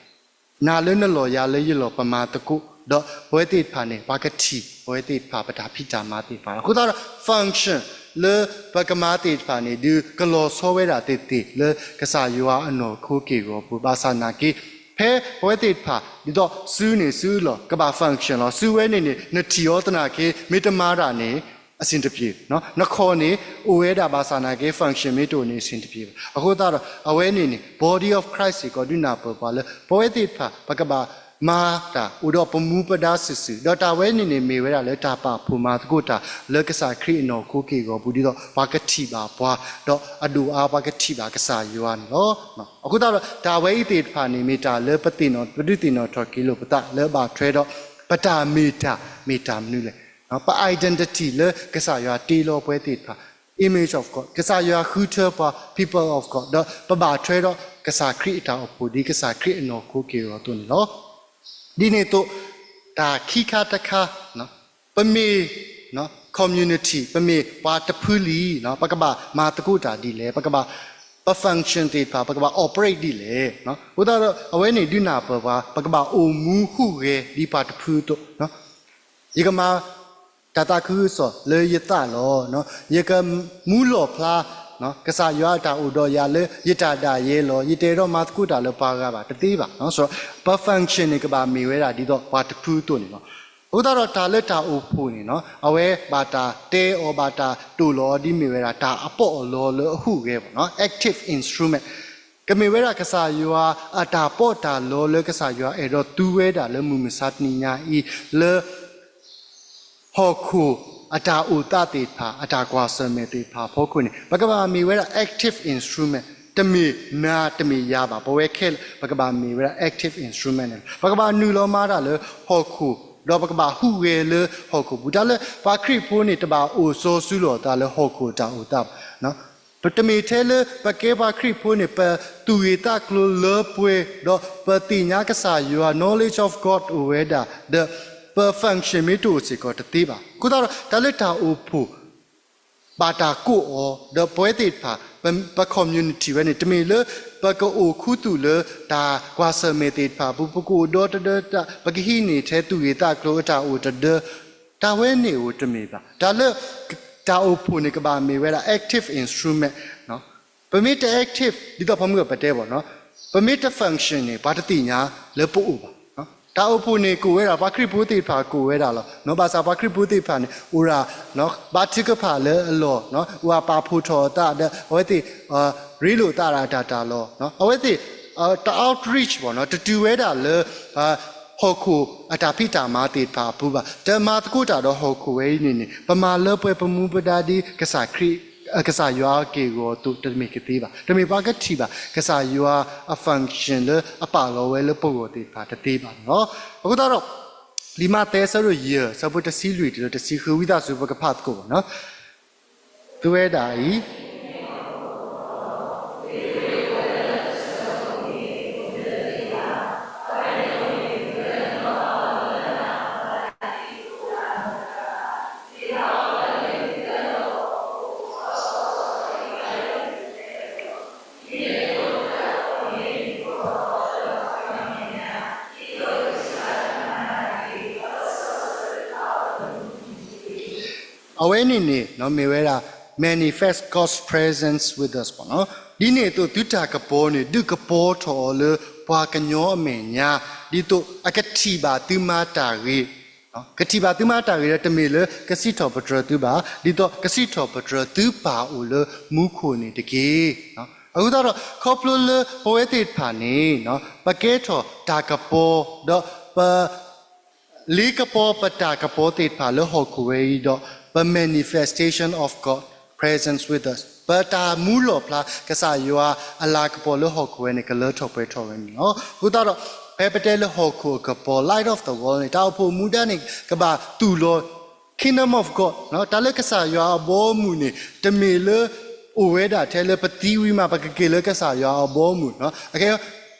နၤလၢနလီၢ်ယၤလၢယလီၢ် ပမၤသကိး ဒီးပဝဲသ့ၣ်တဖၣ်န့ၣ် ပှၤကထံၣ်ပဝဲသ့ၣ်တဖၣ်ပတၢ်ဖံးတၢ်မၤသ့ၣ်တဖၣ်လီၤ. အဃိသတးဒီး function လၢပကမၤသ့ၣ်တဖၣ်န့ၣ် ဒုးကလီၤဆီဝဲဒၣ်သ့ၣ်သ့ၣ်လၢကစၢ်ယွၤအနီၢ်ခိက့ၢ်ဂီၤပူၤ ဘၣ်ဆၣ်နာ်က့ ဖဲပဝဲသ့ၣ်တဖၣ် ဒ်သိးစုန့ၣ်စုလီၢ် ကဘၣ် function လီၤ. စုဝဲန့ၣ်န့ၣ် နထံၣ်အီၤသနာ်က့ မ့ၢ်တမၤတၢ်န့ၣ် အဆင်တပြေ, နခီၣ်န့ၣ် အိၣ်ဝဲဒၣ် ဘၣ်ဆၣ်နာ်က့ function မ့ၢ်တအိၣ်န့ၣ် အဆင်တပြေဘၣ်. အဃိသတးဒီး အဝဲန့ၣ်န့ၣ် body of Christ စ့ၢ်ကီး ဒုးနၢ်ပၢၢ်ပှၤလၢ ပဝဲသ့ၣ်တဖၣ် ပကဘၣ်မၤတၢ်အိၣ်ဒီးပမူပဒါစုာ်စုာ်, ဒီးတၢ်ဝဲန့ၣ်န့ၣ် မ့ၢ်ဝဲဒၣ်လၢတၢ်ပာ်ဖှိၣ်မၤသကိးတၢ် လၢကစၢ်ခရံာ်အနီၢ်ခိက့ၢ်ဂီၤပူၤ ဒ်သိးပှၤကထံၣ်ဘၣ်ပှၤ, ဒီးအဒိၣ်အါပှၤကထံၣ်ဘၣ်ကစၢ်ယွၤန့ၣ်လီၤ. အဃိသတးဒီး တၢ်ဝဲအံၤသ့ၣ်တဖၣ်န့ၣ် မ့ၢ်တၢ်လၢပသ့ၣ်နီၣ် ပဒုးသ့ၣ်နီၣ်ထီၣ်က့ၤလိာ်ပသးလၢဘၣ်ထွဲဒီး ပတၢ်မ့ၢ်တၢ် မ့ၢ်တၢ်မနုၤလဲၣ်. ပ identity လၢကစၢ်ယွၤတ့လီၤပဝဲသ့ၣ်တဖၣ် image of God, ကစၢ်ယွၤဃုထၢပှၤ people of God, ဒီးပဘၣ်ထွဲဒီးကစၢ်ခရံာ်အတၢ်အိၣ်ဖှိၣ် ဒ်ကစၢ်ခရံာ်အနီၢ်ခိက့ၢ်ဂီၤအသိးန့ၣ်လီၤ. ဒ်န့ၣ်အသိး တၢ်ခံခါတခါ ပမ့ၢ် community, ပမ့ၢ်ပှၤတဖုလံ, ပကဘၣ်မၤသကိးတၢ်ဒ်လဲၣ်, ပကဘၣ် ပ function သ့ၣ်တဖၣ် ပကဘၣ် operate ဒ်လဲၣ်. အဃိသတးဒီး အဝဲန့ၣ်ဒုးနၢ်ပၢၢ်ပှၤ ပကဘၣ်အိၣ်မူဟူးဂဲၤဒ်ပှၤတဖုအသိး, ယကမၤတၢ်သးခုကစီၣ်လၢယသးလီၤ. ယကမူလီၣ်ဖျါ ကစၢ်ယွၤအတၢ်အိၣ်ဒီးယၤလၢ ယတၢ်ဒၣ်ယဲလီၤ. ယတအဲၣ်ဒိးမၤသကိးတၢ်လၢပှၤဂၤဘၣ် တသ့ဘၣ်. ပ function န့ၣ် ကဘၣ်မ့ၢ်ဝဲဒၣ်ဒ်သိးပှၤတဖုအသိးန့ၣ်လီၤ. အဃိသတးဒီး တၢ်လၢတၢ်အိၣ်ဖှိၣ်န့ၣ် အဝဲဘၣ်တၢ်တဲအီၤ ဘၣ်တၢ်တိၢ်လီၤအီၤ ဒ်မ့ၢ်ဝဲဒၣ်တၢ်အပီးအလီလၢအဟူးဂဲၤဘၣ်, active instrument ကမ့ၢ်ဝဲဒၣ်ကစၢ်ယွၤအတၢ်ပီးတၢ်လီလၢ ကစၢ်ယွၤအဲၣ်ဒိးသူဝဲဒၣ်လၢမုၢ်မဆါတနံၤညါအံၤ လၢ ဟီၣ်ခိၣ်အတၢ်အိၣ်သးသ့ၣ်တဖၣ် အတၢ်ကွၢ်ဆၢၣ်မဲာ်သ့ၣ်တဖၣ်အဖီခိၣ်န့ၣ် ပကဘၣ်မ့ၢ်ဝဲဒၣ် active instrument, တမ့ၢ်နၤတမ့ၢ်ယၤဘၣ်. ပဝဲခဲလၢာ် ပကဘၣ်မ့ၢ်ဝဲဒၣ် active instrument န့ၣ်လီၤ. ပကဘၣ်နုာ်လီၤမၤတၢ်လၢဟီၣ်ခိၣ်, ဒီးပကဘၣ်ဟူးဂဲၤလၢဟီၣ်ခိၣ်ပူၤ. တၢ်လၢပှၤခရံာ်ဖိန့ၣ် တဘၣ်အိၣ်စီၤစုလိာ်အသးလၢဟီၣ်ခိၣ်အတၢ်အိၣ်သးဘၣ်. ပတမ့ၢ်ထဲလၢပကဲပှၤခရံာ်ဖိန့ၣ် ပသူၣ်ဂ့ၤသးကျိၤလၢပှဲၤ, ဒီးပသ့ၣ်ညါကစၢ်ယွၤ knowledge of God အိၣ်ဝဲဒၣ်, ဒီးပ function မ့ၢ်တအိၣ်စ့ၢ်ကီးတသ့ဘၣ်. အဃိသတးဒီး တၢ်လၢတၢ်အိၣ်ဖှိၣ် ဘၣ်တၢ်ကိးအီၤ ဒီးပဝဲသ့ၣ်တဖၣ် ပ ပ community ဝဲန့ၣ် တမ့ၢ်လၢပကအိၣ်ခူသူၣ်လၢတၢ်ကွၢ်ဆၢၣ်မဲာ်သ့ၣ်တဖၣ်အပူၤ, ပကအိၣ်ဒီတဒၢတၢ်, ပကဟံးန့ၢ်ထဲသူၣ်ဂ့ၤသးကျိၤအတၢ်အိၣ်တဒၢ, တၢ်ဝဲန့ၣ်အိၣ်တမ့ၢ်ဘၣ်. တၢ်လၢ တၢ်အိၣ်ဖှိၣ်န့ၣ် ကဘၣ်မ့ၢ်ဝဲဒၣ် active instrument ပမ့ၢ်တ active ဒ်သိးပှၤမုၢ်ကပတဲဘၣ်, ပမ့ၢ်တ function န့ၣ် ပှၤတသ့ၣ်ညါလၢပအိၣ်ဘၣ်. တၢ်အိၣ်ဖှိၣ်န့ၣ် ကအိၣ်ဝဲဒၣ် ပှၤခရံာ်ဖိသ့ၣ်တဖၣ်ကအိၣ်ဝဲဒၣ်လီၤ. ဘၣ်ဆၣ်ပှၤခရံာ်ဖိသ့ၣ်တဖၣ်န့ၣ် အိၣ်ဒၣ် ဘါထုကဖၣ်လၢအလီၢ်, အိၣ်အပာ်ဖှိၣ်ထီၣ်အသးဒီး အဝဲသ့ၣ် ရ့လိာ်သးဒၣ်တၢ်တၢ်လီၤ. အဝဲသ့ၣ် တ outreach ဘၣ်, တတုၤဝဲဒၣ်လၢ ဟီၣ်ခိၣ်အတၢ်ဖံးတၢ်မၤသ့ၣ်တဖၣ်အပူၤဘၣ်. တမၤသကိးတၢ်ဒီးဟီၣ်ခိၣ်ဝဲအံၤန့ၣ်န့ၣ် ပမၤလၢပှဲၤပမူပဒါဒ်ကစၢ်ခရံာ်, ကစၢ်ယွၤက့ၢ်ဂီၤအသိးတမ့ၢ်ကသ့ဘၣ်. တမ့ၢ်ပှၤကထံၣ်ဘၣ် ကစၢ်ယွၤအ function လၢအပာ်လီၤဝဲလၢပဂီၢ်သ့ၣ်တဖၣ်တသ့ဘၣ်န့ၣ်လီၤ. အဃိသတးဒီး လံာ်မးသဲအဆၢဒိၣ်ယဲၢ် အဆၢဖိတဆံလွံၢ်တုၤလၢတဆံဃု ဝံသးစူၤပကဖးသကိးဘၣ်န့ၣ်, သုဝဲဒၣ်အံၤ အဝဲန့ၣ်န့ၣ် မ့ၢ်ဝဲဒၣ် manifest God's presence with us ဘၣ်. ဒ်န့ၣ်အသိး သုတၢ်ကပီၤန့ၣ် ဒုးကပီၤထီၣ်အီၤလၢပှၤကညီအမဲာ်ညါ, ဒ်သိးအကထံၣ်ဘၣ်သုမၤတၢ်ဂ့ၤ, ကထံၣ်ဘၣ်သုမၤတၢ်ဂ့ၤဒီး တမ့ၢ်လၢကစံးထီၣ်ပတြၢၤသုဘၣ်, ဒ်သိးကစံးထီၣ်ပတြၢၤသုပၢ်အိၣ်လၢမူခိၣ်န့ၣ်တက့ၢ်. အဃိသတးဒီး ခီဖျိလၢပဝဲသ့ၣ်တဖၣ်န့ၣ် ပကဲထီၣ်တၢ်ကပီၤ ဒီးပ လ့ကပီၤပတၢ်ကပီၤသ့ၣ်တဖၣ်လၢဟီၣ်ခိၣ်ဝဲအံၤဒီး ပ manifestation of God presence with us ပတၢ်မူလီၣ်ဖျါ ကစၢ်ယွၤအလၤကပီၤလၢဟီၣ်ခိၣ်ဝဲန့ၣ် ကလၢထီၣ်ပှဲၤထီၣ်ဝဲန့ၣ်လီၤ. အဃိသတးဒီး ဖဲပတဲလၢဟီၣ်ခိၣ်အကပီၤ light of the world န့ၣ် တၢ်အိၣ်ဖှိၣ်မူဒါန့ၣ် ကဘၣ်တူၢ်လိာ် kingdom of God တၢ်လၢကစၢ်ယွၤအဘီအမုၢ်န့ၣ် တမ့ၢ်လၢအိၣ်ဝဲဒၣ်ထဲလၢပသံဝံၤမး ပကက့ၤလၢကစၢ်ယွၤအဘီအမုၢ်, အကဲ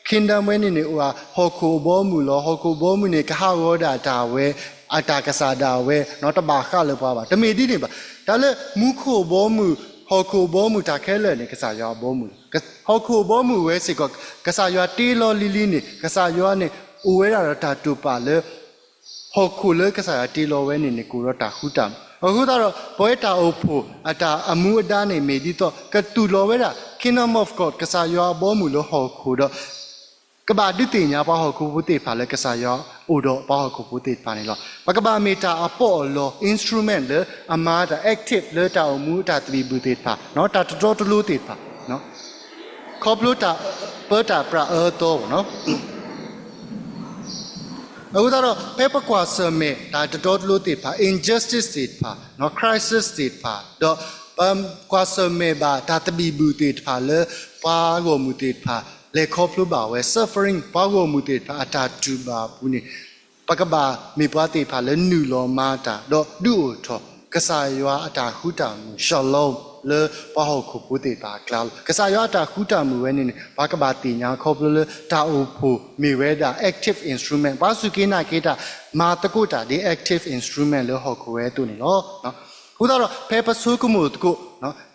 kingdom ဝဲန့ၣ်န့ၣ် အိၣ်ဝဲဒၣ်ဟီၣ်ခိၣ်အဘီအမုၢ်လီၤ. ဟီၣ်ခိၣ်အဘီအမုၢ်န့ၣ် ကဟးဂီၤဒၣ်တၢ်ဝဲ အတၢ်ကစၢ်ဒၣ်ဝဲ တဘၣ်ဃးလၢပှၤဘၣ်. တမ့ၢ်ဒ်န့ၣ်ဘၣ်. တၢ်လၢမူခိၣ်အဘီအမုၢ် ဟီၣ်ခိၣ်အဘီအမုၢ်တၢ်ခဲလၢာ်န့ၣ် ကစၢ်ယွၤအဘီအမုၢ်လီၤ. ဟီၣ်ခိၣ်အဘီအမုၢ်ဝဲစ့ၢ်ကီး ကစၢ်ယွၤတ့လီၤလံၤလံၤန့ၣ် ကစၢ်ယွၤန့ၣ် အိၣ်ဝဲဒၣ်ဒီးတၢ်တိာ်ပာ်လၢ ဟီၣ်ခိၣ်လၢကစၢ်ယွၤတ့လီၤဝဲန့ၣ်န့ၣ် ကအိၣ်ဒီးတၢ်ဃူတၢ် အဃိသတးဒီး ပဝဲတၢ်အိၣ်ဖှိၣ်အတၢ်အမူအဒါန့ၣ်မ့ၢ်ဒ်သိး ကတူၢ်လိာ်ဝဲဒၣ် Kingdom of God ကစၢ်ယွၤအဘီအမုၢ်လၢဟီၣ်ခိၣ်ဒီး ကဘၣ်ဒုးသ့ၣ်ညါပှၤဟီၣ်ခိၣ်ဖိသ့ၣ်တဖၣ်လၢကစၢ်ယွၤအိၣ်ဒီးပှၤဟီၣ်ခိၣ်ဖိသ့ၣ်တဖၣ်န့ၣ်လီၤ. ပကဘၣ်မ့ၢ်တၢ်အပီးအလီ instrument လၢအမၤတၢ် active လၢတၢ်အိၣ်မူတၢ်သဘံၣ်ဘုၣ်သ့ၣ်တဖၣ်, တၢ်တတီတလိသ့ၣ်တဖၣ်, ခီဖျိတၢ်ပၢတၢ်ပြးအၢသီဘၣ်နီၤ. အဃိသတးဒီး ဖဲပကွၢ်ဆၢၣ်မဲာ်တၢ်တတီတလိသ့ၣ်တဖၣ်, injustice သ့ၣ်တဖၣ်, crisis သ့ၣ်တဖၣ်, ဒီးပကွၢ်ဆၢၣ်မဲာ်ဘၣ်တၢ်သဘံၣ်ဘုၣ်သ့ၣ်တဖၣ်လၢ ပှၤဂီၢ်မုၢ်သ့ၣ်တဖၣ် လဲၤခီဖျိဘၣ်ဝဲ suffering, ပှၤဂီၢ်မုၢ်သ့ၣ်တဖၣ်အတၢ်တူၢ်ဘၣ်အပူၤန့ၣ် ပကဘၣ်မ့ၢ်ပှၤသ့ၣ်တဖၣ်လၢနုာ်လီၤမၤတၢ် ဒီးဒုးအိၣ်ထီၣ် ကစၢ်ယွၤအတၢ်ဃူတၢ်မုာ် shalom လၢပှၤဟီၣ်ခိၣ်ဖိသ့ၣ်တဖၣ်အကျါလီၤ. ကစၢ်ယွၤအတၢ်ဃူတၢ်မုာ်ဝဲန့ၣ်န့ၣ် ပှၤကဘၣ်သ့ၣ်ညါခီဖျိလၢတၢ်အိၣ်ဖှိၣ်မ့ၢ်ဝဲဒၣ် active instrument, ပှၤစူၢ်က့ၤနာ်က့ၤတၢ် မၤသကိးတၢ်ဒ် active instrument လၢဟီၣ်ခိၣ်ဝဲအသိးန့ၣ်လီၤ. အဃိသတးဒီး ဖဲပဆိကမိၣ်သကိး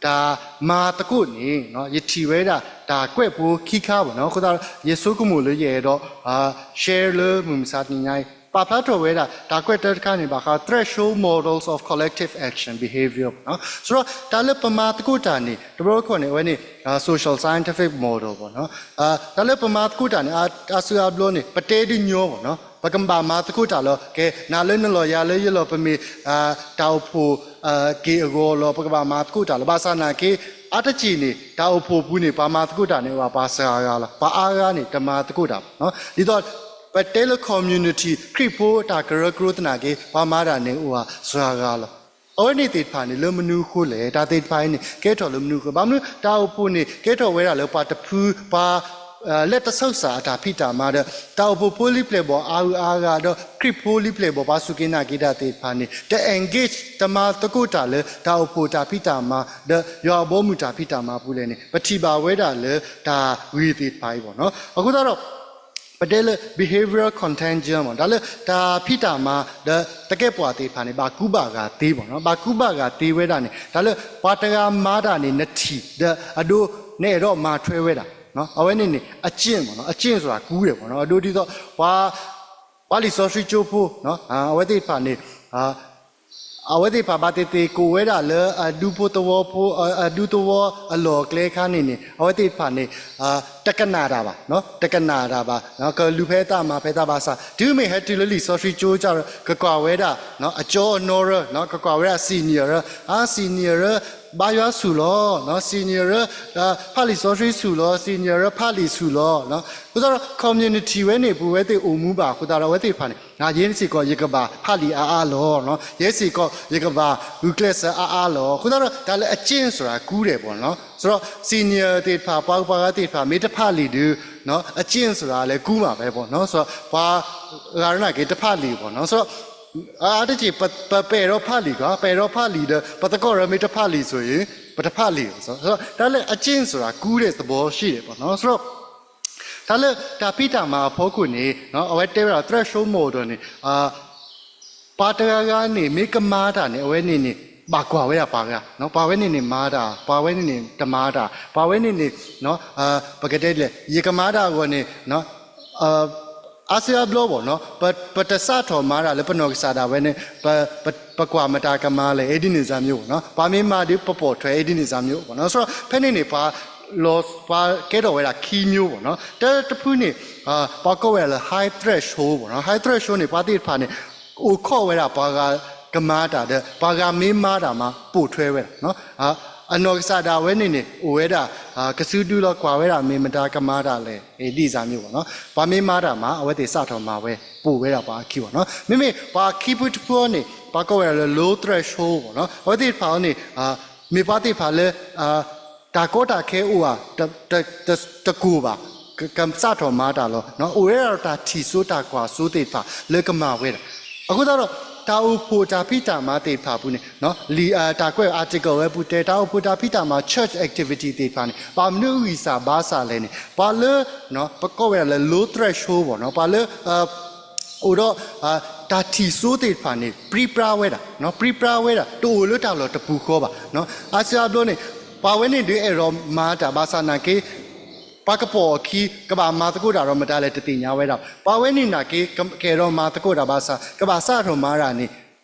တၢ်မၤသကိးန့ၣ် ယထံၣ်ဝဲဒၣ်တၢ်ကွဲးဖိခံခါဘၣ်နီၤ. အဃိသတးဒီး ယဆိကမိၣ်လၢယအဲၣ်ဒိး share လၢမုၢ်မဆါတနံၤညါအံၤ ပာ်ဖျါထီၣ်ဝဲဒၣ် တၢ်ကွဲးတၢတခါန့ၣ် ဘၣ်ဃး threshold models of collective action behavior ဘၣ်နီၤ. ဆိုတော့ တၢ်လၢပမၤသကိးတၢ်န့ၣ် တဘျီတခီၣ်န့ၣ် အဝဲန့ၣ် social scientific model ဘၣ်နီၤ. တၢ်လၢပမၤသကိးတၢ်န့ၣ် အါစုအါဘျီန့ၣ် ပတဲဒ်ညီဘၣ်နီၤ. ပကဘၣ်မၤသကိးတၢ်လီၤ. ကဲ နၤလၢနလီၤယၤလၢယလီၤ ပမ့ၢ် တၢ်အိၣ်ဖှိၣ် က့ၤအဂီၢ်လီၤ ပကဘၣ်မၤသကိးတၢ်လီၤ. ဘၣ်ဆၣ်နာ်က့ အါတက့ၢ်န့ၣ် တၢ်အိၣ်ဖှိၣ်ပူၤန့ၣ် ပှၤမၤသကိးတၢ်န့ၣ် အိၣ်ပှၤစှၤဂၤလီၤ. ပှၤအါဂၤန့ၣ် တမၤသကိးတၢ်ဘၣ်နီၤ. ဒ်သိး ပတဲလၢ community ခရံာ်ဖိတၢ်ကရၢကရိသနာ်က့ ပှၤမၤတၢ်န့ၣ် အိၣ်ပှၤစှၤဂၤလီၤ. အဝဲန့ၣ်သ့ၣ်တဖၣ်န့ၣ် လၢမနုၤအဃိလဲၣ်. တၢ်သ့ၣ်တဖၣ်အံၤန့ၣ် ကဲထီၣ်လၢမနုၤအဃိ. ဘၣ်မနုၤ တၢ်အိၣ်ဖှိၣ်န့ၣ် ကဲထီၣ်ဝဲဒၣ်လၢပှၤတဖု ပှၤ လၢတဆၢစၢ်အတၢ်ဖံးတၢ်မၤဒီး တၢ်အိၣ်ဖှိၣ်ဖိလံပျဲၢ်ဘီၣ်အါဂုၤအါဂၤဒီး ခရံာ်ဖိလံပျဲၢ်ဘီၣ် ပှၤစူၢ်က့ၤနာ်က့ၤတၢ်သ့ၣ်တဖၣ်န့ၣ် တ engage တမၤသကိးတၢ်လၢ တၢ်အိၣ်ဖှိၣ်တၢ်ဖံးတၢ်မၤ ဒီးယွၤအဘီအမုၢ်တၢ်ဖံးတၢ်မၤပူၤလဲၣ်န့ၣ် ပထံၣ်ဘၣ်ဝဲဒၣ်လၢတၢ်ဂ့ၢ်သ့ၣ်တဖၣ်အံၤဘၣ်နီၤ. အဃိသတးဒီး ပတဲလၢ behavioral contagion မ့ၢ် တၢ်လၢတၢ်ဖံးတၢ်မၤ ဒီးသကဲးပဝးသ့ၣ်တဖၣ်န့ၣ် ဘၣ်ကူဘၣ်ဂာ်သ့ဘၣ်နီၤ. ဘၣ်ကူဘၣ်ဂာ်သ့ဝဲဒၣ်န့ၣ် တၢ်လၢပှၤတဂၤမၤတၢ်န့ၣ် နထံၣ် ဒီးအဒိ နအဲၣ်ဒိးမၤထွဲဝဲဒၣ် အဝဲန့ၣ်န့ၣ် အကျင့်မ့ၢ်နီၤ. အကျင့်ဆိုတာ ကူးတယ်ပေါ့နော်. အဒိဒ်သိး ပှၤ ပှၤလံာ်စီဆှံကၠိဖိ အဝဲသ့ၣ်တဖၣ်န့ၣ် အဝဲသ့ၣ်တဖၣ်ဘၣ်သ့ၣ်သ့ၣ်ကိးဝဲဒၣ်လၢအဒူဖိသဝီဖိ အဒူသဝီအလီၢ်အကျဲအခါန့ၣ်န့ၣ် အဝဲသ့ၣ်တဖၣ်န့ၣ် တကနၣ်တၢ်ဘၣ်, တကနၣ်တၢ်ဘၣ်, ကလူၤဖဲအသးမၤဖဲအသးဘၣ်ဆၣ် တုၤမ့ၢ်ဟဲတုၤလၢလံာ်စီဆှံကၠိကဒီး ကကွၢ်ဝဲဒၣ် အကၠီအနီရၢ ကကွၢ်ဝဲဒၣ် senior ရၢ, အါ senior ရၢ ဘါယွၤဆူၣ်လီၤ, senior ရၢ ဖးလံာ်စီဆှံဆူၣ်လီၤ, senior ရၢ ဖးလံာ်ဆူၣ်လီၤ. အဃိသတးဒီး community ဝဲန့ၣ် ပူၤဝဲသ့ၣ်အိၣ်မူဘၣ်အဃိသတးဒီး အဝဲသ့ၣ်တဖၣ်န့ၣ် ယဲစ့ၢ်ကီး ယကဘၣ်ဖးလံာ်အါအါလီၤ. ယဲစ့ၢ်ကီး ယကဘၣ်ဂုာ်ကျဲးစၢးအါအါလီၤ. အဃိသတးဒီး တၢ်လၢအကျင့်ဆိုတာ ကူးတယ်ပေါ့နော်. ဆိုတော့ senior သ့ၣ်တဖၣ် ပှၤပှၤဂၤသ့ၣ်တဖၣ် မ့ၢ်တဖးလံာ်ဒီး အကျင့်ဆိုတာလည်း ကူးမှာပဲပေါ့နော်. ဆိုတော့ ပှၤဂၤရနာ်က့ တဖးလံာ်ပေါ့နော်. ဆိုတော့ အါတက့ၢ် ပ ပအဲၣ်ဒိးဖးလံာ်ကွၢ်, ပအဲၣ်ဒိးဖးလံာ်ဒီး ပသကိးရၢမ့ၢ်တဖးလံာ်ဆိုရင် ပတဖးလံာ်ဘၣ်. ဆိုတော့ တၢ်လၢအကျင့်ဆိုတာ ကူးတဲ့သဘောရှိတယ်ပေါ့နော်. ဆိုတော့ တၢ်လၢတၢ်ဖံးတၢ်မၤအဖီခိၣ်န့ၣ် အဝဲတဲဝဲဒၣ် threshold model န့ၣ် ပှၤတဂၤဂၤန့ၣ် မ့ၢ်ကမၤတၢ်န့ၣ် အဝဲန့ၣ်န့ၣ် ဘၣ်ကွၢ်ဝဲဒၣ်ပှၤဂၤ, ပှၤဝဲန့ၣ်န့ၣ်မၤတၢ်, ပှၤဝဲန့ၣ်န့ၣ်တမၤတၢ်, ပှၤဝဲန့ၣ်န့ၣ် ပကတဲဒ်လဲၣ် ယကမၤတၢ်အဂီၢ်န့ၣ် အါစုအါဘျီဘၣ်နီၤ ပတစးထီၣ်မၤတၢ်လၢပနီၢ်ကစၢ်ဒၣ်ဝဲန့ၣ် ပကွၢ်မတၤကမၤလဲၣ် အဲၣ်ဒ်န့ၣ်စၢ်မ့ၢ်ဘၣ်နီၤ ပှၤမ့ၢ်မၤဒီးပပိာ်ထွဲ အဲၣ်ဒ်န့ၣ်စၢ်မ့ၢ်ဘၣ်နီၤ. ဆိုတော့ ဖဲန့ၣ်န့ၣ် ပှၤ ပှၤကဲထီၣ်ဝဲဒၣ်ခံမျိုးဘၣ်နီၤ. တၢတဖုန့ၣ် ပှၤကိးဝဲဒၣ်လၢ high threshold ဘၣ်နီၤ. High threshold န့ၣ် ပှၤသ့ၣ်တဖၣ်န့ၣ် အိၣ်ခိးဝဲဒၣ်ပှၤဂၤကမၤတၢ်ဒီး ပှၤဂၤမ့ၢ်မၤတၢ်မး ပိာ်ထွဲဝဲဒၣ် အနီၢ်ကစၢ်ဒၣ်ဝဲန့ၣ်န့ၣ် အိၣ်ဝဲဒၣ် ကစုဒုလီၤကွၢ်ဝဲဒၣ် မ့ၢ်မတၤကမၤတၢ်လဲၣ် အဲၣ်ဒ်စၢ်မ့ၢ်ဘၣ်နီၤ. ပှၤမ့ၢ်မၤတၢ်မး အဝဲသ့ၣ်စးထီၣ်မၤဝဲ ပိာ်ဝဲဒၣ်ပှၤအခံဘၣ်နီၤ. မ့မ့ၢ်ပှၤခံဖုတဖုအံၤန့ၣ် ပှၤကိးဝဲဒၣ်လၢ low threshold ဘၣ်နီၤ. အဝဲသ့ၣ်တဖၣ်အံၤန့ၣ် မ့ၢ်ပှၤသ့ၣ်တဖၣ်လၢ တၢ်ကီတၢ်ခဲအိၣ်ဧါ တကိၢ်ဘၣ် ကစးထီၣ်မၤတၢ်လီၤ. အိၣ်ဝဲဒၣ်ဒီးတၢ်ထံၣ်စိတၢ်ကွၢ်စိသ့ၣ်တဖၣ်လၢကမၤဝဲဒၣ်. အဃိသတးဒီး တၢ်အိၣ်ဖှိၣ်တၢ်ဖံးတၢ်မၤသ့ၣ်တဖၣ်အပူၤန့ၣ် လံာ်တၢ်ကွဲး article ဝဲပူၤတဲ တၢ်အိၣ်ဖှိၣ်တၢ်ဖံးတၢ်မၤ church activity သ့ၣ်တဖၣ်န့ၣ် ဘၣ်မနုၤအဂံၢ်စၢ်ဘၣ်ဆၣ်လဲၣ်န့ၣ် ပှၤလၢ ပကိးဝဲဒၣ်လၢ low threshold ဘၣ်နီၤ ပှၤလၢ အိၣ်ဒီး တၢ်ထံၣ်စိသ့ၣ်တဖၣ်န့ၣ် ပြံပြါဝဲဒၣ် ပြံပြါဝဲဒၣ် တအိၣ်လၢတၢ်လီၢ်တပူၤဃီဘၣ်. အါစုအါဘျီန့ၣ် ပှၤဝဲန့ၣ်ဒုးအဲၣ်ဒိးမၤတၢ်ဘၣ်ဆၣ်နာ်က့ ပှၤကပိာ်အခံ ကဘၣ်မၤသကိးတၢ်ဒီးမတၤလဲၣ်တသ့ၣ်ညါဝဲဒၣ်. ပှၤဝဲန့ၣ်နာ်က့ ကအဲၣ်ဒိးမၤသကိးတၢ်ဘၣ်ဆၣ် ကဘၣ်စးထီၣ်မၤတၢ်န့ၣ်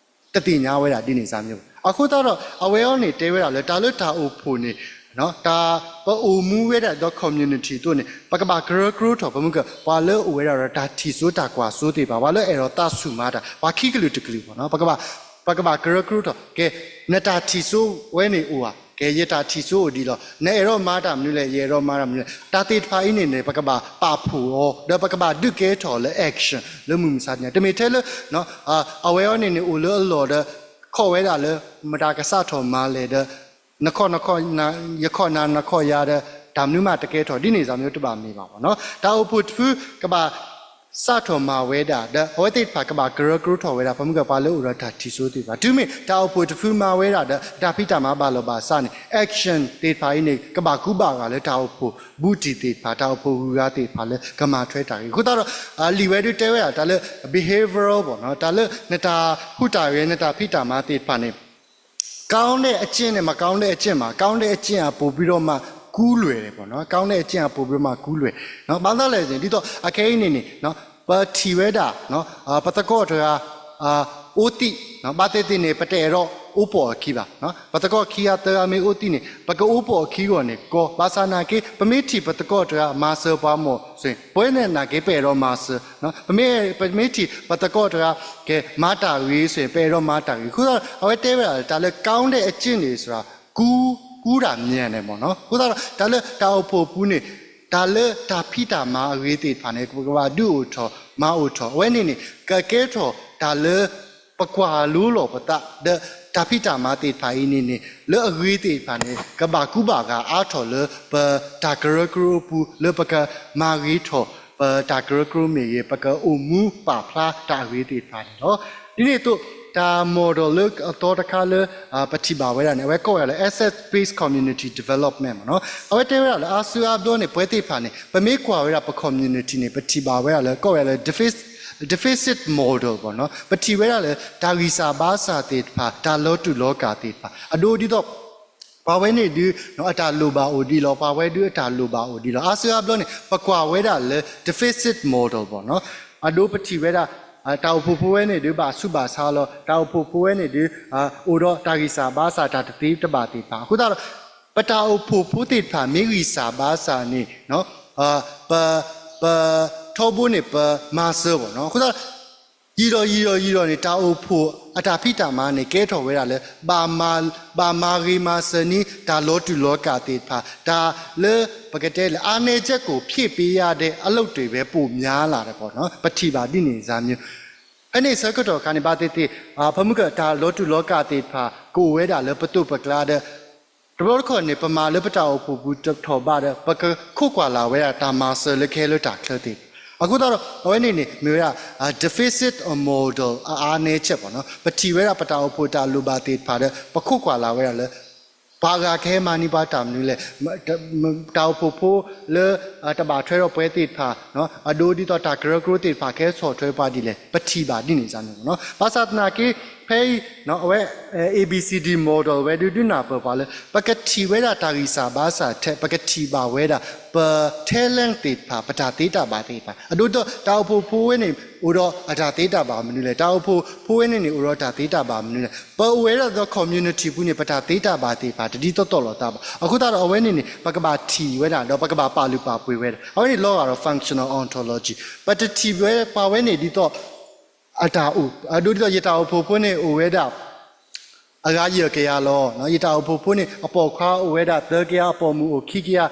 တသ့ၣ်ညါဝဲဒၣ်ဒ်န့ၣ်စၢ်မ့ၢ်ဘၣ်. အဃိသတးဒီး အဝဲအံၤန့ၣ်တဲဝဲဒၣ်လၢ တၢ်လၢတၢ်အိၣ်ဖှိၣ်န့ၣ် တၢ်ပအိၣ်မူဝဲဒၣ်ဒီး community အသိးန့ၣ် ပကဘၣ်ကရၢကရိထီၣ် ပမ့ၢ်က ပှၤလၢအိၣ်ဝဲဒၣ်ဒီးတၢ်ထံၣ်စိတၢ်ကွၢ်စိသ့ၣ်တဖၣ် ပှၤလၢအဲၣ်ဒိးသးဆူၣ်မၤတၢ် ပှၤခံကလုာ်တကလုာ်မ့ၢ်နီၤ ပကဘၣ်ကရၢကရိထီၣ် ကဲ နတၢ်ထံၣ်စိဝဲန့ၣ်အိၣ်ဧါ, ကဲ ယတၢ်ထံၣ်စိအိၣ်ဒ်လီၤ. နအဲၣ်ဒိးမၤတၢ်မနုၤလဲၣ်, ယအဲၣ်ဒိးမၤတၢ်မနုၤလဲၣ်, တၢ်သ့ၣ်တဖၣ်အံၤန့ၣ်န့ၣ် ပကဘၣ်ပာ်ဖှိၣ်အီၤ ဒီးပကဘၣ်ဒုးကဲထီၣ်လၢ action လၢမုၢ်မဆါတနံၤ တမ့ၢ်ထဲလၢ အဝဲအံၤန့ၣ်န့ၣ် အိၣ်လၢအလီၢ်ဒီး ခိးဝဲဒၣ်လၢ မတၤကစးထီၣ်မၤလဲၣ်ဒီး နခီၣ် ယခီၣ်နၤ နခီၣ်ယၤဒီး တၢ်မနုၤမးတကဲထီၣ် ဒ်န့ၣ်စ့ၢ်မ့ၢ်တဘၣ်မ့ၢ်ဘၣ်မ့ၢ်နီၤ. တၢ်အိၣ်ဖှိၣ်တဖုကဘၣ် စးထီၣ်မၤဝဲဒၣ် ဒီးအဝဲသ့ၣ်တဖၣ်ကဘၣ်ကရၢကရိထီၣ်ဝဲဒၣ် ပမ့ၢ်က ပှၤလၢအိၣ်ဒီးတၢ်ထံၣ်စိသ့ၣ်တဖၣ် တုၤမ့ၢ်တၢ်အိၣ်ဖှိၣ်တဖုမၤဝဲဒၣ်ဒီး တၢ်ဖံးတၢ်မၤဘၣ်လီၤဘၣ်စးန့ၣ် action သ့ၣ်တဖၣ်အံၤန့ၣ် ကဘၣ်ကူဘၣ်ဂာ်လၢတၢ်အိၣ်ဖှိၣ်ဘူးတံၢ်သ့ၣ်တဖၣ် တၢ်အိၣ်ဖှိၣ်ဂုၤဂၤသ့ၣ်တဖၣ်လၢကမၤထွဲတၢ်ဂ့ၢ် အဃိသတးဒီး လံာ်ဝဲဒုးတဲဝဲဒၣ် တၢ်လၢ behavioral မ့ၢ်နီၤ တၢ်လၢနတၢ်ဟူးတၢ်ဂဲၤ နတၢ်ဖံးတၢ်မၤသ့ၣ်တဖၣ်န့ၣ် ကောင်းတဲ့အကျင့်န့ၣ် မကောင်းတဲ့အကျင့်မး ကောင်းတဲ့အကျင့်ကပိုပြီးတော့မှကူးလွယ်တယ်ပေါ့နော် ကောင်းတဲ့အကျင့်ကပိုပြီးတော့မှကူးလွယ် ဘၣ်မနုၤလဲၣ်န့ၣ် ဒ်သိးအခဲအံၤန့ၣ်န့ၣ် ပထံၣ်ဝဲဒၣ် ပသကိးတဂၤ အိၣ်သံး ဘၣ်သ့ၣ်သ့ၣ်န့ၣ် ပတအဲၣ်ဒိးအိၣ်ပိာ်အခံဘၣ် ပသကိးခံဂၤသၢဂၤမ့ၢ်အိၣ်သံးန့ၣ် ပကအိၣ်ပိာ်အခံအဂီၢ်န့ၣ် ကီ ဘၣ်ဆၣ်နာ်က့ ပမ့ၢ်ထံၣ်ပသကိးတဂၤ မၤစၢၤပှၤမီၢ် ဆိုရင် ပဝဲန့ၣ်နာ်က့ ပအဲၣ်ဒိးမၤစၢၤ ပမ့ၢ် ပမ့ၢ်ထံၣ်ပသကိးတဂၤ ကဲ မၤတၢ်ဂ့ၤ ဆိုရင် ပအဲၣ်ဒိးမၤတၢ်ဂ့ၤ အဃိသတးဒီး အဝဲတဲဝဲဒၣ် တၢ်လၢ ကောင်းတဲ့အကျင့် န့ၣ် ဆိုတာ ကူး ကူးတာ မြန်တယ်ပေါ့နော် အဃိသတးဒီး တၢ်လၢတၢ်အိၣ်ဖှိၣ်ပူၤန့ၣ် တၢ်လၢတၢ်ဖံးတၢ်မၤအဂ့ၤသ့ၣ်တဖၣ်န့ၣ် ပကဘၣ်ဒုးအိၣ်ထီၣ် မၤအိၣ်ထီၣ် အဝဲန့ၣ်န့ၣ် ကကဲထီၣ်တၢ်လၢ ပကွၢ်လိလီၤပသး ဒီးတၢ်ဖံးတၢ်မၤသ့ၣ်တဖၣ်အံၤန့ၣ်န့ၣ် လၢအဂ့ၤသ့ၣ်တဖၣ်န့ၣ် ကဘၣ်ကူဘၣ်ဂာ်အါထီၣ်လၢပတၢ်ကရၢကရိအပူၤ လၢပကမၤဂ့ၤထီၣ် ပတၢ်ကရၢကရိမ့ၢ်ဂ့ၤ ပကအိၣ်မူပာ်ဖျါတၢ်အဂ့ၤသ့ၣ်တဖၣ်န့ၣ်လီၤ. ဒ်န့ၣ်အသိး တၢ် model လၢအသီတခါလၢ ပထံၣ်ဘၣ်ဝဲဒၣ်န့ၣ် အဝဲကိးဝဲဒၣ်လၢ asset based community development မ့ၢ်နီၤ အဝဲတဲဝဲဒၣ်လၢ အါစုအါဘျီန့ၣ် ပဝဲသ့ၣ်တဖၣ်န့ၣ် ပမ့ၢ်ကွၢ်ဝဲဒၣ်ပ community န့ၣ် ပထံၣ်ဘၣ်ဝဲဒၣ်လၢ ကိးဝဲဒၣ်လၢ deficit model ပေါ့နော် ပထံၣ်ဝဲဒၣ်လၢ တၢ်ဂံၢ်စၢ်ဘါစၢ်သ့ၣ်တဖၣ် တၢ်လီၤတူာ်လီၤကာ်သ့ၣ်တဖၣ် အဒိဒ်သိး ပှၤဝဲန့ၣ်ဒုး အတၢ်လိၣ်ဘၣ်အိၣ်ဒံးလီၤ ပှၤဝဲဒုးအတၢ်လိၣ်ဘၣ်အိၣ်ဒံးလီၤ အါစုအါဘျီန့ၣ် ပကွၢ်ဝဲဒၣ်လၢ deficit model ပေါ့နော် အဒိပထံၣ်ဝဲဒၣ် တၢ်အိၣ်ဖှိၣ်ဖိဝဲန့ၣ်ဒုး ဘၣ်ဆူးဘၣ်ဆါလီၤ တၢ်အိၣ်ဖှိၣ်ဖိဝဲန့ၣ်ဒုး အိၣ်ဒီးတၢ်ဂံၢ်စၢ်ဘါစၢ် တၢ်တသ့တဘၣ်သ့ၣ်တဖၣ် အဃိသတးဒီး ပတၢ်အိၣ်ဖှိၣ်ဖိသ့ၣ်တဖၣ် မ့ၢ်ဂံၢ်စၢ်ဘါစၢ်န့ၣ် ပ ပ ထီဘိန့ၣ် ပမၤစၢၤပေါ့နော် အဃိသတးဒီး ယံာ်ဒီးယံာ်ဒီးယံာ်ဒီးန့ၣ် တၢ်အိၣ်ဖှိၣ်အတၢ်ဖံးတၢ်မၤန့ၣ် ကဲထီၣ်ဝဲဒၣ်လၢ ဘၣ်မၤဂ့ၤမၤစၢၤန့ၢ် တၢ်လီၤတူာ်လီၤကာ်သ့ၣ်တဖၣ် တၢ်လၢပကတဲလၢ အားနည်းချက်ကို ဖြည့်ပေးရတဲ့ အလုပ်တွေပဲ ပိုများလာတယ်ပေါ့နော် ပထံၣ်ဘၣ်ဒ်န့ၣ်စ့ၢ်မ့ၢ် ဖဲန့ၣ်ဆၢကတီၢ်ခါန့ၣ် ဘၣ်သ့ၣ်သ့ၣ် ပမ့ၢ်က တၢ်လီၤတူာ်လီၤကာ်သ့ၣ်တဖၣ် ကအိၣ်ဝဲဒၣ်လၢပသိးပကျါဒီး တဘျီတခီၣ်န့ၣ် ပမၤလၢပတၢ်အိၣ်ဖှိၣ်ပူၤတထီၣ်ဘးဒီး ပကခိးကွၢ်လၢ်ဝဲဒၣ်တၢ်မၤစၢၤလၢကဟဲလၢတၢ်ချၢသ့ၣ်တဖၣ် အဃိသတးဒီး အဝဲန့ၣ်န့ၣ် မ့ၢ်ဝဲဒၣ် deficit model အ အားနည်းချက် ပေါ့နော် ပထံၣ်ဝဲဒၣ်ပတၢ်အိၣ်ဖှိၣ်တၢ်လိၣ်ဘၣ်သ့ၣ်တဖၣ်ဒီး ပခိးကွၢ်လၢ်ဝဲဒၣ်လၢ ပှၤဂၤကဟဲမၤန့ၢ်ပှၤတၢ်မနုၤလဲၣ် တၢ်အိၣ်ဖှိၣ်ဖိလၢ တဘၣ်ထွဲဒီးပှၤသ့ၣ်တဖၣ် အဒိဒ်သိးတၢ်ကရၢကရိသ့ၣ်တဖၣ် ကဟဲဆီၣ်ထွဲပှၤဒ်လဲၣ် ပထံၣ်ဘၣ်ဒ်န့ၣ်စ့ၢ်မ့ၢ်နီၤ ဘၣ်ဆၣ်သနာ်က့ ဖဲအံၤ အဝဲ A B C D model ဝဲဒုးဒုးနၢ်ပၢၢ်ပှၤလၢ ပကထံၣ်ဝဲဒၣ်တၢ်ဂံၢ်စၢ်ဘါစၢ်ထဲ ပကထံၣ်ဘၣ်ဝဲဒၣ် ပ talent သ့ၣ်တဖၣ် ပတၢ်သ့တၢ်ဘၣ်သ့ၣ်တဖၣ် အဒိဒ်သိးတၢ်အိၣ်ဖှိၣ်ဖိဝဲန့ၣ် အိၣ်ဒီးအတၢ်သ့တၢ်ဘၣ်မနုၤလဲၣ် တၢ်အိၣ်ဖှိၣ်ဖိဝဲန့ၣ်န့ၣ် အိၣ်ဒီးတၢ်သ့တၢ်ဘၣ်မနုၤလဲၣ် ပအိၣ်ဝဲဒၣ်ဒီး community ပူၤန့ၣ် ပတၢ်သ့တၢ်ဘၣ်သ့ၣ်တဖၣ် တဒ်သိးသိးလိာ်သးဘၣ် အဃိသတးဒီးအဝဲန့ၣ်န့ၣ် ပကဘၣ်ထံၣ်ဝဲဒၣ် ဒီးပကဘၣ်ပာ်လုၢ်ပာ်ပှ့ၤဝဲဒၣ် အဝဲန့ၣ်လီၤဂာ်ဒီး functional ontology ပတထံၣ်ဝဲပှၤဝဲန့ၣ်ဒ်သိး အတၢ်အိၣ် အဒိဒ်သိးယတၢ်အိၣ်ဖှိၣ်ဖိန့ၣ်အိၣ်ဝဲဒၣ် အဂၤယဲၢ်ကယၤလီၤ ယတၢ်အိၣ်ဖှိၣ်ဖိန့ၣ် အပိာ်ခွါအိၣ်ဝဲဒၣ်သၢကယၤ အပိာ်မုၣ်အိၣ်ခံကယၤ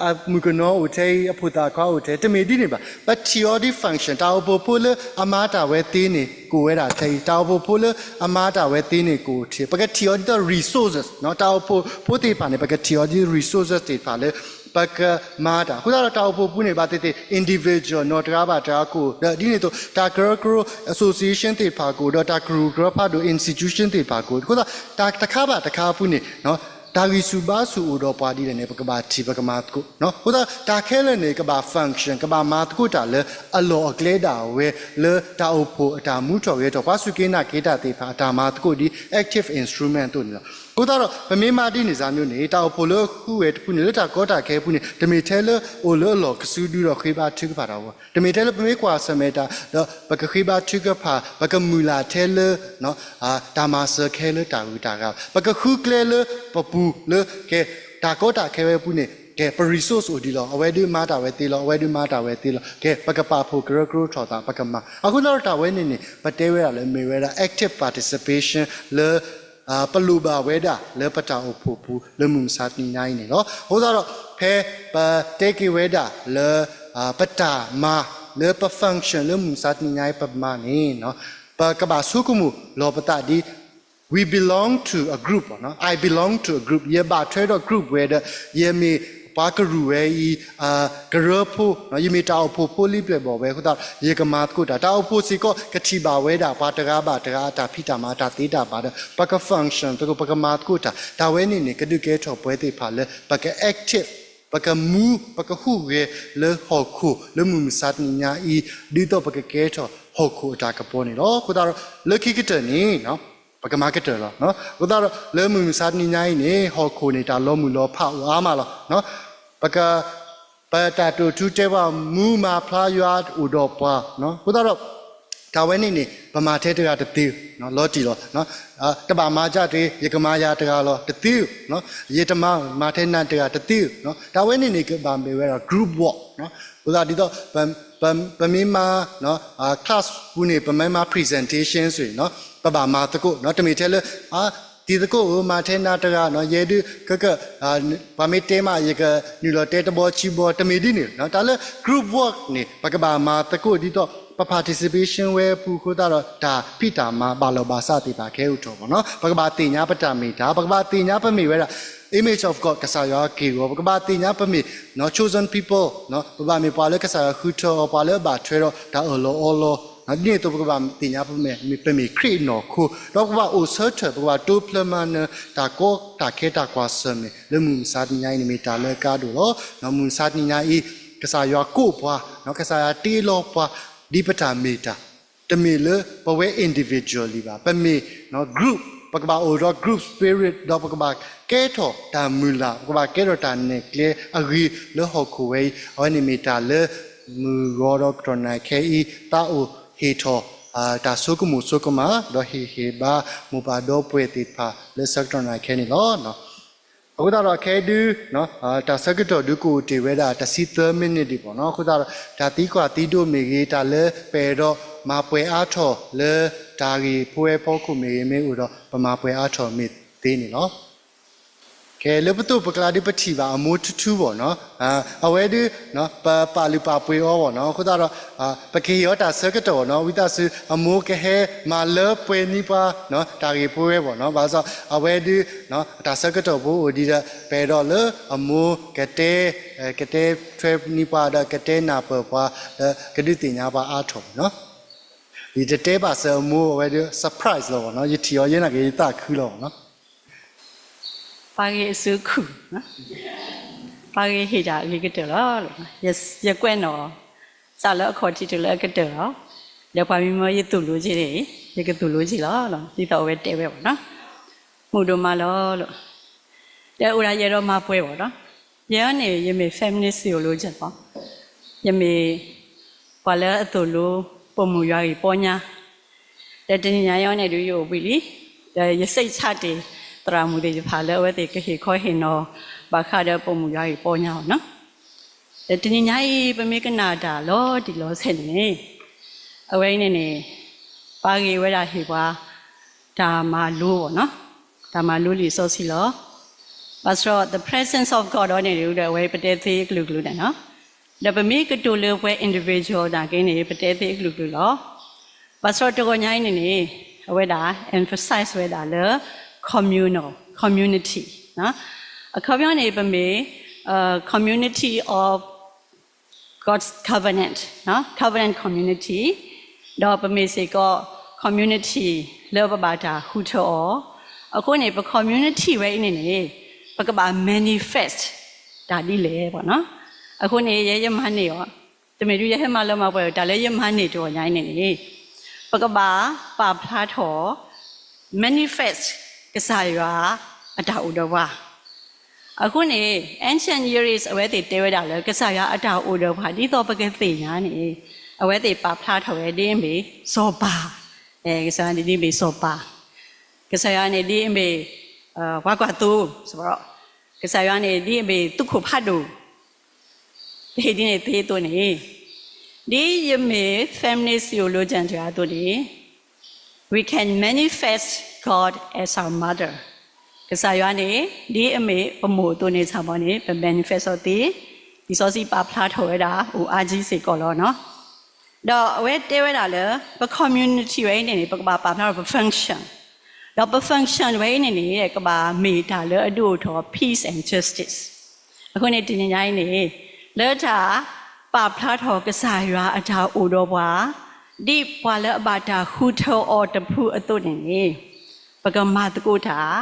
အမုၣ်ကနီၤအိၣ်ထဲအံၤ အဖိသၣ်ခွါအိၣ်ထဲ တမ့ၢ်ဒ်န့ၣ်ဘၣ် ပထံၣ်အီၤဒ် function တၢ်အိၣ်ဖှိၣ်ဖိလၢအမၤတၢ်ဝဲသ့န့ၣ် ကအိၣ်ဝဲဒၣ်ထဲအံၤ တၢ်အိၣ်ဖှိၣ်ဖိလၢအမၤတၢ်ဝဲသ့န့ၣ် ကအိၣ်ထဲ ပကထံၣ်အီၤဒ်သိး resources တၢ်အိၣ်ဖှိၣ်ဖိသ့ၣ်တဖၣ်န့ၣ် ပကထံၣ်အီၤဒ် resources သ့ၣ်တဖၣ်လၢ ပကမၤတၢ် အဃိသတးဒီးတၢ်အိၣ်ဖှိၣ်ပူၤန့ၣ် ဘၣ်သ့ၣ်သ့ၣ် individual နီၢ်တဂၤဘၣ်တဂၤကအိၣ် ဒီးဒ်န့ၣ်အသိး တၢ်ကရၢကရိ association သ့ၣ်တဖၣ်ကအိၣ် ဒီးတၢ်ကရူၢ်ကရၢဖးဒိၣ် institution သ့ၣ်တဖၣ်ကအိၣ် အဃိသတး တၢ်တခါဘၣ်တခါအပူၤန့ၣ် တၢ်ဂံၢ်ဆူၣ်ဘါဆူၣ်အိၣ်ဒီးပှၤဒ်လဲၣ်န့ၣ် ပကဘၣ်ထံၣ်ပကမၤသကိး. အဃိသတး တၢ်ခဲလၢာ်န့ၣ် ကဘၣ် function ကဘၣ်မၤသကိးတၢ်လၢအလီၢ်အကျဲဒၣ်ဝဲ လၢတၢ်အိၣ်ဖှိၣ်အတၢ်မူထီၣ်ဂဲၤထီၣ် ပှၤစူၢ်က့ၤနာ်က့ၤတၢ်သ့ၣ်တဖၣ်အတၢ်မၤသကိးဒ် active instrument အသိးန့ၣ်လီၤ. အဃိသတးဒီး ပမ့ၢ်မၤဒ်န့ၣ်စ့ၢ်ကီးန့ၣ် တၢ်အိၣ်ဖှိၣ်လၢဃုဝဲတဖုန့ၣ် လၢတၢ်ကီတၢ်ခဲအပူၤန့ၣ် တမ့ၢ်ထဲလၢအိၣ်လၢအလီၢ်ကစုဒုဒီးဃ့ဘါထုကဖၣ်တၢ်ဝဲ, တမ့ၢ်ထဲလၢပမ့ၢ်ကွၢ်ဆၢၣ်မဲာ်တၢ်ဒီး ပကဃ့ဘါထုကဖၣ် ပကမုၢ်လၢ်ထဲလၢ တၢ်မၤစၢၤခဲလၢတၢ်ဂုၤတၢ်ဂၤ, ပကဃုကျဲလၢပပူၤလၢ ကဲ တၢ်ကီတၢ်ခဲဝဲအပူၤန့ၣ် ကဲ ပ resource အိၣ်ဒံးလီၤ, အဝဲဒုးမၤတၢ်ဝဲသ့လီၤ, အဝဲဒုးမၤတၢ်ဝဲသ့လီၤ, ကဲ ပကပာ်ဖှိၣ်ကရၢကရိထီၣ်သး ပကမၤ. အဃိသတးဒီးတၢ်ဝဲန့ၣ်န့ၣ် ပတဲဝဲဒၣ်လၢမ့ၢ်ဝဲဒၣ် active participation လၢ ပလိၣ်ဘၣ်ဝဲဒၣ်လၢပတၢ်အိၣ်ဖှိၣ်ပူၤလၢမုၢ်မဆါတနံၤညါအံၤန့ၣ်လီၤ. အဃိသတးဒီး ဖဲပတဲက့ၤဝဲဒၣ်လၢ ပတၢ်မၤလၢပ function လၢမုၢ်မဆါတနံၤညါအံၤပမၤန့ၣ် ပကဘၣ်ဆိကမိၣ်လီၤပသးဒ် we belong to a group ပေါ့နော်, I belong to a group, ယဘၣ်ထွဲဒီး group ဝဲဒီး ယမ့ၢ်ပှၤကရူၢ်ဝဲအံၤ ကရၢဖိ, ယမ့ၢ်တၢ်အိၣ်ဖှိၣ်ဖိလံၤပျဲၢ်ဘီၣ်ဝဲအဃိသတး ယကမၤသကိးတၢ်, တၢ်အိၣ်ဖှိၣ်စ့ၢ်ကီးကထံၣ်ဘၣ်ဝဲဒၣ် ပှၤတဂၤဘၣ်တဂၤအတၢ်ဖံးတၢ်မၤတၢ်သ့တၢ်ဘၣ်ဒီး ပက function သကိး ပကမၤသကိးတၢ်, တၢ်ဝဲန့ၣ်န့ၣ် ကဒုးကဲထီၣ်ပှၤသ့ၣ်တဖၣ်လၢ ပက active, ပကမူ ပကဟူးဂဲၤလၢဟီၣ်ခိၣ်လၢမုၢ်မဆါတနံၤညါအံၤ ဒ်သိးပကကဲထီၣ်ဟီၣ်ခိၣ်အတၢ်ကပီၤန့ၣ်လီၤ. အဃိသတးဒီး လၢခံကတၢၢ်န့ၣ် ပကမၤကတၢၢ်လီၤ. အဃိသတးဒီးလၢမုၢ်မဆါတနံၤညါအံၤန့ၣ် ဟီၣ်ခိၣ်န့ၣ် တၢ်လီၤမုၢ်လီၤဖးအိၣ်အါမးလီၤ. ပက ပတၢ်တိာ်ထူတဲပှၤ မူမၤဖျါယွၤအိၣ်ဒီးပှၤ, အဃိသတးဒီး တၢ်ဝဲန့ၣ်န့ၣ် ပမၤထဲတဂၤတသ့, လီၤတံၢ်လီၤ. တဘၣ်မၤဒ်တဂ့ၤ, ယကမၤယၤတဂၤလီၤ တသ့, ယတမၤမၤထဲနၤတဂၤတသ့, တၢ်ဝဲန့ၣ်န့ၣ် ကဘၣ်မ့ၢ်ဝဲဒၣ် group work. အဃိသတးဒ်သိး ပမ့ၢ်မၤ class ပူၤန့ၣ် ပမ့ၢ်မၤ presentation စ့ၢ် ပဘၣ်မၤသကိး, တမ့ၢ်ထဲလၢ တံၤသကိးဧၢ မၤထဲနၤတဂၤ, ယဲဒုး ကက ပှၤမ့ၢ်တဲမး ယကနုာ်လီၤတဲတဘီခံဘီ တမ့ၢ်ဒ်န့ၣ်. တၢ်လၢ group work န့ၣ် ပကဘၣ်မၤသကိးဒ်သိး ပ participation ဝဲအပူၤအဃိသတးဒီး တၢ်ဖံးတၢ်မၤဘၣ်လီၢ်ဘၣ်စးသ့ၣ်တဖၣ်ကဟဲအိၣ်ထီၣ်ဘၣ်နီၤ. ပကဘၣ်သ့ၣ်ညါပတၢ်မ့ၢ်တၢ်, ပကဘၣ်သ့ၣ်ညါပမ့ၢ်ဝဲဒၣ် image of God ကစၢ်ယွၤက့ၢ်ဂီၤ, ပကဘၣ်သ့ၣ်ညါပမ့ၢ် chosen people, ပဘၣ်မ့ၢ်ပှၤလၢကစၢ်ယွၤဃုထၢအီၤ, ပှၤလၢအဘၣ်ထွဲဒီးတၢ်အၢၣ်လီၤအီလီၤ, ဒ်န့ၣ်အသိး ပကဘၣ်သ့ၣ်ညါပမ့ၢ် ပမ့ၢ်ခရံာ်အနီၢ်ခိ, ဒီးပကဘၣ်အိၣ်ဆၢထၢၣ်, ပကဘၣ်တိဖျၢမၤနၢၤ တၢ်ကီတၢ်ခဲတၢ်ကွၢ်ဆၢၣ်မဲာ် လၢမုၢ်မဆါတနံၤညါအံၤန့ၣ် မ့ၢ်တၢ်လၢအကါဒိၣ်လီၤ. မုၢ်မဆါတနံၤညါအံၤ ကစၢ်ယွၤကိးပှၤ, ကစၢ်ယွၤတ့လီၤပှၤ ဒ်ပတၢ်မ့ၢ်တၢ်, တမ့ၢ်လၢပဝဲ individually ဘၣ်, ပမ့ၢ် group, ပကဘၣ်အိၣ်ဒီး group spirit ဒီးပကဘၣ်ကဲထီၣ်တၢ်မုၢ်လၢ်, ပကဘၣ်ကဲထီၣ်တၢ်နဲၣ်ကျဲအဂ့ၤလၢဟီၣ်ခိၣ်ဝဲအံၤ, အဝဲန့ၣ်မ့ၢ်တၢ်လၢ မုၢ်ဂီၤဒီးကတီၢ်နံၤခဲအံၤ သးအိၣ်ဟ့ၣ်ထီၣ် တၢ်ဆိကမိၣ်ဆိကမး ဒီးဟ့ၣ်ဂံၢ်ဟ့ၣ်ဘါမိၢ်ပၢ်ဒီပုၢ်ဝဲၢ်သ့ၣ်တဖၣ်လၢဆၢကတီၢ်နံၤခဲန့ၣ်လီၤ. အဃိသတးဒီးခဲအံၤဒုး တၢ်ဆၢကတီၢ်ဒုးကအိၣ်တ့ၢ်ဝဲဒၣ်တဆံသၢ minute ဒံးဘၣ်နီၤ. အဃိသတးဒီး တၢ်သံကွၢ်သံဒိးမ့ၢ်ဂ့ၤ, တၢ်လၢပအဲၣ်ဒိးမၤပှဲၤအါထီၣ်လၢတၢ်ဂ့ၢ်ဖိဝဲအဖီခိၣ်မ့ၢ်ဂ့ၤ, မ့ၢ်အိၣ်ဒီးပမၤပှဲၤအါထီၣ်မ့ၢ်သ့န့ၣ်လီၤ. ခဲလၢပသိးပကျါဒုးပထံၣ်ဘၣ်အမိၢ်ထူထူဘၣ်နီၤ. အဝဲဒုး ပပာ်လုၢ်ပာ်ပှ့ၤအီၤဘၣ်နီၤ. အဃိသတးဒီး ပကဟ့ၣ်အီၤတၢ်ဆၢကတီၢ်ဘၣ်နီၤ. ဝံသးစူၤ အမိၢ်ကဟဲမၤလၢပှဲၤန့ၢ်ပှၤ တၢ်ဂ့ၢ်ဖိဝဲဘၣ်နီၤ. ဘၣ်ဆၣ် အဝဲဒုး တၢ်ဆၢကတီၢ်ဖိအိၣ်ဒံးဒီး ပအဲၣ်ဒိးလၢအမိၢ်ကတဲ ကတဲထွဲန့ၢ်ပှၤဒီးကတဲနၢ်ပၢၢ်ပှၤ ဒီးကဒုးသ့ၣ်ညါပှၤအါထီၣ်ဘၣ်နီၤ. ယတတဲဘၣ်စၢၤအမိၢ် အဝဲဒုး surprise လီၤဘၣ်နီၤ. ယထံၣ်အီၤယဲနာ်က့ၤယသးခုလီၤဘၣ်နီၤ. ပှၤဂ့ၤအစုခူၣ်, ပှၤဂ့ၤဟ့ၣ်တၢ်အဂ့ၤကတၢၢ်လီၤ. ယကွဲးနီၣ် စးလၢအခီၣ်ထံးတုၤလၢအကတၢၢ်လီၤ. ဒီးပှၤမ့ၢ်မၢယသူၣ်လိက့ၤန့ၣ် ယကသူၣ်လိက့ၤလီၤ. ဒ်သိးအဝဲတဲဝဲဘၣ်နီၤ. မုၢ်ဒိၣ်မးလီၤ. ဒီးအိၣ်ဒၣ်ယအဲၣ်ဒိးမၤပှဲၤဘၣ်နီၤ. ယဲန့ၣ် ယမ့ၢ် feminist theologian လီၤ. ယမ့ၢ်ပှၤလၢအသိၣ်လိ ပိာ်မုၣ်ယွၤဂ့ၢ်ပီညါ ဒီးတနံၤညါအံၤန့ၣ်ဒုးယအိၣ်ဘှံးလံ, ဒီးယစံးဆၢတ့ၢ် သရၣ်မုၣ်သ့ၣ်တဖၣ်လၢအဝဲသ့ၣ်ကဟ့ၣ်ခီဟ့ၣ်နီၤ ဘၣ်ဃးဒီးပိာ်မုၣ်ယွၤဂ့ၢ်ပီညါလီၤနီၤ. ဒီးတနံၤညါအံၤ ပမ့ၢ်ကနၣ်တၢ်လီၤတံၢ်လီၤဆဲးန့ၣ်န့ၣ် အဝဲအံၤန့ၣ်န့ၣ် ပှၤဂ့ၢ်ဝဲဒၣ်ဟ့ၣ်ပှၤ တၢ်မၤလိဘၣ်နီၤ, တၢ်မၤလိလံာ်စီဆှံလီၤ. ဘၣ်ဆၣ်ဒီး the presence of God ဒီးန့ၣ်ဒုး အဝဲပတဲသ့အကလုာ်ကလုာ်န့ၣ်နီၤ. ဒီးပမ့ၢ်ကတိၤလၢပှဲၤ individual နာ်က့န့ၣ် ပတဲသ့အကလုာ်ကလုာ်လီၤ. ဘၣ်ဆၣ်ဒီးတဂီၤညါအံၤန့ၣ်န့ၣ် အဝဲဒၣ် emphasize ဝဲဒၣ်လၢ communal community အခီပညီန့ၣ် ပမ့ၢ် community of God's covenant, covenant community, ဒီးပမ့ၢ်စ့ၢ်ကီး community လၢပဘၣ်တၢ်ဃုထၢအီၤ, အဃိန့ၣ် ပ community ဝဲအံၤန့ၣ်န့ၣ် ပကဘၣ် manifest တၢ်ဒ်လဲၣ်. အဃိန့ၣ် ယဲယမၤန့ၢ်အီၤ, တမ့ၢ်ဒုးယဟဲမၤလၢမၤပှဲၤ တၢ်လၢယမၤန့ၢ်တဂီၢ်ညါအံၤန့ၣ်န့ၣ်, ပကဘၣ်ပာ်ဖျါထီၣ် manifest ကစၢ်ယွၤအတၢ်အိၣ်ဒီးပှၤ. အဃိန့ၣ် ancient Near East အဝဲသ့ၣ်တဲဝဲဒၣ်လၢ ကစၢ်ယွၤအတၢ်အိၣ်ဒီးပှၤ ဒ်သိးပကသ့ၣ်ညါန့ၣ်, အဝဲသ့ၣ်ပာ်ဖျါထီၣ်ဝဲဒ်အမ့ၢ်စီၤပၤ, ကစၢ်ယွၤန့ၣ်ဒ်အမ့ၢ်စီၤပၤ, ကစၢ်ယွၤန့ၣ်ဒ်အမ့ၢ် ပှၤကွၢ်သိ, ကစၢ်ယွၤန့ၣ်ဒ်အမ့ၢ်သုးခိၣ်ဖးဒိၣ်, ပဟ့ၣ်ဒ်န့ၣ်သ့အသိးန့ၣ်, ဒ်ယမ့ၢ် feminist theologian တဂၤအသိးန့ၣ်, we can manifest God as our mother. ကစၢ်ယွၤန့ၣ် ဒ်အမ့ၢ်ပမိၢ်အသိးန့ၣ် ဆၣ်မီန့ၣ် ပ manifest အီၤသ့, လံာ်စီဆှံပာ်ဖျါထီၣ်ဝဲဒၣ် အိၣ်အါကံစ့ၢ်ကီးလီၤ. ဒီးအဝဲတဲဝဲဒၣ်လၢ ပ community ဝဲအံၤန့ၣ်န့ၣ် ပကဘၣ်ပာ်ဖျါထီၣ်ပ function, ဒီးပ function ဝဲအံၤန့ၣ်န့ၣ် ကဘၣ်မ့ၢ်တၢ်လၢအဒုးအိၣ်ထီၣ် peace and justice. အဃိန့ၣ် တနံၤညါအံၤန့ၣ် လၢတၢ်ပာ်ဖျါထီၣ်ကစၢ်ယွၤအတၢ်အိၣ်ဒီးပှၤ, ဒ်ပှၤလၢအဘၣ်တၢ်ဃုထၢအီၤတဖုအသိးန့ၣ်န့ၣ်, ပကမၤသကိးတၢ်,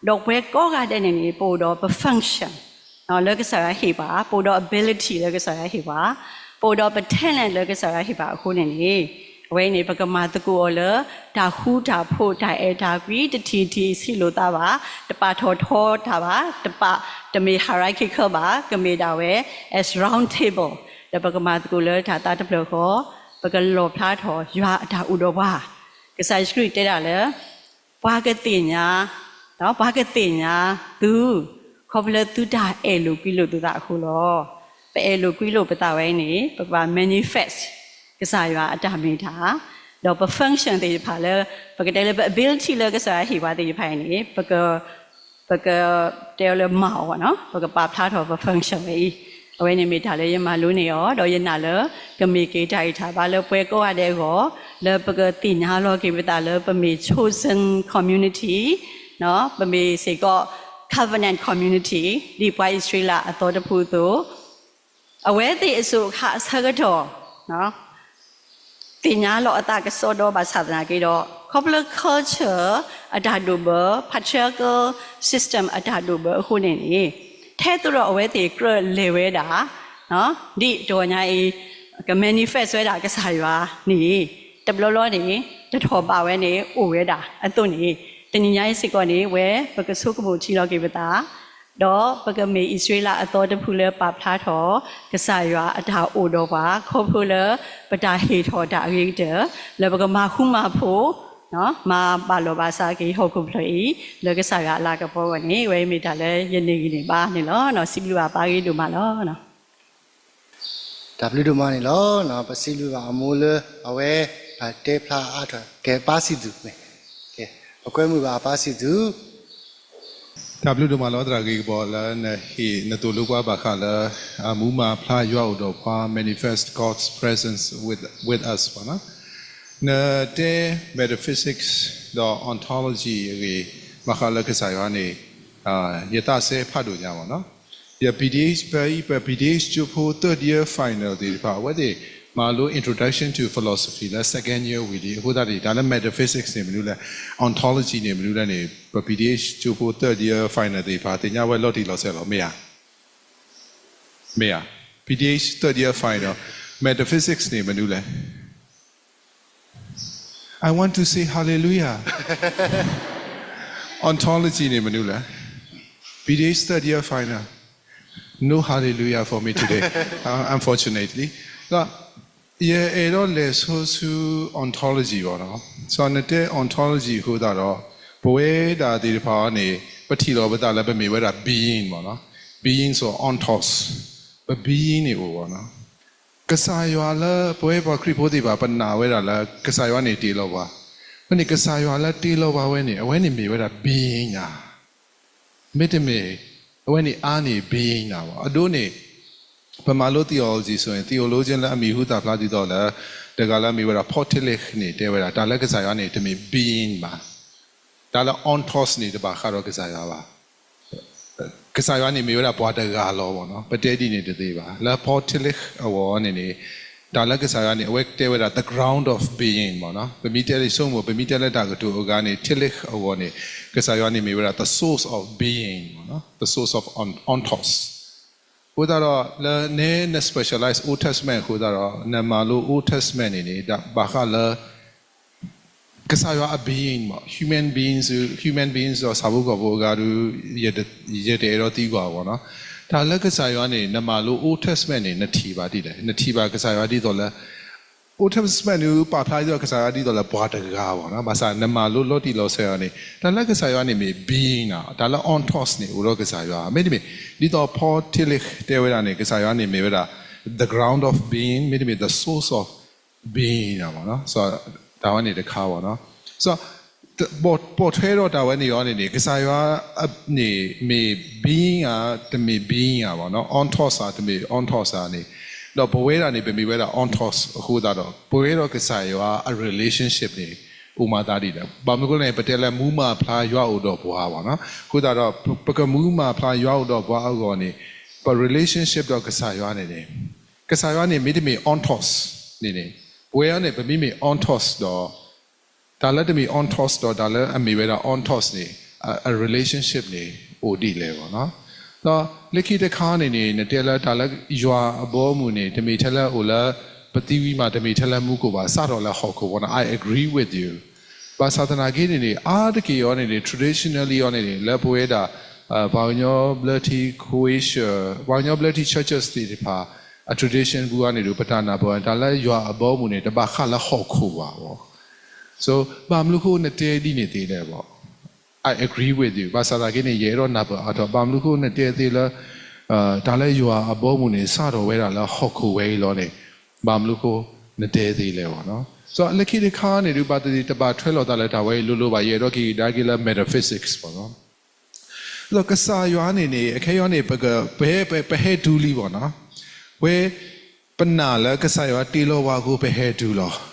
ဒီးပဝဲကိးဂၤဒဲးန့ၣ်န့ၣ် ပအိၣ်ဒီးပ function လၢကစၢ်ယွၤဟ့ၣ်ပှၤ, ပအိၣ်ဒီး ability လၢကစၢ်ယွၤဟ့ၣ်ပှၤ, ပအိၣ်ဒီးပ talent လၢကစၢ်ယွၤဟ့ၣ်ပှၤအဃိန့ၣ်န့ၣ်, အဝဲအံၤန့ၣ် ပကမၤသကိးအီၤလၢ တၢ်ဃူတၢ်ဖိး တၢ်အဲၣ်တၢ်ကွံ တထံၣ်ထံၣ်ဆံးလိာ်သးဘၣ်, တပာ်ထီၣ်ထီတၢ်ဘၣ်, တပာ်, တမ့ၢ် hierarchical ဘၣ်, ကမ့ၢ်ဒၣ်ဝဲ as round table, ဒီးပကမၤသကိးလၢတၢ်သးတဖျၢၣ်ဃီ, ပကလီၣ်ဖျါထီၣ်ယွၤအတၢ်အိၣ်ဒီးပှၤ. ကစၢ်ယ့ၣ်ၡူးခရံာ်တဲဒၣ်လၢ ပှၤကသ့ၣ်ညါ, ပှၤကသ့ၣ်ညါသု, ခီဖျိလၢသုတၢ်အဲၣ်လိာ်ကွံလိာ်သုသးအဃိလီၤ. ပအဲၣ်လိာ်ကွံလိာ်ပသးဝဲအံၤန့ၣ် ပကဘၣ် manifest ကစၢ်ယွၤအတၢ်မ့ၢ်တၢ်, ဒီးပ function သ့ၣ်တဖၣ်လၢ ပကတဲလၢပ ability လၢကစၢ်ယွၤဟ့ၣ်ပှၤသ့ၣ်တဖၣ်အံၤန့ၣ် ပက, ပကတဲအီၤလၢမၤအီၤ, ပကပာ်ဖျါထီၣ်ပ function ဝဲအံၤ, အဝဲန့ၣ်မ့ၢ်တၢ်လၢယမၤလိန့ၢ်အီၤ, ဒီးယနာ်လၢ ကမ့ၢ်က့ၤတၢ်ဂံၢ်တၢ်ဘါလၢပဝဲကိးဂၤဒဲးအဂီၢ်, လၢပကသ့ၣ်ညါလီၤက့ၤပသးလၢပမ့ၢ် chosen community, ပမ့ၢ်စ့ၢ်ကီး covenant community ဒ်ပှၤအံၣ်စရ့လးအသီတဖုအသိး, အဝဲသ့ၣ်အစိၤအဃၣ်အဆၢကတီၢ် သ့ၣ်ညါလီၤအသးကစီဒီဘၣ်ဆၣ်သနာ်က့ဒီး ခီဖျိ culture အတၢ်ဒိၣ်ဘၢ, patriarchal system အတၢ်ဒိၣ်ဘၢအဃိန့ၣ်န့ၣ်, ထဲသိးဒီးအဝဲသ့ၣ်ကြၢးလဲၤဝဲဒၣ်, ဒ်တဂီၤညါအံၤ က manifest ဝဲဒၣ်ကစၢ်ယွၤန့ၣ်, တဘျီဘျီန့ၣ် တထီၣ်ဘးဝဲန့ၣ် အိၣ်ဝဲဒၣ်အသိးန့ၣ်, တနံၤညါအံၤစ့ၢ်ကီးန့ၣ် ဝဲပကဆိကမိၣ်ထံလီၤက့ၤပသး ဒီးပကမ့ၢ်အံၣ်စရ့လးအသီတဖုလၢပာ်ဖျါထီၣ် ကစၢ်ယွၤအတၢ်အိၣ်ဒီးပှၤ ခီဖျိလၢပတၢ်ဟ့ၣ်ထီၣ်တၢ်အဂ့ၤကတၢၢ် လၢပကမၤဃူမၤဖိး, မၤဘၣ်လီၢ်ဘၣ်စးက့ၤဟီၣ်ခိၣ်ဖျၢၣ်အံၤ လၢကစၢ်ယွၤအလၤကပီၤအဂီၢ်န့ၣ် ဝဲအံၤမ့ၢ်တၢ်လၢယန့ၢ်ဂံၢ်န့ၢ်ဘါန့ၣ်လီၤ. စံးဘျုးဘၣ်ပၢ်ဂ့ၤဒိၣ်မးလီၤ. တၢ်ဘျုးဒိၣ်မးန့ၣ်လီၤ. ပစံးဘျုးဘၣ်အမိၢ်လၢ အဝဲ ပတဲဖျါအါထီၣ် ကဲပၢ်စံၣ်သူး, ပကွဲမုာ်ဘၣ်အပၢ်စံၣ်သူး. တၢ်ဘျုးဒိၣ်မးလီၤ သရၣ်ဂ့ၤကပီၤ လၢနဟ့ၣ်နသိၣ်လိပှၤဘၣ်ဃးလၢ အမူမၤဖျါယွၤအိၣ်ဒီးပှၤ manifest God's presence with, with us နတဲ metaphysics ဒီး ontology အဂ့ၢ် ဘၣ်ဃးလၢကစၢ်ယွၤန့ၣ် ယသးစဲဖးဒိၣ်ညါမ့ၢ်နီၤ. ယ B D H ပ ပ B D H ကၠိဖိ third year final သ့ၣ်တဖၣ် အဝဲသ့ၣ်မၤလိ Introduction to Philosophy လၢ second year ဝံၤလံ အဃိသတးန့ၣ် တၢ်လၢ metaphysics န့ၣ်မနုၤလဲၣ်, ontology န့ၣ်မနုၤလဲၣ်န့ၣ် ပ B D H ကၠိဖိ third year final သ့ၣ်တဖၣ် သ့ၣ်ညါဝဲလီၤတံၢ်လီၤဆဲးလီၤ မ့ၢ်ဧါ. မ့ၢ်ဧါ. B D H third year final, metaphysics န့ၣ်မနုၤလဲၣ်. I want to say hallelujah. Ontology န့ၣ်မနုၤလဲၣ်. B D H third year final, no hallelujah for me today, unfortunately. ဒီး ယအဲၣ်ဒိးလဲၤဆိဆူ ontology ဘၣ်နီၤ. စီၤနတဲ ontology အဃိသတးဒီး ပဝဲဒၣ်သ့ၣ်တဖၣ်န့ၣ် ပထံၣ်လီၤပသးလၢပမ့ၢ်ဝဲဒၣ် being ဘၣ်နီၤ. Being စီၤ ontos, ပ being န့ၣ်အိၣ်ဘၣ်နီၤ. ကစၢ်ယွၤလၢပဝဲပှၤခရံာ်ဖိသ့ၣ်တဖၣ် ပနာ်ဝဲဒၣ်လၢ ကစၢ်ယွၤန့ၣ်တ့လီၤပှၤ, အဃိန့ၣ် ကစၢ်ယွၤလၢတ့လီၤပှၤဝဲန့ၣ် အဝဲန့ၣ်မ့ၢ်ဝဲဒၣ် being ဧါ. မ့တမ့ၢ် အဝဲန့ၣ်အါန့ၢ် being နၤဘၣ်. အဒိန့ၣ် ပမၤလိ theology ဆိုရင် theologian လၢအမံၤဟူသၣ်ဖျါဒ်သိးလၢ တဂၤလၢအမ့ၢ်ဝဲဒၣ် Paul Tillich န့ၣ် တဲဝဲဒၣ် တၢ်လၢကစၢ်ယွၤန့ၣ် တမ့ၢ် being ဘၣ်. တၢ်လၢ ontos န့ၣ် တဘၣ်ဃးဒီးကစၢ်ယွၤဘၣ်. ကစၢ်ယွၤန့ၣ်မ့ၢ်ဝဲဒၣ်ပှၤတဂၤလီၤဘၣ်နီၤ. ပတဲဒ်န့ၣ်တသ့ဘၣ်. လၢ Paul Tillich အဂီၢ်န့ၣ်န့ၣ် တၢ်လၢကစၢ်ယွၤန့ၣ် အဝဲတဲဝဲဒၣ် the ground of being မ့ၢ်နီၤ, ပမ့ၢ်တဲလၢဆိကမိၣ် ပမ့ၢ်တဲလၢတၢ်ကတိၤအဂၤန့ၣ် ထံလ့အဂီၢ်န့ၣ် ကစၢ်ယွၤန့ၣ်မ့ၢ်ဝဲဒၣ် the source of being မ့ၢ်နီၤ, the source of on- ontos. အဃိသတးဒီး လၢနဲန specialize Old Testament အဃိသတးဒီး နမၤလိ Old Testament န့ၣ်န့ၣ် ဘၣ်ဃးလၢ ကစၢ်ယွၤအ being မ့ၢ် human beings, human beings ဒီးဆၣ်ဖိကီၢ်ဖိအဂၤဒုး ယတအဲၣ်ဒိးသံကွၢ်အဂီၢ်နီၤ. တၢ်လၢကစၢ်ယွၤန့ၣ် နမၤလိ Old Testament န့ၣ် နထံၣ်ဘၣ်ဒ်လဲၣ်, နထံၣ်ဘၣ်ကစၢ်ယွၤဒ်သိးလၢ Old Testament န့ၣ် ပာ်ဖျါဒ်သိးကစၢ်ယွၤဒ်သိးလၢပှၤတဂၤဘၣ်နီၤ. ဘၣ်ဆၣ်နမၤလိလီၤတံၢ်လီၤဆဲးအီၤန့ၣ် တၢ်လၢကစၢ်ယွၤန့ၣ်မ့ၢ် being နီၤ, တၢ်လၢ ontos န့ၣ် အိၣ်ဒီးကစၢ်ယွၤ မ့တမ့ၢ် ဒ်သိး Paul Tillich တဲဝဲဒၣ်န့ၣ် ကစၢ်ယွၤန့ၣ်မ့ၢ်ဝဲဒၣ် the ground of being မ့တမ့ၢ် the source of being နီၤ. တၢ်ဝဲန့ၣ်တခါဘၣ်နီၤ. ပိာ်ထွဲဒီးတၢ်ဝဲန့ၣ်အီၤန့ၣ်န့ၣ် ကစၢ်ယွၤန့ၣ်မ့ၢ် being ဧါ တမ့ၢ် being ဧါဘၣ်နီၤ, ontos ဧါ တမ့ၢ် ontos ဧါန့ၣ်, ဒီးပဝဲဒၣ်န့ၣ် ပမ့ၢ်ဝဲဒၣ် ontos အဃိသတးဒီး ပဝဲဒီးကစၢ်ယွၤအ relationship န့ၣ် အိၣ်မၤသးဒ်လဲၣ်. ဘၣ်မနုၤအဃိလဲၣ်န့ၣ် ပတဲလၢမူမၤဖျါယွၤအိၣ်ဒီးပှၤဘၣ်နီၤ. အဃိသတးဒီး ပကမူမၤဖျါယွၤအိၣ်ဒီးပှၤအဂီၢ်န့ၣ် ပ relationship ဒီးကစၢ်ယွၤန့ၣ်န့ၣ် ကစၢ်ယွၤန့ၣ် မ့တမ့ၢ် ontos န့ၣ်န့ၣ် ပဝဲအံၤန့ၣ် ပမ့မ့ၢ် ontos ဒီး တၢ်လၢတမ့ၢ် ontos ဒီးတၢ်လၢအမ့ၢ်ဝဲဒၣ် ontos န့ၣ် အ relationship န့ၣ် အိၣ်ဒ်လဲၣ်ဘၣ်နီၤ. ဒီးလၢခံတခါန့ၣ်န့ၣ် နတဲလၢတၢ်လၢယွၤအဘီအမုၢ်န့ၣ် တမ့ၢ်ထဲလၢအိၣ်လၢပသံဝံၤမး တမ့ၢ်ထဲလၢမူခိၣ်ဘၣ် စးထီၣ်လၢဟီၣ်ခိၣ်ဘၣ်နီၤ, I agree with you. ဘၣ်ဆၣ်သနာ်က့န့ၣ်န့ၣ် အါတက့ၢ်အီၤန့ၣ်န့ၣ် traditionally အီၤန့ၣ်န့ၣ် လၢပဝဲဒၣ် ပှၤကညီဘျၢထံ Croatia ပှၤကညီဘျၢထံ churches သ့ၣ်တဖၣ် အ tradition ပူၤအံၤန့ၣ်ဒီး ပတၢ်နၢ်ပၢၢ် တၢ်လၢယွၤအဘီအမုၢ်န့ၣ် တဘၣ်ဃးလၢဟီၣ်ခိၣ်ဘၣ်အီၤ. So ဘၣ်မနုၤအဃိနတဲဒ်န့ၣ်သ့လဲၣ်ဘၣ်. I agree with you. ဘၣ်ဆၣ်သနာ်က့န့ၣ် ယအဲၣ်ဒိးနၢ်ပၢၢ်အါထီၣ် ဘၣ်မနုၤအဃိနတဲသ့လၢ တၢ်လၢယွၤအဘီအမုၢ်န့ၣ် စးထီၣ်ဝဲဒၣ်လၢဟီၣ်ခိၣ်ဝဲအံၤလီၤန့ၣ် ဘၣ်မနုၤအဃိနတဲသ့လဲၣ်ဘၣ်နီၤ. So လၢခံတခါန့ၣ်ဒီး ဘၣ်သ့ၣ်သ့ၣ်တဘၣ်ထွဲလိာ်သးလၢတၢ်ဝဲအံၤလိၤလိၤဘၣ်, ယအဲၣ်ဒိးက့ၤကဒါက့ၤလၢ metaphysics ဘၣ်နီၤ. ဒီးကစၢ်ယွၤန့ၣ်န့ၣ် အခဲအံၤန့ၣ် ပက ပဟဲ ပ ပဟဲတုၤလံဘၣ်နီၤ. ဝဲ ပနာ်လၢကစၢ်ယွၤတ့လီၤပှၤအဃိ ပဟဲတုၤလီၤ.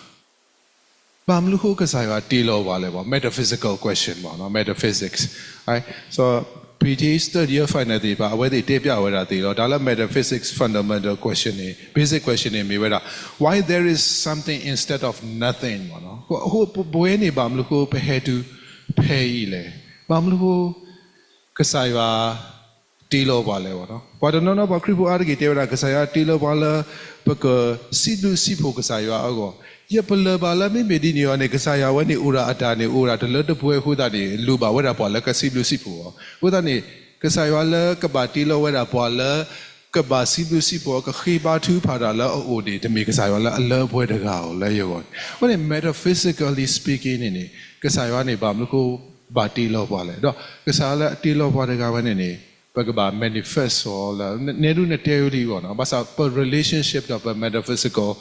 ဘၣ်မနုၤအဃိကစၢ်ယွၤတ့လီၤပှၤလဲၣ်ဘၣ်, metaphysical question ဘၣ်နီၤ, metaphysics. So British third year final သ့ၣ်တဖၣ် အဝဲသ့ၣ်တဲပျးဝဲဒၣ်သ့လီၤ. တၢ်လၢ metaphysics fundamental question န့ၣ် basic question န့ၣ် မ့ၢ်ဝဲဒၣ် why there is something instead of nothing ဘၣ်နီၤ. အဃိ ပဝဲန့ၣ် ဘၣ်မနုၤအဃိ ပဟဲတုၤဖဲအံၤလဲၣ်. ဘၣ်မနုၤအဃိ ကစၢ်ယွၤ တ့လီၤပှၤလဲၣ်ဘၣ်နီၤ. ပှၤတနီၤနီၤ ပှၤခရံာ်ဖိအါတက့ၢ်တဲဝဲဒၣ် ကစၢ်ယွၤတ့လီၤပှၤလၢ ပကစံးဘျုးစံးဖှိၣ်ကစၢ်ယွၤအဂီၢ်. ယပလၢၢ်ဘၣ်လၢမ့မ့ၢ်ဒ်န့ၣ်အီၤန့ၣ် ကစၢ်ယွၤဝဲန့ၣ်အိၣ်ဒၣ်အတၢ်န့ၣ် အိၣ်ဒၣ်တလၢတပှဲၤအဃိသတးန့ၣ် လိၣ်ဘၣ်ဝဲဒၣ်ပှၤလၢကစံးဘျုးစံးဖှိၣ်အီၤ. အဃိသတးန့ၣ် ကစၢ်ယွၤလၢကဘၣ်တ့လီၤဝဲဒၣ်ပှၤလၢ ကဘၣ်စံးဘျုးစံးဖှိၣ်အီၤ ကဃ့ဘါထုကဖၣ်တၢ်လၢအအိၣ်န့ၣ် တမ့ၢ်ကစၢ်ယွၤလၢအလၢပှဲၤတဂၤဧိၤလၢယဂီၢ်န့ၣ်. အဃိန့ၣ် metaphysically speaking န့ၣ်န့ၣ် ကစၢ်ယွၤန့ၣ် ဘၣ်မနုၤအဃိ ဘၣ်တ့လီၤပှၤလဲၣ်. ဒီးကစၢ်ယွၤလၢအတ့လီၤပှၤတဂၤဝဲန့ၣ်န့ၣ် ပကဘၣ် manifest အီၤလၢ နဲဒုးနတဲဝဲလံဘၣ်နီၤ. ဘၣ်ဆၣ်ပ relationship ဒီးပ metaphysical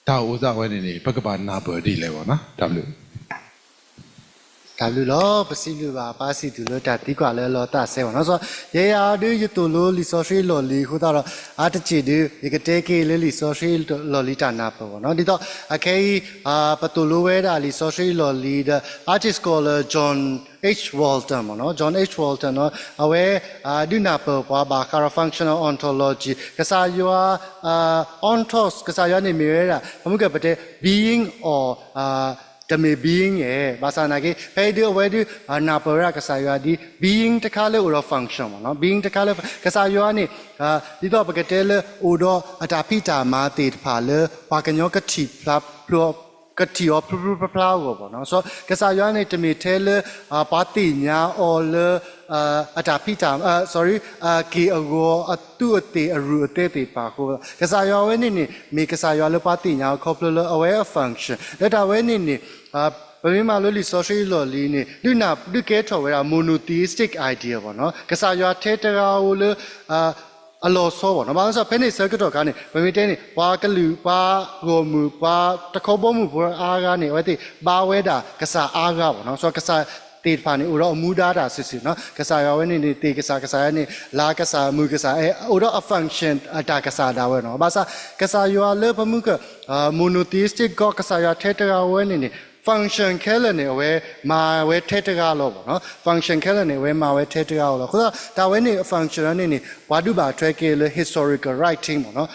တၢ်အိၣ်သးဝဲန့ၣ်န့ၣ် ပကဘၣ်နၢ်ပၢၢ်ဒ်လဲၣ်ဘၣ်နီၤ. တၢ်ဘျုး တၢ်ဘျုးလီၤ. ပစံးဘျုးဘၣ်ပၢ်စံးသူၣ်လၢတၢ်သံကွၢ်လၢအလီၤသးစဲးဘၣ်နီၤ. ယဲယၤဒုးယသိၣ်လိလံာ်စီဆှံလီၢ်လံၤအဃိသတးဒီး အါတက့ၢ်ဒုး ယကတဲက့ၤလၢလံာ်စီဆှံလီၢ်လံၤတၢ်နၢ်ပၢၢ်ဘၣ်နီၤ. ဒ်သိး အခဲအံၤ ပသိၣ်လိဝဲဒၣ်လံာ်စီဆှံလီၢ်လံၤဒီး Artist Scholar John H Walton ဘၣ်နီၤ. John H Walton နီၤ အဝဲ ဒုးနၢ်ပၢၢ်ပှၤဘၣ်ဃးဒီး functional ontology ကစၢ်ယွၤ ontos ကစၢ်ယွၤန့ၣ်မ့ၢ်ဝဲဒၣ် ပမ့ၢ်ကပတဲ being or တမ့ၢ် being ဧါ. ဘၣ်ဆၣ်သနာ်က့ ဖဲအံၤဒုးအဝဲဒုး နၢ်ပၢၢ်ဝဲဒၣ်ကစၢ်ယွၤဒ် being တခါလၢအိၣ်ဒီး function ဘၣ်နီၤ. being တခါလၢ ကစၢ်ယွၤန့ၣ် ဒ်သိးပကတဲလၢ အိၣ်ဒီးအတၢ်ဖံးတၢ်မၤသ့ၣ်တဖၣ်လၢ ပှၤကညီကထံၣ်ဖျါ ကထံၣ်အီၤဖျိဖျိဖျါဖျါအဂီၢ်ဘၣ်နီၤ. ကစၢ်ယွၤန့ၣ် တမ့ၢ်ထဲလၢ ပှၤသ့ၣ်ညါအီၤလၢ အတၢ်ဖံးတၢ် sorry က့ၢ်အဂီၤ အသူးအသ့ၣ် အရူၢ်အသဲသ့ၣ်တဖၣ်အဃိ, ကစၢ်ယွၤဝဲန့ၣ်န့ၣ် မ့ၢ်ကစၢ်ယွၤလၢပှၤသ့ၣ်ညါအီၤခီဖျိလၢအဝဲအ function လၢတၢ်ဝဲန့ၣ်န့ၣ် ပမ့ၢ်မၤလိလံာ်စီဆှံလီၢ်လံၤန့ၣ် ဒုးနၢ် ဒုးကဲထီၣ်ဝဲဒၣ် monotheistic idea ဘၣ်နီၤ, ကစၢ်ယွၤထဲတဂၤဧိၤလၢ အလီၤဆီဘၣ်နီၤ. ဘၣ်ဆၣ်ဖဲန့ၣ်ဆၢကတီၢ်ခါန့ၣ် ပမ့ၢ်တဲန့ၣ် ပှၤကလုာ် ပှၤဂီၢ်မုၢ် ပှၤတခီဘီမုၢ်ဖိအါဂၤန့ၣ် အဝဲသ့ၣ်ဘါဝဲဒၣ်ကစၢ်အါဂၤဘၣ်နီၤ. ကစၢ်သ့ၣ်တဖၣ်န့ၣ် အိၣ်ဒီးအမူဒါတၢ်စုာ်စုာ်နီၤ. ကစၢ်ယွၤဝဲန့ၣ်န့ၣ် သ့ၣ်ကစၢ်, ကစၢ်ယွၤန့ၣ် လါကစၢ်, မုၢ်ကစၢ်, အိၣ်ဒီးအ function အတၢ်ကစၢ်ဒၣ်ဝဲနီၤ. ဘၣ်ဆၣ် ကစၢ်ယွၤလၢပမုၢ်က monotheistic God ကစၢ်ယွၤထဲတဂၤဧိၤဝဲန့ၣ်န့ၣ် function ခဲလၢာ်န့ၣ် အဝဲမၤဝဲထဲတဂၤလီၤဘၣ်နီၤ. function ခဲလၢာ်န့ၣ် အဝဲမၤဝဲထဲတဂၤလီၤ. အဃိသတး တၢ်ဝဲန့ၣ် function န့ၣ်န့ၣ် ပှၤဒုးဘၣ်ထွဲက့ၤလၢ historical writing ဘၣ်နီၤ,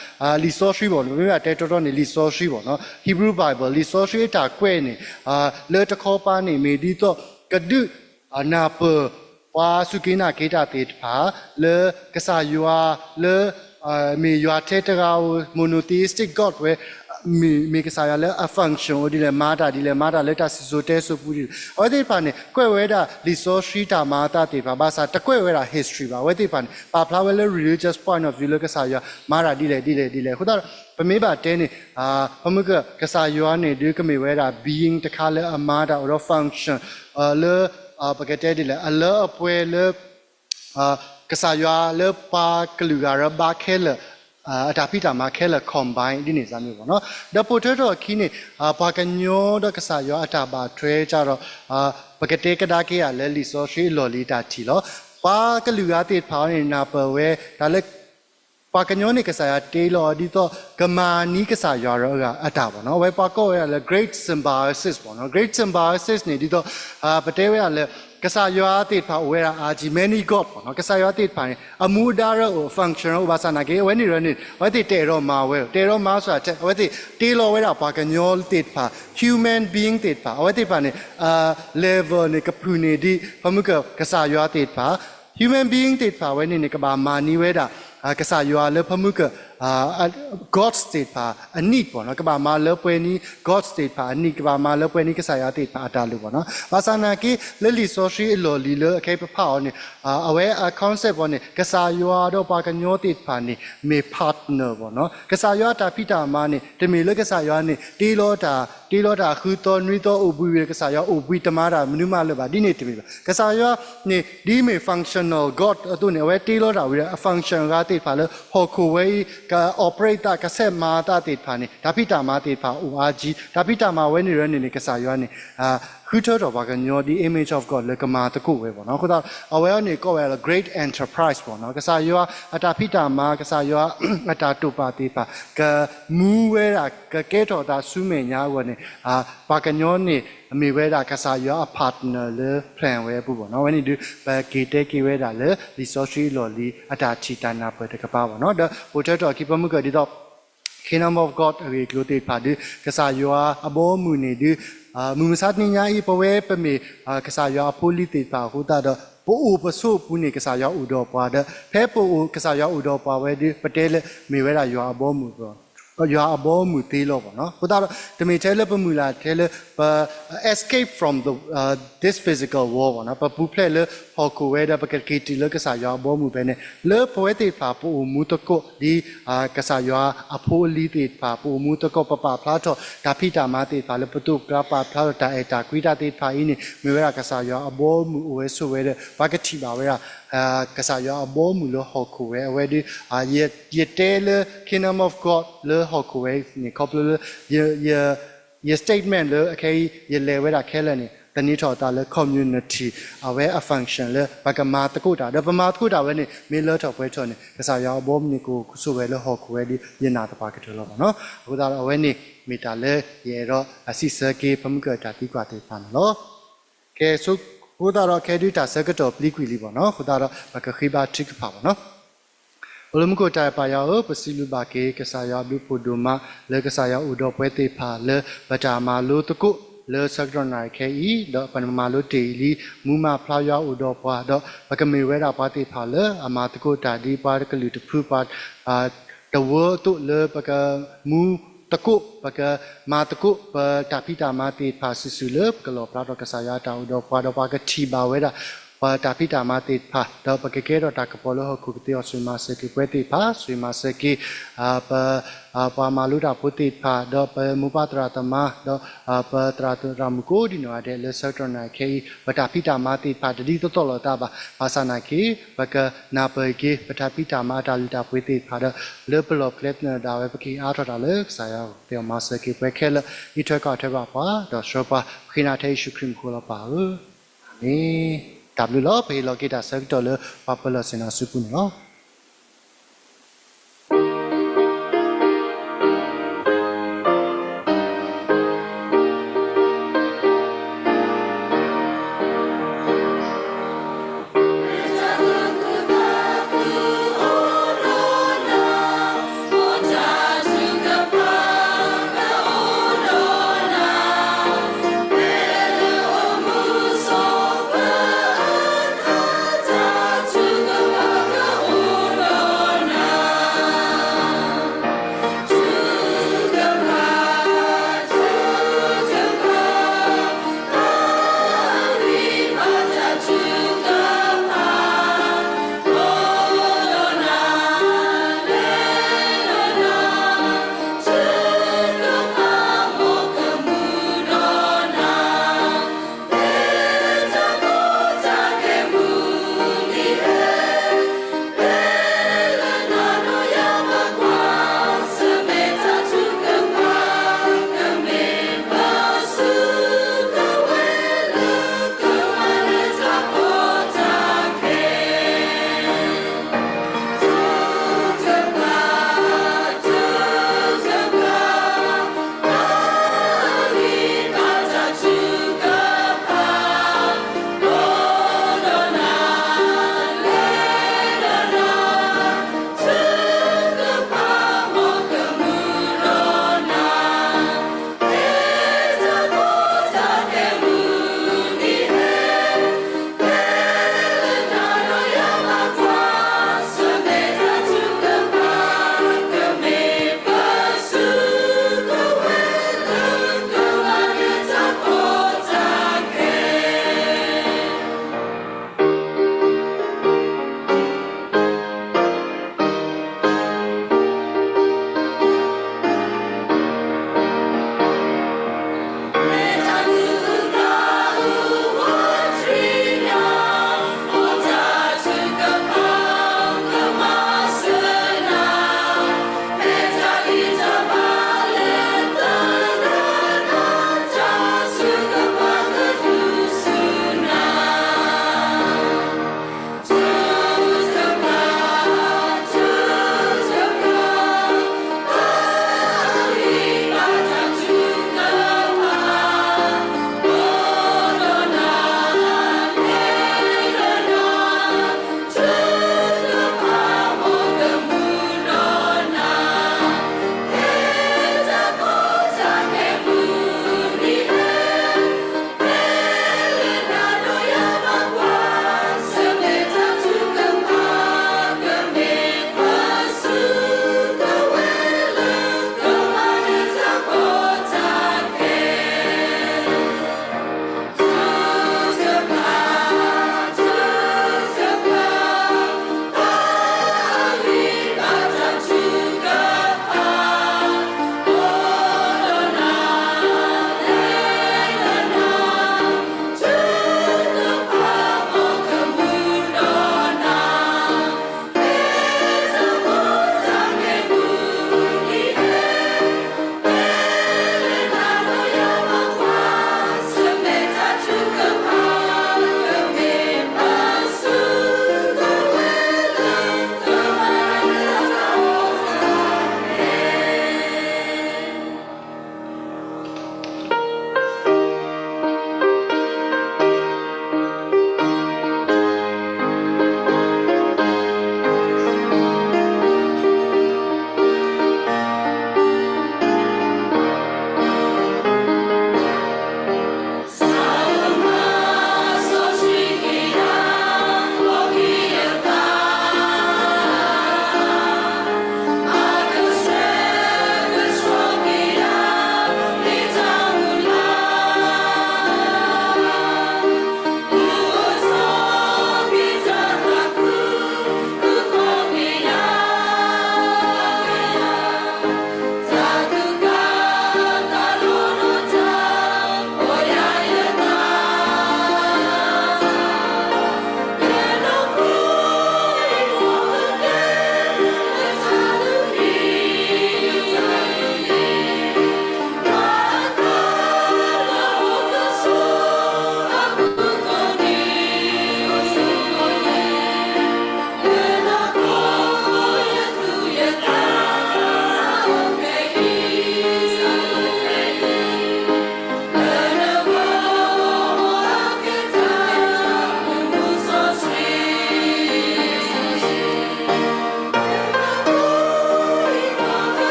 လံာ်စီဆှံဘၣ်နီၤ, မ့ၢ်ဘၣ်တဲတီတီန့ၣ် လံာ်စီဆှံဘၣ်နီၤ, Hebrew Bible လံာ်စီဆှံအတၢ်ကွဲးန့ၣ် လၢတခီပၤန့ၣ် မ့ၢ်ဒ်သိး ကဒုး နၢ်ပၢၢ် ပှၤစူၢ်က့ၤနာ်က့ၤတၢ်သ့ၣ်တဖၣ် လၢကစၢ်ယွၤလၢ မ့ၢ်ယွၤထဲတဂၤဧိၤ monotheistic God ဝဲ မ့ၢ်ကစၢ်ယွၤလၢအ function အိၣ်ဒ်လဲၣ်, မၤတၢ်ဒ်လဲၣ်, မၤတၢ်လၢတၢ်စံၣ်စိၤတဲစိၤပူၤဒ်လဲၣ်, အဝဲသ့ၣ်တဖၣ်န့ၣ် ကွဲးဝဲဒၣ်လံာ်စီဆှံတၢ်မၤအသးသ့ၣ်တဖၣ် ဘၣ်ဆၣ်တကွဲးဝဲဒၣ် history ဘၣ်. အဝဲသ့ၣ်တဖၣ်န့ၣ် ပာ်ဖျါဝဲလၢ religious point of view လၢကစၢ်ယွၤမၤတၢ်ဒ်လဲၣ်ဒ်လဲၣ်ဒ်လဲၣ်. အဃိသတး ပမ့ၢ်ဘၣ်တဲန့ၣ် ပမုၢ်က ကစၢ်ယွၤန့ၣ် ဒုးကမ့ၢ်ဝဲဒၣ် being တခါလၢအမၤတၢ်အိၣ်ဒီး function လၢ ပကတဲဒ်လဲၣ် အလၢအပှဲၤလၢ ကစၢ်ယွၤလၢပှၤကလုာ်ဂၤရၢဘါခဲလၢာ် အတၢ်ဖံးတၢ်မၤခဲလၢာ် combine ဒ်န့ၣ်စ့ၢ်မ့ၢ်ဘၣ်နီၤ. ဒီးပိာ်ထွဲထီၣ်အခံန့ၣ် ပှၤကညီဒီးကစၢ်ယွၤအတၢ်ဘၣ်ထွဲကဒီး ပကတဲကဒါက့ၤဧါလၢလံာ်စီဆှံအလီၢ်လံၤတၢ်ထံၣ်လီၤ. ပှၤကလုာ်ဂၤသ့ၣ်တဖၣ်အံၤန့ၣ် နၢ်ပၢၢ်ဝဲတၢ်လၢ ပှၤကညီန့ၣ် ကစၢ်ယွၤတ့လီၤဒ်သိး ကမၤန့ၢ်ကစၢ်ယွၤရၢအဂၤအတၢ်ဘၣ်နီၤ. အဝဲပှၤကိးဝဲဒၣ်လၢ great symbiosis ဘၣ်နီၤ. great symbiosis န့ၣ် ဒ်သိး ပတဲဝဲဒၣ်လၢ ကစၢ်ယွၤသ့ၣ်တဖၣ်အိၣ်ဝဲဒၣ်အါကံ many god ဘၣ်နီၤ. ကစၢ်ယွၤသ့ၣ်တဖၣ်န့ၣ် အမူအဒါရၢအိၣ် function အိၣ် ဘၣ်ဆၣ်နာ်က့ အဝဲန့ၣ်ရၢန့ၣ် အဝဲသ့ၣ်တအဲၣ်ဒိးမၤဝဲ တအဲၣ်ဒိးမၤစ့ၢ်ထဲ အဝဲသ့ၣ်တ့လီၤဝဲဒၣ်ပှၤကညီသ့ၣ်တဖၣ် human being သ့ၣ်တဖၣ် အဝဲသ့ၣ်တဖၣ်န့ၣ် level န့ၣ် ကဖုၣ်န့ၢ်ဒံး ဖဲမုၢ်က ကစၢ်ယွၤသ့ၣ်တဖၣ် human being သ့ၣ်တဖၣ်ဝဲန့ၣ်န့ၣ် ကဘၣ်မၤန့ၢ်ဝဲဒၣ် ကစၢ်ယွၤလၢဖဲမုၢ်က gods သ့ၣ်တဖၣ်အနံၣ်ဘၣ်နီၤ. ကဘၣ်မၤလၢပှဲၤန့ၢ် gods သ့ၣ်တဖၣ်အနံၣ် ကဘၣ်မၤလၢပှဲၤန့ၢ်ကစၢ်ယွၤသ့ၣ်တဖၣ်အတၢ်လိၣ်ဘၣ်နီၤ. ဘၣ်ဆၣ်နာ်က့ လၢလံာ်စီဆှံအလီၢ်လံၤလၢအခဲအံၤပဖးအီၤန့ၣ် အဝဲအ concept အီၤန့ၣ် ကစၢ်ယွၤဒီးပှၤကညီသ့ၣ်တဖၣ်န့ၣ် မ့ၢ် partner ဘၣ်နီၤ. ကစၢ်ယွၤအတၢ်ဖံးတၢ်မၤန့ၣ် တမ့ၢ်လၢကစၢ်ယွၤန့ၣ် တ့လီၤတၢ် တ့လီၤတၢ်ဃုသီနွံသီအိၣ်ဘှံးဝံၤဒီး ကစၢ်ယွၤအိၣ်ဘှံးတမၤတၢ်မနုၤမးလၢၤဘၣ် ဒ်န့ၣ်တမ့ၢ်ဘၣ်. ကစၢ်ယွၤန့ၣ် ဒ်မ့ၢ် functional God အသိးန့ၣ် အဝဲတ့လီၤတၢ်ဝံၤဒီး အ function အဂၤသ့ၣ်တဖၣ်လၢဟီၣ်ခိၣ်ဝဲအံၤ က operate သး ကဆဲးမၤသးသ့ၣ်တဖၣ်န့ၣ် တၢ်ဖံးတၢ်မၤသ့ၣ်တဖၣ်အိၣ်အါကံ တၢ်ဖံးတၢ်မၤဝဲန့ၣ်ရၢန့ၣ်န့ၣ် ကစၢ်ယွၤန့ၣ် ဃုထၢထီၣ်ပှၤကညီဒ် image of God လၢကမၤသကိးဝဲဘၣ်နီၤ. အဃိသတး အဝဲအံၤန့ၣ် ကိးဝဲလၢ great enterprise ဘၣ်နီၤ. ကစၢ်ယွၤအတၢ်ဖံးတၢ်မၤ ကစၢ်ယွၤအတၢ်တိာ်ပာ်သ့ၣ်တဖၣ် ကမူဝဲဒၣ် ကကဲထီၣ်သးဆူမဲာ်ညါအဂီၢ်န့ၣ် ပှၤကညီန့ၣ် မ့ၢ်ဝဲဒၣ်ကစၢ်ယွၤအ partner လၢ plan ဝဲအပူၤဘၣ်နီၤ. အဝဲန့ၣ်ဒုး ပက့ၤတဲက့ၤဝဲဒၣ်လၢ လံာ်စီဆှံအလီၢ်လံၤအတၢ်ထံၣ်တၢ်နၢ်ပၢၢ်တကပၤဘၣ်နီၤ. ဒီးပိာ်ထွဲထီၣ်အခံ ဖဲမုၢ်က ဒ်သိး Kingdom of God အဂ့ၢ်အကျိၤသ့ၣ်တဖၣ်ဒုး ကစၢ်ယွၤအဘီအမုၢ်န့ၣ်ဒုး မုၢ်မဆါတနံၤညါအံၤ ပဝဲပမ့ၢ် ကစၢ်ယွၤအဖိအလံၤသ့ၣ်တဖၣ်အဃိသတးဒီး ပအိၣ်ပဆိးပူၤန့ၣ် ကစၢ်ယွၤအိၣ်ဒီးပှၤဒီး ဖဲပအိၣ်ကစၢ်ယွၤအိၣ်ဒီးပှၤဝဲဒုး ပတဲလၢ မ့ၢ်ဝဲဒၣ်ယွၤအဘီအမုၢ် ယွၤအဘီအမုၢ်သ့လီၤဘၣ်နီၤ. အဃိသတးဒီး တမ့ၢ်ထဲလၢပမုၢ်လၢ်ထဲလၢ ပ escape from the, this physical world ဘၣ်နီၤ. ပပူၤဖျဲးလၢဟီၣ်ခိၣ်ဝဲဒီး ပကက့ၤတုၤလၢကစၢ်ယွၤအဘီအမုၢ်ဖဲန့ၣ် လၢပဝဲသ့ၣ်တဖၣ်ပအိၣ်မူသကိးဒ် ကစၢ်ယွၤအဖိအလံၤသ့ၣ်တဖၣ် ပအိၣ်မူသကိး ပပာ်ဖျါထီၣ်တၢ်ဖံးတၢ်မၤသ့ၣ်တဖၣ် လၢပသိးပကျါပာ်ဖျါထီၣ်တၢ်အဲၣ်တၢ်ကွံတၢ်သ့ၣ်တဖၣ်အံၤန့ၣ် မ့ၢ်ဝဲဒၣ်ကစၢ်ယွၤအဘီအမုၢ်အိၣ်ဝဲဆိးဝဲဒီး ပှၤကထံၣ်ဘၣ်ဝဲဒၣ် ကစၢ်ယွၤအဘီအမုၢ်လၢဟီၣ်ခိၣ်ဝဲ အဝဲဒုး ယတဲလၢ Kingdom of God လၢဟီၣ်ခိၣ်ဝဲန့ၣ် ခီဖျိလၢ ယ statement လၢအခဲအံၤ ယလဲၤဝဲဒၣ်ခဲလၢာ်န့ၣ် သန့ၤထီၣ်အသးလၢ community အဝဲအ function လၢပကမၤသကိးတၢ် ဒီးပမၤသကိးတၢ်ဝဲန့ၣ် မ့ၢ်လၢထီၣ်ပှဲၤထီၣ်န့ၣ် ကစၢ်ယွၤအဘီအမုၢ်န့ၣ် ကအိၣ်ဆိးဝဲလၢဟီၣ်ခိၣ်ဝဲဒ်ယနာ်သပှၢ်ကတၢၢ်လီၤဘၣ်နီၤ. အဃိသတးဒီးအဝဲန့ၣ် မ့ၢ်တၢ်လၢယအဲၣ်ဒိးအစံးဆၢက့ၤ ဖဲမုၢ်ကတၢၢ်သံကွၢ်သ့ၣ်တဖၣ်န့ၣ်လီၤ. ကဲ အဃိသတးဒီးခဲဒုးတၢ်ဆၢကတီၢ်ပျံၤကွံာ်လံဘၣ်နီၤ. အဃိသတးဒီး ပကဃ့ဘါထုကဖၣ်ဘၣ်နီၤ. အိၣ်လၢမူခိၣ်တၢ်အဲၣ်ပၢ်ယွၤဧၢ, ပစံးဘျုးဘၣ်က့ၤ ကစၢ်ယွၤအဘျုးအဖှိၣ်ဒိၣ်မး လၢကစၢ်ယွၤအိၣ်ဒီးပှၤသ့ၣ်တဖၣ်လၢ ပတၢ်မၤလိသကိး လၢဆၢကတီၢ်နၣ်ရံၣ်ခဲအံၤ ဒီးပမၤလိတ့ၢ်အံၤလံ မူမၤဖျါယွၤအိၣ်ဒီးပှၤ ဒီးပကမ့ၢ်ဝဲဒၣ်ပှၤသ့ၣ်တဖၣ်လၢအမၤသကိးတၢ်ဒ်ပှၤတကလုာ်တဖု ပှၤ တဝၢအသိးလၢပကမူသကိး ပကမၤသကိး ပတၢ်ဖံးတၢ်မၤသ့ၣ်တဖၣ်စုာ်စုာ်လၢ ပကလီၣ်ဖျါထီၣ်ကစၢ်ယွၤအတၢ်အိၣ်ဒီးပှၤ ဒီးပှၤကထံၣ်ဘၣ်ဝဲဒၣ် ပတၢ်ဖံးတၢ်မၤသ့ၣ်တဖၣ် ဒီးပကကဲထီၣ်တၢ်ကပီၤလၢဟီၣ်ခိၣ်ကသ့အီၤ ဆိၣ်ဂ့ၤမၤစၢၤက့ၤပှၤသ့ၣ်တဖၣ် ဆိၣ်ဂ့ၤမၤစၢၤက့ၤ ပ ပှၤမၤလိတၢ်ဖိသ့ၣ်တဖၣ် ဒီးပမိၢ်ပၢ်သရၣ်သမါ ဒီးပသရၣ်သမါမုၣ်ကိးဒံနီၢ်ဂၤဒဲး လၢဆၢကတီၢ်နၣ်ရံၣ်ခဲအံၤ ပတၢ်ဖံးတၢ်မၤသ့ၣ်တဖၣ် တဒ်သိးသိးလိာ်သးဘၣ် ဘၣ်ဆၣ်နာ်က့ ပကနၢ်ပၢၢ်က့ၤ ပတၢ်ဖံးတၢ်မၤအတၢ်လုၢ်တၢ်ပှ့ၤသ့ၣ်တဖၣ်ဒီး လၢပလီၢ်ပကျဲသနၢၣ်ဒၣ်ဝဲ ပကဟ့ၣ်အါထီၣ်တၢ်လၢကစၢ်ယွၤ ကသ့အီၤမၤစၢၤက့ၤပှၤခဲလၢာ် အံးထွဲကွၢ်ထွဲဘၣ်ပှၤ ဒီးဆှၢပှၤ ပဃ့နၤထဲယ့ၣ်ၡူးခရံာ်မံၤအဃိလီၤပၢ်ဧၢ, အၤမ့ၣ်. တၢ်ဘျုးလီၤ. ပဟ့ၣ်လီၤက့ၤတၢ်ဆၢကတီၢ်လၢပှၤပၢၤလီၢ်ဆ့ၣ်နီၤအစုပူၤန့ၣ်လီၤ.